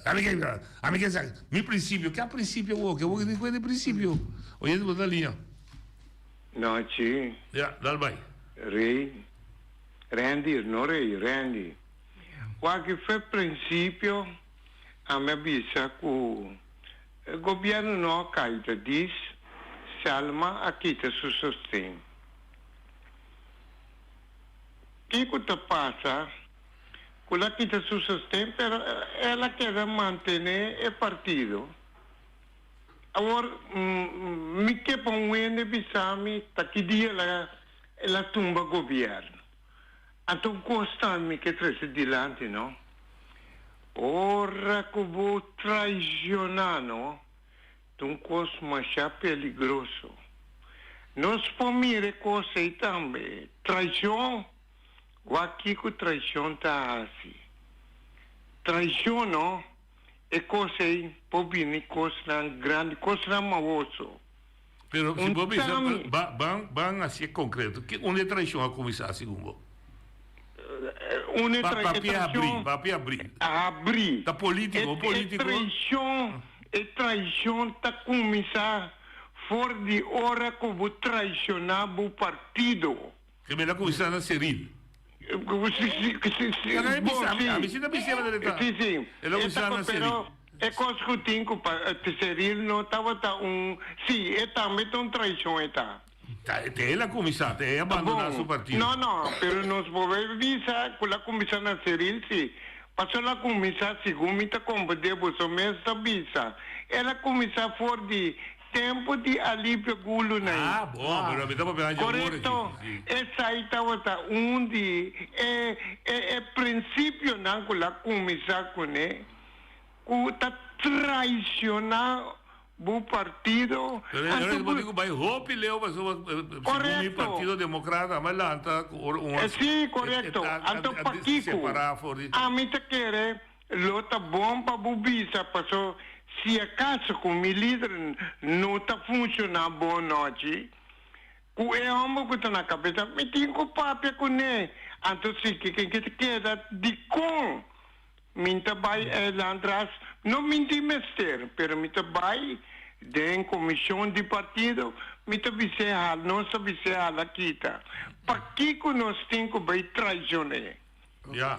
ami ke ami ke esaki mi prinsipio ke a prinsipio awor ke bo tin kuenta di prinsipio oyente bo ta liña. Nochi. Ya dal bai. Rey Randy no Rey Randy. Wak fe prinsipio ami a bisa ku e gobièrnu no a kai ta dis Selma a kita su sosten. Kiko ta pasa ku el a kita su sosten pero el a keda mantené e partido. Awor mi ke pa un hende bisa mi ta ki dia el a tumba gobièrnu. Anto un kos tambe mi ke trese dilanti no, ora ku bo traishoná no, ta un kos masha peligroso. Nos por mira e kos ei tambe, traishon, wak kiko traishon ta hasi. Traishon no, e kos ei por bini kosnan grandi, kosnan mawoso. Pero si bo bisa, ban ban hacié concreto. Ki unda e traicion a cuminsa segun bo? Unda e traicion. Papia abri, papia abri. Abri. Ta politico, politico. E traicion, e traicion ta cuminsa for di ora cu bo traiciona bo partido. Ke mester a cuminsa na Ceril. Si, si, si. Bo, si. Ami si ta bisa manera ta. Si, si. El a cuminsa na Ceril. E kos ku tin ku pa Ceril no tabata un, si, e tambe ta un traishon e ta. Ta te el a kuminsá, te e a bandoná su partido. No, no, pero nos por bay bisa ku el a kuminsá na Ceril, si. Pasobra el a kuminsá, segun mi ta komprendé, boso mes ta bisa, el a kuminsá for di tempu di Alipio Gulunay. Ah, bon, pero mi ta papia dje awor aki. Korekto, esai tabata un di e e e prinsipionan ku el a kuminsá kuné. Ku ta traiciona bo partido. Pero anto bo tin ku bai hopi leu pasobra segun mi partido democrata a lanta ku ora un a Si korekto anto pakiko ami ta kere lo ta bon pa bo bisa paso si akaso ku mi lider no ta funciona bon nochi ku e homber ku ta na kabesa mi tin ku papia kune anto si ken ke ta keda dikon Mi ta bai e landras, no mi tin mester, pero mi ta bai den comision di partido, mi ta bis'é hal, nos ta bis'é hala kita. Pakico nos tin cu bai traicion'é? Ya.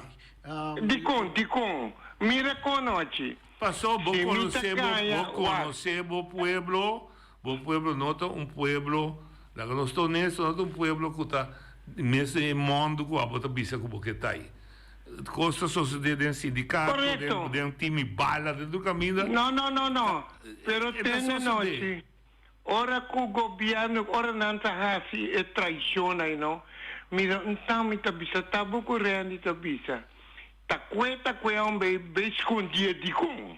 Dicon, dicon? Mira con nochi. Paso bo Si mi ta conoce bo, caña, bo wak. conoce bo pueblo, bo pueblo no ta un pueblo, laga nos ta honesto, no ta un pueblo cu ta mes den e mondo cu abo ta bisa cu bo ke ta ayi. Kos ta sosodé den sindikato, Korekto. den timi bala, den tur kaminda. No, no, no, no. Pero E ta tende sosodé. nochi, ora ku gobièrnu, ora nan ta hasi e traishon ei, no, mira, nta mi ta bisa, ta bo ku Randy ta bisa, ta kue ta kue homber ei bei skondié dikon.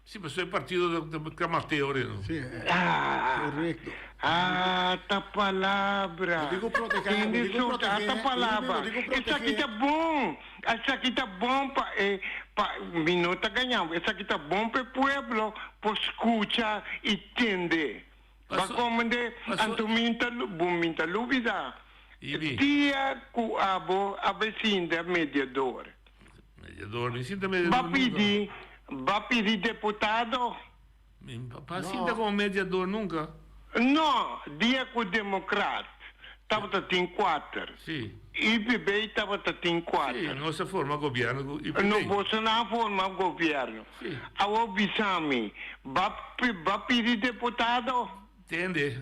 Si, pasobra e partido ta Mateo Reno. Si, Ah, correcto. ah, ta palabra. Bo tin cu proteha, bo Tende tin cu so, protehe, ah, ta palabra. bo tin cu protehe. Esaki ta bon, esaki ta bon pa e, pa, mi no ta gaña bo, esaki ta bon pa e pueblo por scucha y tende. Ba comende, anto mi ta, bo mi ta lubida. Dia cu abo a bay sinta mediador. Mediador, mi sinta mediador Ba nunca. pidi, ba pidi deputado. Mi pa sinta como mediador nunca. No, dia cu Democrat tabata tin cuater. Si. UPB tabata tin cuater. Si, nos a forma gobierno cu UPB. No, boso no a forma gobierno. Si. Awor bisa mi, ba, ba pidi deputado? Tende,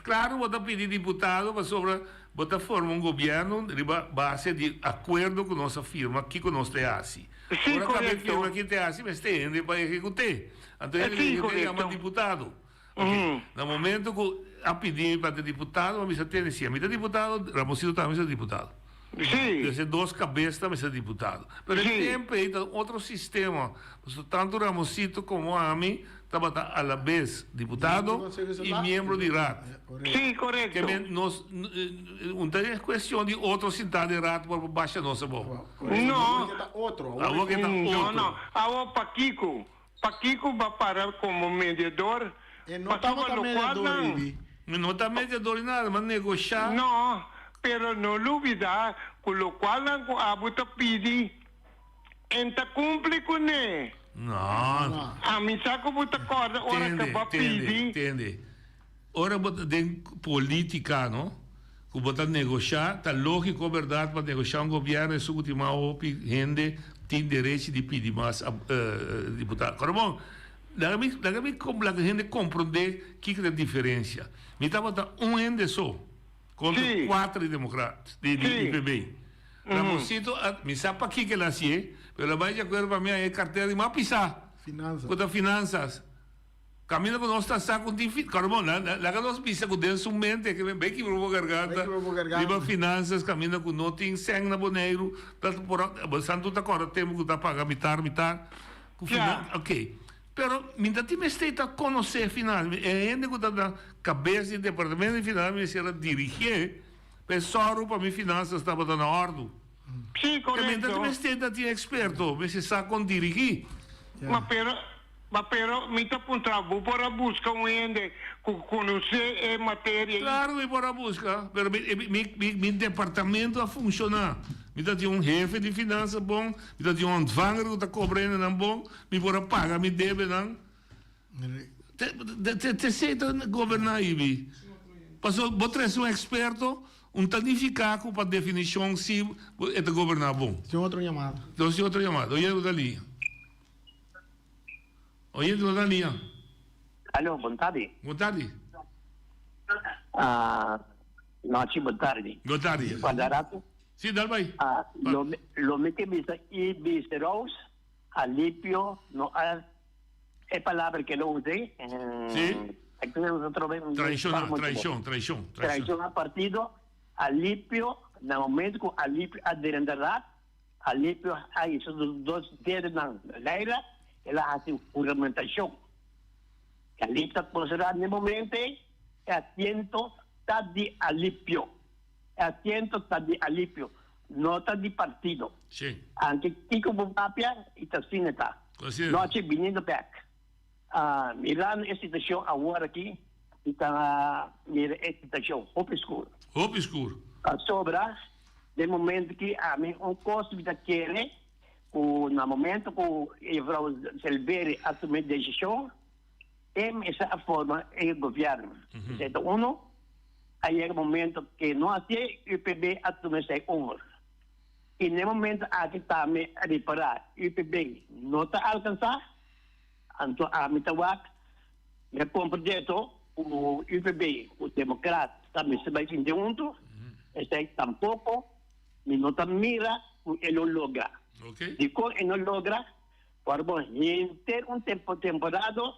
claro bo ta pidi diputado pasobra bo ta forma un gobierno riba base di acuerdo cu nos a firma kico nos ta haci. Sí, Ora cabe correcto. firma ki ta haci mester hende pa ejecute. Anto hende Sí, ta yama correcto. diputado. Ok, na momento cu a pidi mi pa ta diputado, mi a bisa tende si ami ta diputado, Ramosito tambe ta diputado. Sí. Dus e dos kabes ta mester diputado. Pero e tempu ei ta un otro sistema. Pasobra tantu Ramosito komo ami tabata alabes diputado i miembro di Raad. Sí, korekto. Ke men nos un ta e kuestion di otro sintá den Raad por por basha nos abou. No. Awor ke ta otro. No, no. Awor pakiko? Pakiko bo a para komo mediador? E no tabata mediador, Ibi. Mi no ta mediador di nada, mi a negoshá. No, pero no lubidá ku lokualnan ku abo ta pidi, en ta kumpli kuné. No. Ami sa ku bo ta kòrda ora ku bo a pidi. Tende, tende. Ora bo ta den polítika, no, ku bo ta negoshá, ta lógiko bèrdat pa negoshá un gobièrnu esun ku tin mas hopi hende tin derechi di pidi mas diputado. Kòrda bon, laga mi laga mi laga hende komprondé kiko ta e diferensia. Mi tabata un hende so kontra kuater di demokrat di di UPB. Ramonsito a mi sa pakiko el a hasié, pero el a bai di akuerdo pa mi haña e kartera di mas pisá ku ta finansas. Caminda cu nos ta sa cu tin fi, Carmon, laga nos bisa cu den su mente ke men bay kibra bo garganta riba finanzas caminda cu no tin sèn na Boneiru, ta por a, Santu ta corda tempo cu ta paga mitar mitar cu finan, ok. Pero mi ta tin mester ta conoce finan, e hende cu ta na cabes di departamento di finan mi mester a dirigie pa e sòru pa mi finanzas tabata na ordu. Sí, Ke mi ta correcto. tin mester ta tin experto, mester sa con dirigi. Ma pero Ma pero mi ta puntra, bo por a busca un hende cu conoce e materia y. Claro mi por a busca, pero mi mi mi mi departamento a funciona. Mi ta tin un hefe di finansa bon, mi ta tin un ontvanger cu ta cobra hendenan bon, mi por a paga mi debenan. Te te te esey ta goberna Ibi. Pasobra bo trece un experto, un ta nifica cu pa definicion si e ta goberna bon. Tin otro yamada. Nos tin otro yamada. Oye bo ta liña. Oye, bo ta liña. Alo, bon tardi. Bon tardi. Ah, nochi, bon tardi. Bon tardi. Guarda rato. Sí, dal bai. Ah, lo, lo mi ke bisa i bisa Rose, Alipio no a e palabra ke lo usé. Sí. Traiciona, traicion, traicion. Traiciona partido, Alipio, na momento ku Alipio a drenta raad, Alipio a hisa su dos dedonan na laira, el a hasi huramentashon. Alipio ta konsiderá n'e momento ei, e asiento ta di Alipio. E asiento ta di Alipio, no ta di partido. Anke kiko bo papia, i ta asina e ta. Nochi biniendo bèk, mirando e situashon awor aki, mi ta mira e situashon hopi skur. Hopi skur. Pasobra Den momento ki ami un kos mi ta kere ku na momento ku juffrouw Silveri a tuma e desishon e mester a forma e gobièrnu. Esei ta uno. A yega momento ke no hasié UPB a tuma esei over. I na e momento aki tambe a ripará UPB no ta alkansá, anto ami ta wak mi a komprendé to ku UPB ku Demokrat ta mester bai sinti huntu. Esei tampoko mi no ta mira ku e lo logra. Dikon e no logra? Ora bo henter un temporada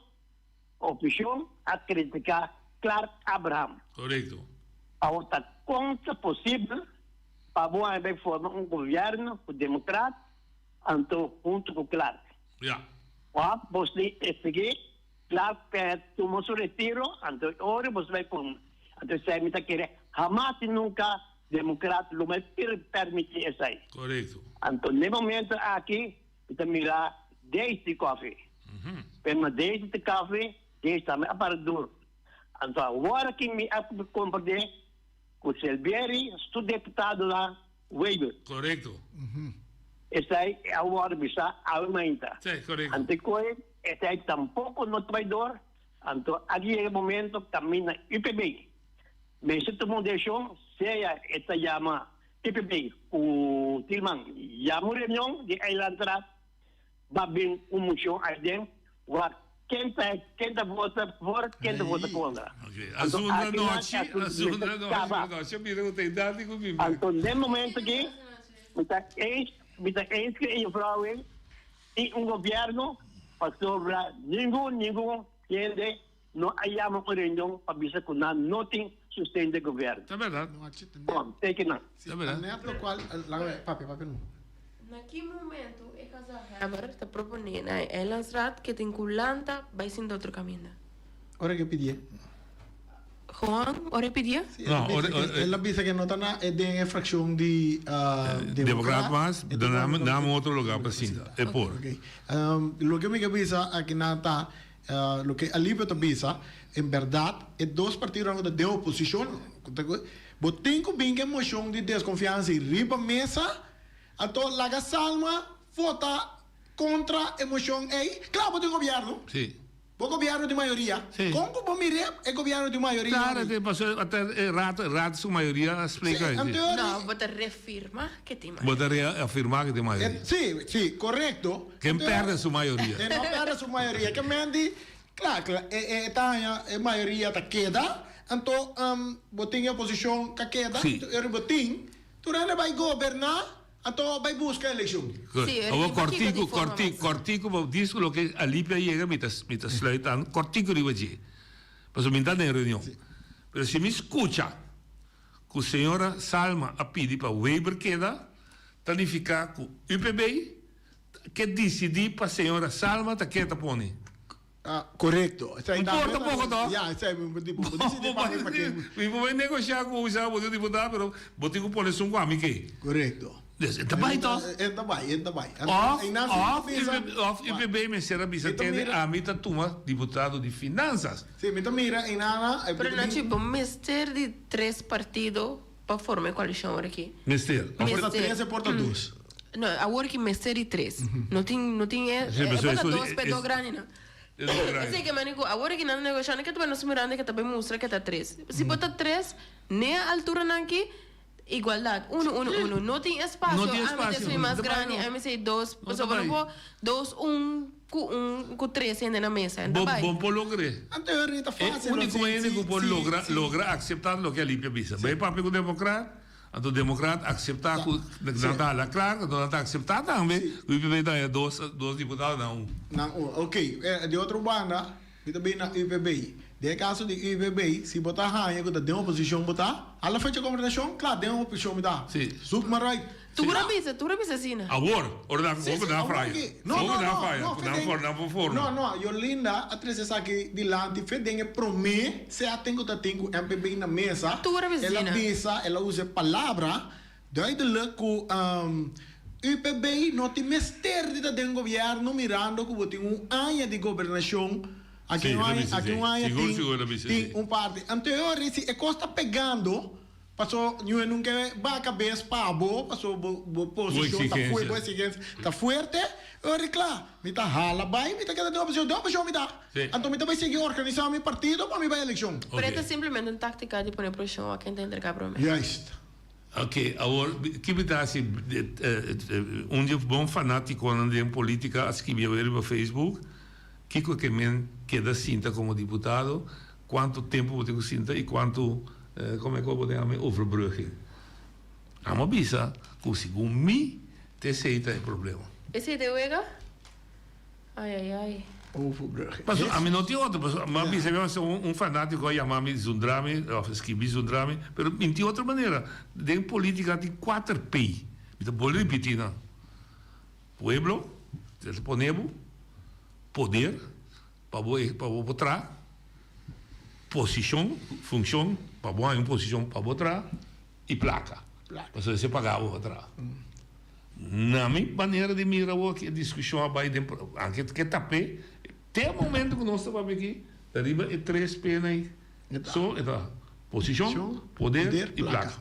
oposishon a kritiká Clark Abraham. Korekto. Awor ta kon ta posibel pa bo a bai forma un gobièrnu ku Demokrat anto huntu ku Clark? Ya. Wak bo si e sigui Clark tuma su retiro, anto e ora bo bai pon. Anto esei mi ta kere hamas y nunca Democrat lo mai permiti esei. Correcto. Anto n'e momento aki mi ta mira Daisy Coffee. Pero na Daisy te Coffee, Daisy tambe a para duro. Anto awor aki mi a comprende cu Silbieri su deputadonan Wever. Correcto. Esei a worde bisa awe mainta. Sí, correcto. Ante koe esei tampoco no ta bai door, anto a yega momento caminda UPB mester tuma un decision, sea e ta yama UPB cu Tilman yama un reunion di eilandsraad, ba bin un mocion aden wak ken ta ken ta vota voor ken ta vota contra. Anto aki nan e asunto mester caba. Anto den momento aki mi ta eens mi ta eens cu e juffrouw ei tin un gobierno pasobra ningun ningun hende no a yama un reunion pa bisa cu nan no tin. sosten den gobièrnu. Ta bèrdat. Bon, teken nan. Ta bèrdat. Net lokual, laga mi papia, papia no. Na ki momento e gezaghebber ta proponé na e Eilandsraad ke tin ku lanta bai sinta otro kaminda? Ora ke pidié. Gewoon ora e pidié? Sí, el a bisa ke, el a bisa ke no ta na e den e frakshon di Demokrat mas, dame otro lugar pa sinta, e por. Ok. Loke mi ke bisa aki nan ta, loke Alipio ta bisa, en bèrdat e dos partidonan ku ta den oposishon, bo tin ku bin ku e moshon di deskonfiansa riba mesa, Anto laga Salma vota kontra e moshon ei. Kla bo tin gobièrnu. Sí. Bo gobièrnu tin mayoria. Sí. Kon ku bo mir'é e gobièrnu tin mayoria? Klaro tin pasobra ata e rato e rato su mayoria a splika Sí, esei. anto No, bo ta refirma ke tin Bo ta reafirma ke tin mayoria. Sí, sí, korekto. Ken pèrdè su mayoria. E no pèrdè su mayoria. Ke men di, kla, kla, e e ta haña e mayoria ta keda, anto bo tin e oposishon ka keda, Sí. anto e riba tin. Tur hende bai goberná, anto bai buska elekshon. Good. Sí, Awor riba kiko kortiku, di forma kortiku, mas. kortiku, bo disku loke Alipia yega mi ta mi ta sluit aan kortiku riba dje. Pasobra mi ta den reunion. Pero si mi skucha ku señora Salma a pidi pa Weber keda, ta nifiká ku UPB ke disidí pa señora Salma ta ke ta pone. Ah, korekto. Un por tampoko to. Ya, esei mi por di. Bo disidi pa mi pa ke. Mi por bai negoshá ku usa bo di diputado, pero bo tin ku pone esun ku ami ke. Korekto. Dus e ta bai to. E ta bai, e ta bai. Òf, òf, òf UPB mester a bisa tende ami ta tuma diputado di finansas. Si, mi ta mira einana. Pero Nachi, bo mester di tres partido pa forma e koalishon awor aki. Mester. Por ta tres e por ta dos. No, awor ki mester di tres. No tin, no tin e, e por ta dos pe dos grandi no. Esei ke mane ku awor ki nan ta negoshando ke ta bai nos mirando ke ta bai mustra ke ta tres. Si por ta tres, ne alturanan aki, igualdat, uno, uno, uno. No tin espasio, ami ta esui mas grandi, ami esei dos, pasobra bo no por dos, un ku un ku tres hende na mesa. Bo bo por logr'é. Anto e ta fácil. E úniko hende ku por logra logra akseptá loke Alipia bisa. Bai papia ku demokrat. Anto demokrat akseptá ku nan ta hala klar, anto nan ta akseptá tambe ku UPB ta haña dos dos diputado nan un. Nan un, ok. Di otro banda, mi ta bin na UPB. Den e kaso di UPB, si bo ta haña ku ta den oposishon bo ta, hala fecha komprendashon, kla den oposishon mi ta. Si. Zoek maar uit. Tur a bisa, tur a bisa asina. Awor, ora nan Sí, hopi sí, nan awor faya. ki. No, Hopi no, nan no, faya, no, ku nan Feden. for, nan por forma. No, no, Yolinda a trese esaki dilanti fe den e promé sea ten ku ta tin ku MPB na mesa. Tur a bisa El a asina. bisa, el a usa e palabra duidelijk ku UPB no tin mester di ta den gobièrnu mirando ku bo tin un aña di gobernashon, aki Sí, un el a aña, bisa aki esei. un aña Sigur, tin sigur el a bisa tin esei. un parti. Anto e ora si e kos ta pegando. Paso ñu e nunca baha cabes pa bo, paso bo bo posicion ta fuerte, bo exigencia ta fuerte, ora cla, mi ta hala bay, mi ta keda den oposicion, den oposicion mi ta, anto mi ta bay sigui organisa mi partido pa mi bay eleccion. Pero e ta simplemente un tactica di pone presion wak ken ta entrega prome. Juist. Ok, awor ki mi ta hasi, un di e bon fanaticonan den politica a skibi awe riba Facebook, kiko ke men keda sinta como diputado, Cuanto tempo bo tin cu sinta y cuanto, como e cu bo ta yama e overbrugging. Amo a bisa cu segun mi ta esey ta e problema. Esey ta e wega? Ay ay ay. Overbrugging. Paso ami no tin otro, paso mi a bisa mi a un fanatico a yama mi zundra mi of skibi zundra mi, pero mi tin otro manera. Den politica tin cuater P, mi ta bolbe ripiti nan. Pueblo, ta pone bo, poder, Pa bo pa bo por traha posishon, funshon, pa bo haña un posishon pa bo traha i plaka. Pasobra esei paga bo pa traha. Na mi manera di mira awor aki e diskushon a bai den anke ke tap'é te e momento ku nos ta papia aki ta riba e tres pena ei so e ta posishon, poder i plaka.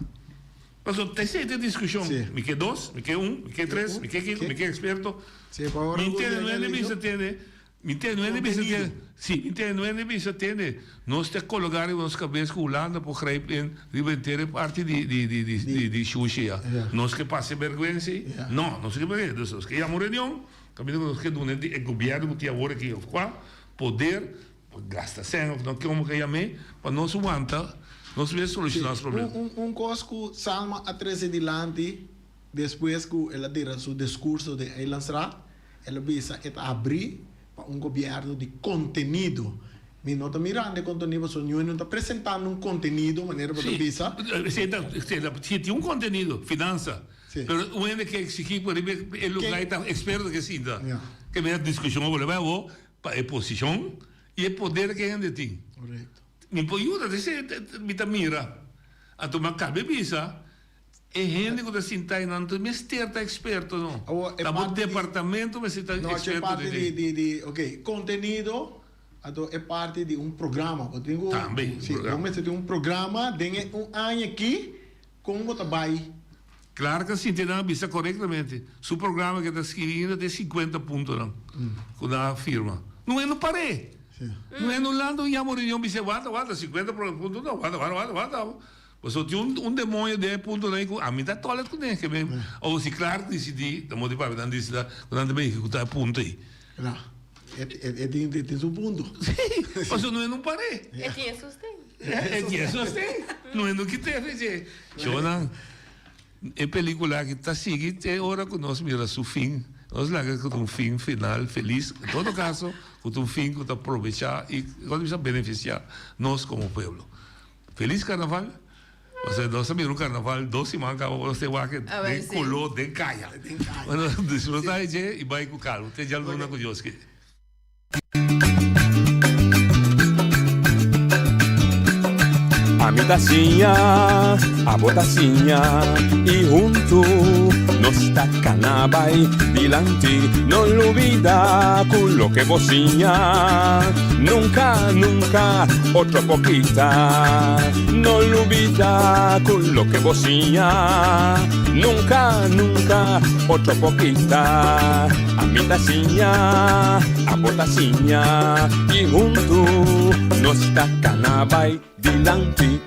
Pasobra ta esei ta e diskushon. Mi ke dos, mi ke un, mi ke tres, mi ke kiko, mi ke eksperto. Mi ntende no hende bisa tende. Mi tende no hende bisa tende, si, mi tende no hende bisa tende, nos ta cologa riba nos cabes cu Hulanda por grijp in riba henter e parti di di di di di di shushi ya. Nos ke pasa e berguensa ei? No, nos ke pasa, dus nos ke yama un reunion, caminda cu nos ke duna e gobierno cu tin awor aki of cua poder pa gasta cen of no como ke yam'e pa nos wanta nos mes soluciona nos problema. Un un cos cu Salma a trece dilanti despues cu el a dira su discurso den Eilandsraad, El a bisa e ta abrí pa un gobièrnu di kontenido. Mi no ta mirando e contenido pasobra niun no ta presentando un contenido manera bo ta bisa. Si ta si tin un contenido, finansa, pero un hende ke exigi por riba e lugar y ta experto ke sinta, ke mira discusion a bolbe awo pa e posicion y e poder ke hende tin. Mi por yuda, mi ta mira. Anto mi a cabe bisa. E hende ku ta sinta einan no mester ta eksperto no. Ta bo departamento mester ta eksperto den e. Di di ok kontenido anto e parti di un programa bo tin ku Tambe si bo mester tin un programa den e un aña aki kon bo ta bai. Clark a sinti nan a bisa korektamente su programa ke ta skirbi ainda ta e sinkuenta puntonan ku nan a firma. No e no par'é. No e no lanta un yama un reunion bisa wanta wanta sinkuenta punto no wanta wanta wanta wanta. Pasobra tin un un demoño den e puntonan ei ku ami ta tolet kuné ke men o si Clark disidí ta modo di papia nan disidá ku nan ta bin ehekutá e punto ei. Kla, e e tin e tin su punto. Sí, pasobra no e no par'é. E tin e sosten. E tin e sosten. No e no kit'é fe dje. Shownan, e pelikula aki ta sigui te ora ku nos mira su fin. Nos laga ku ta un fin final felis. En todo kaso ku ta un fin ku ta probechá i ku ta bisa benefisiá nos komo pueblo. Feliz carnaval. Osea nos a mira un carnaval dos siman caba nos te wak den color den caya. Bueno disfruta di dje y bay cu calma. Te djaluna cu Dios kier. Ami ta siña, abo ta siña y huntu nos ta cana bay dilanti. No lubida cu loke bo siña nunca, nunca otro por kita. No lubida cu loke bo siña nunca, nunca otro por kita. Ami ta siña, abo ta siña y huntu nos ta cana bay dilanti.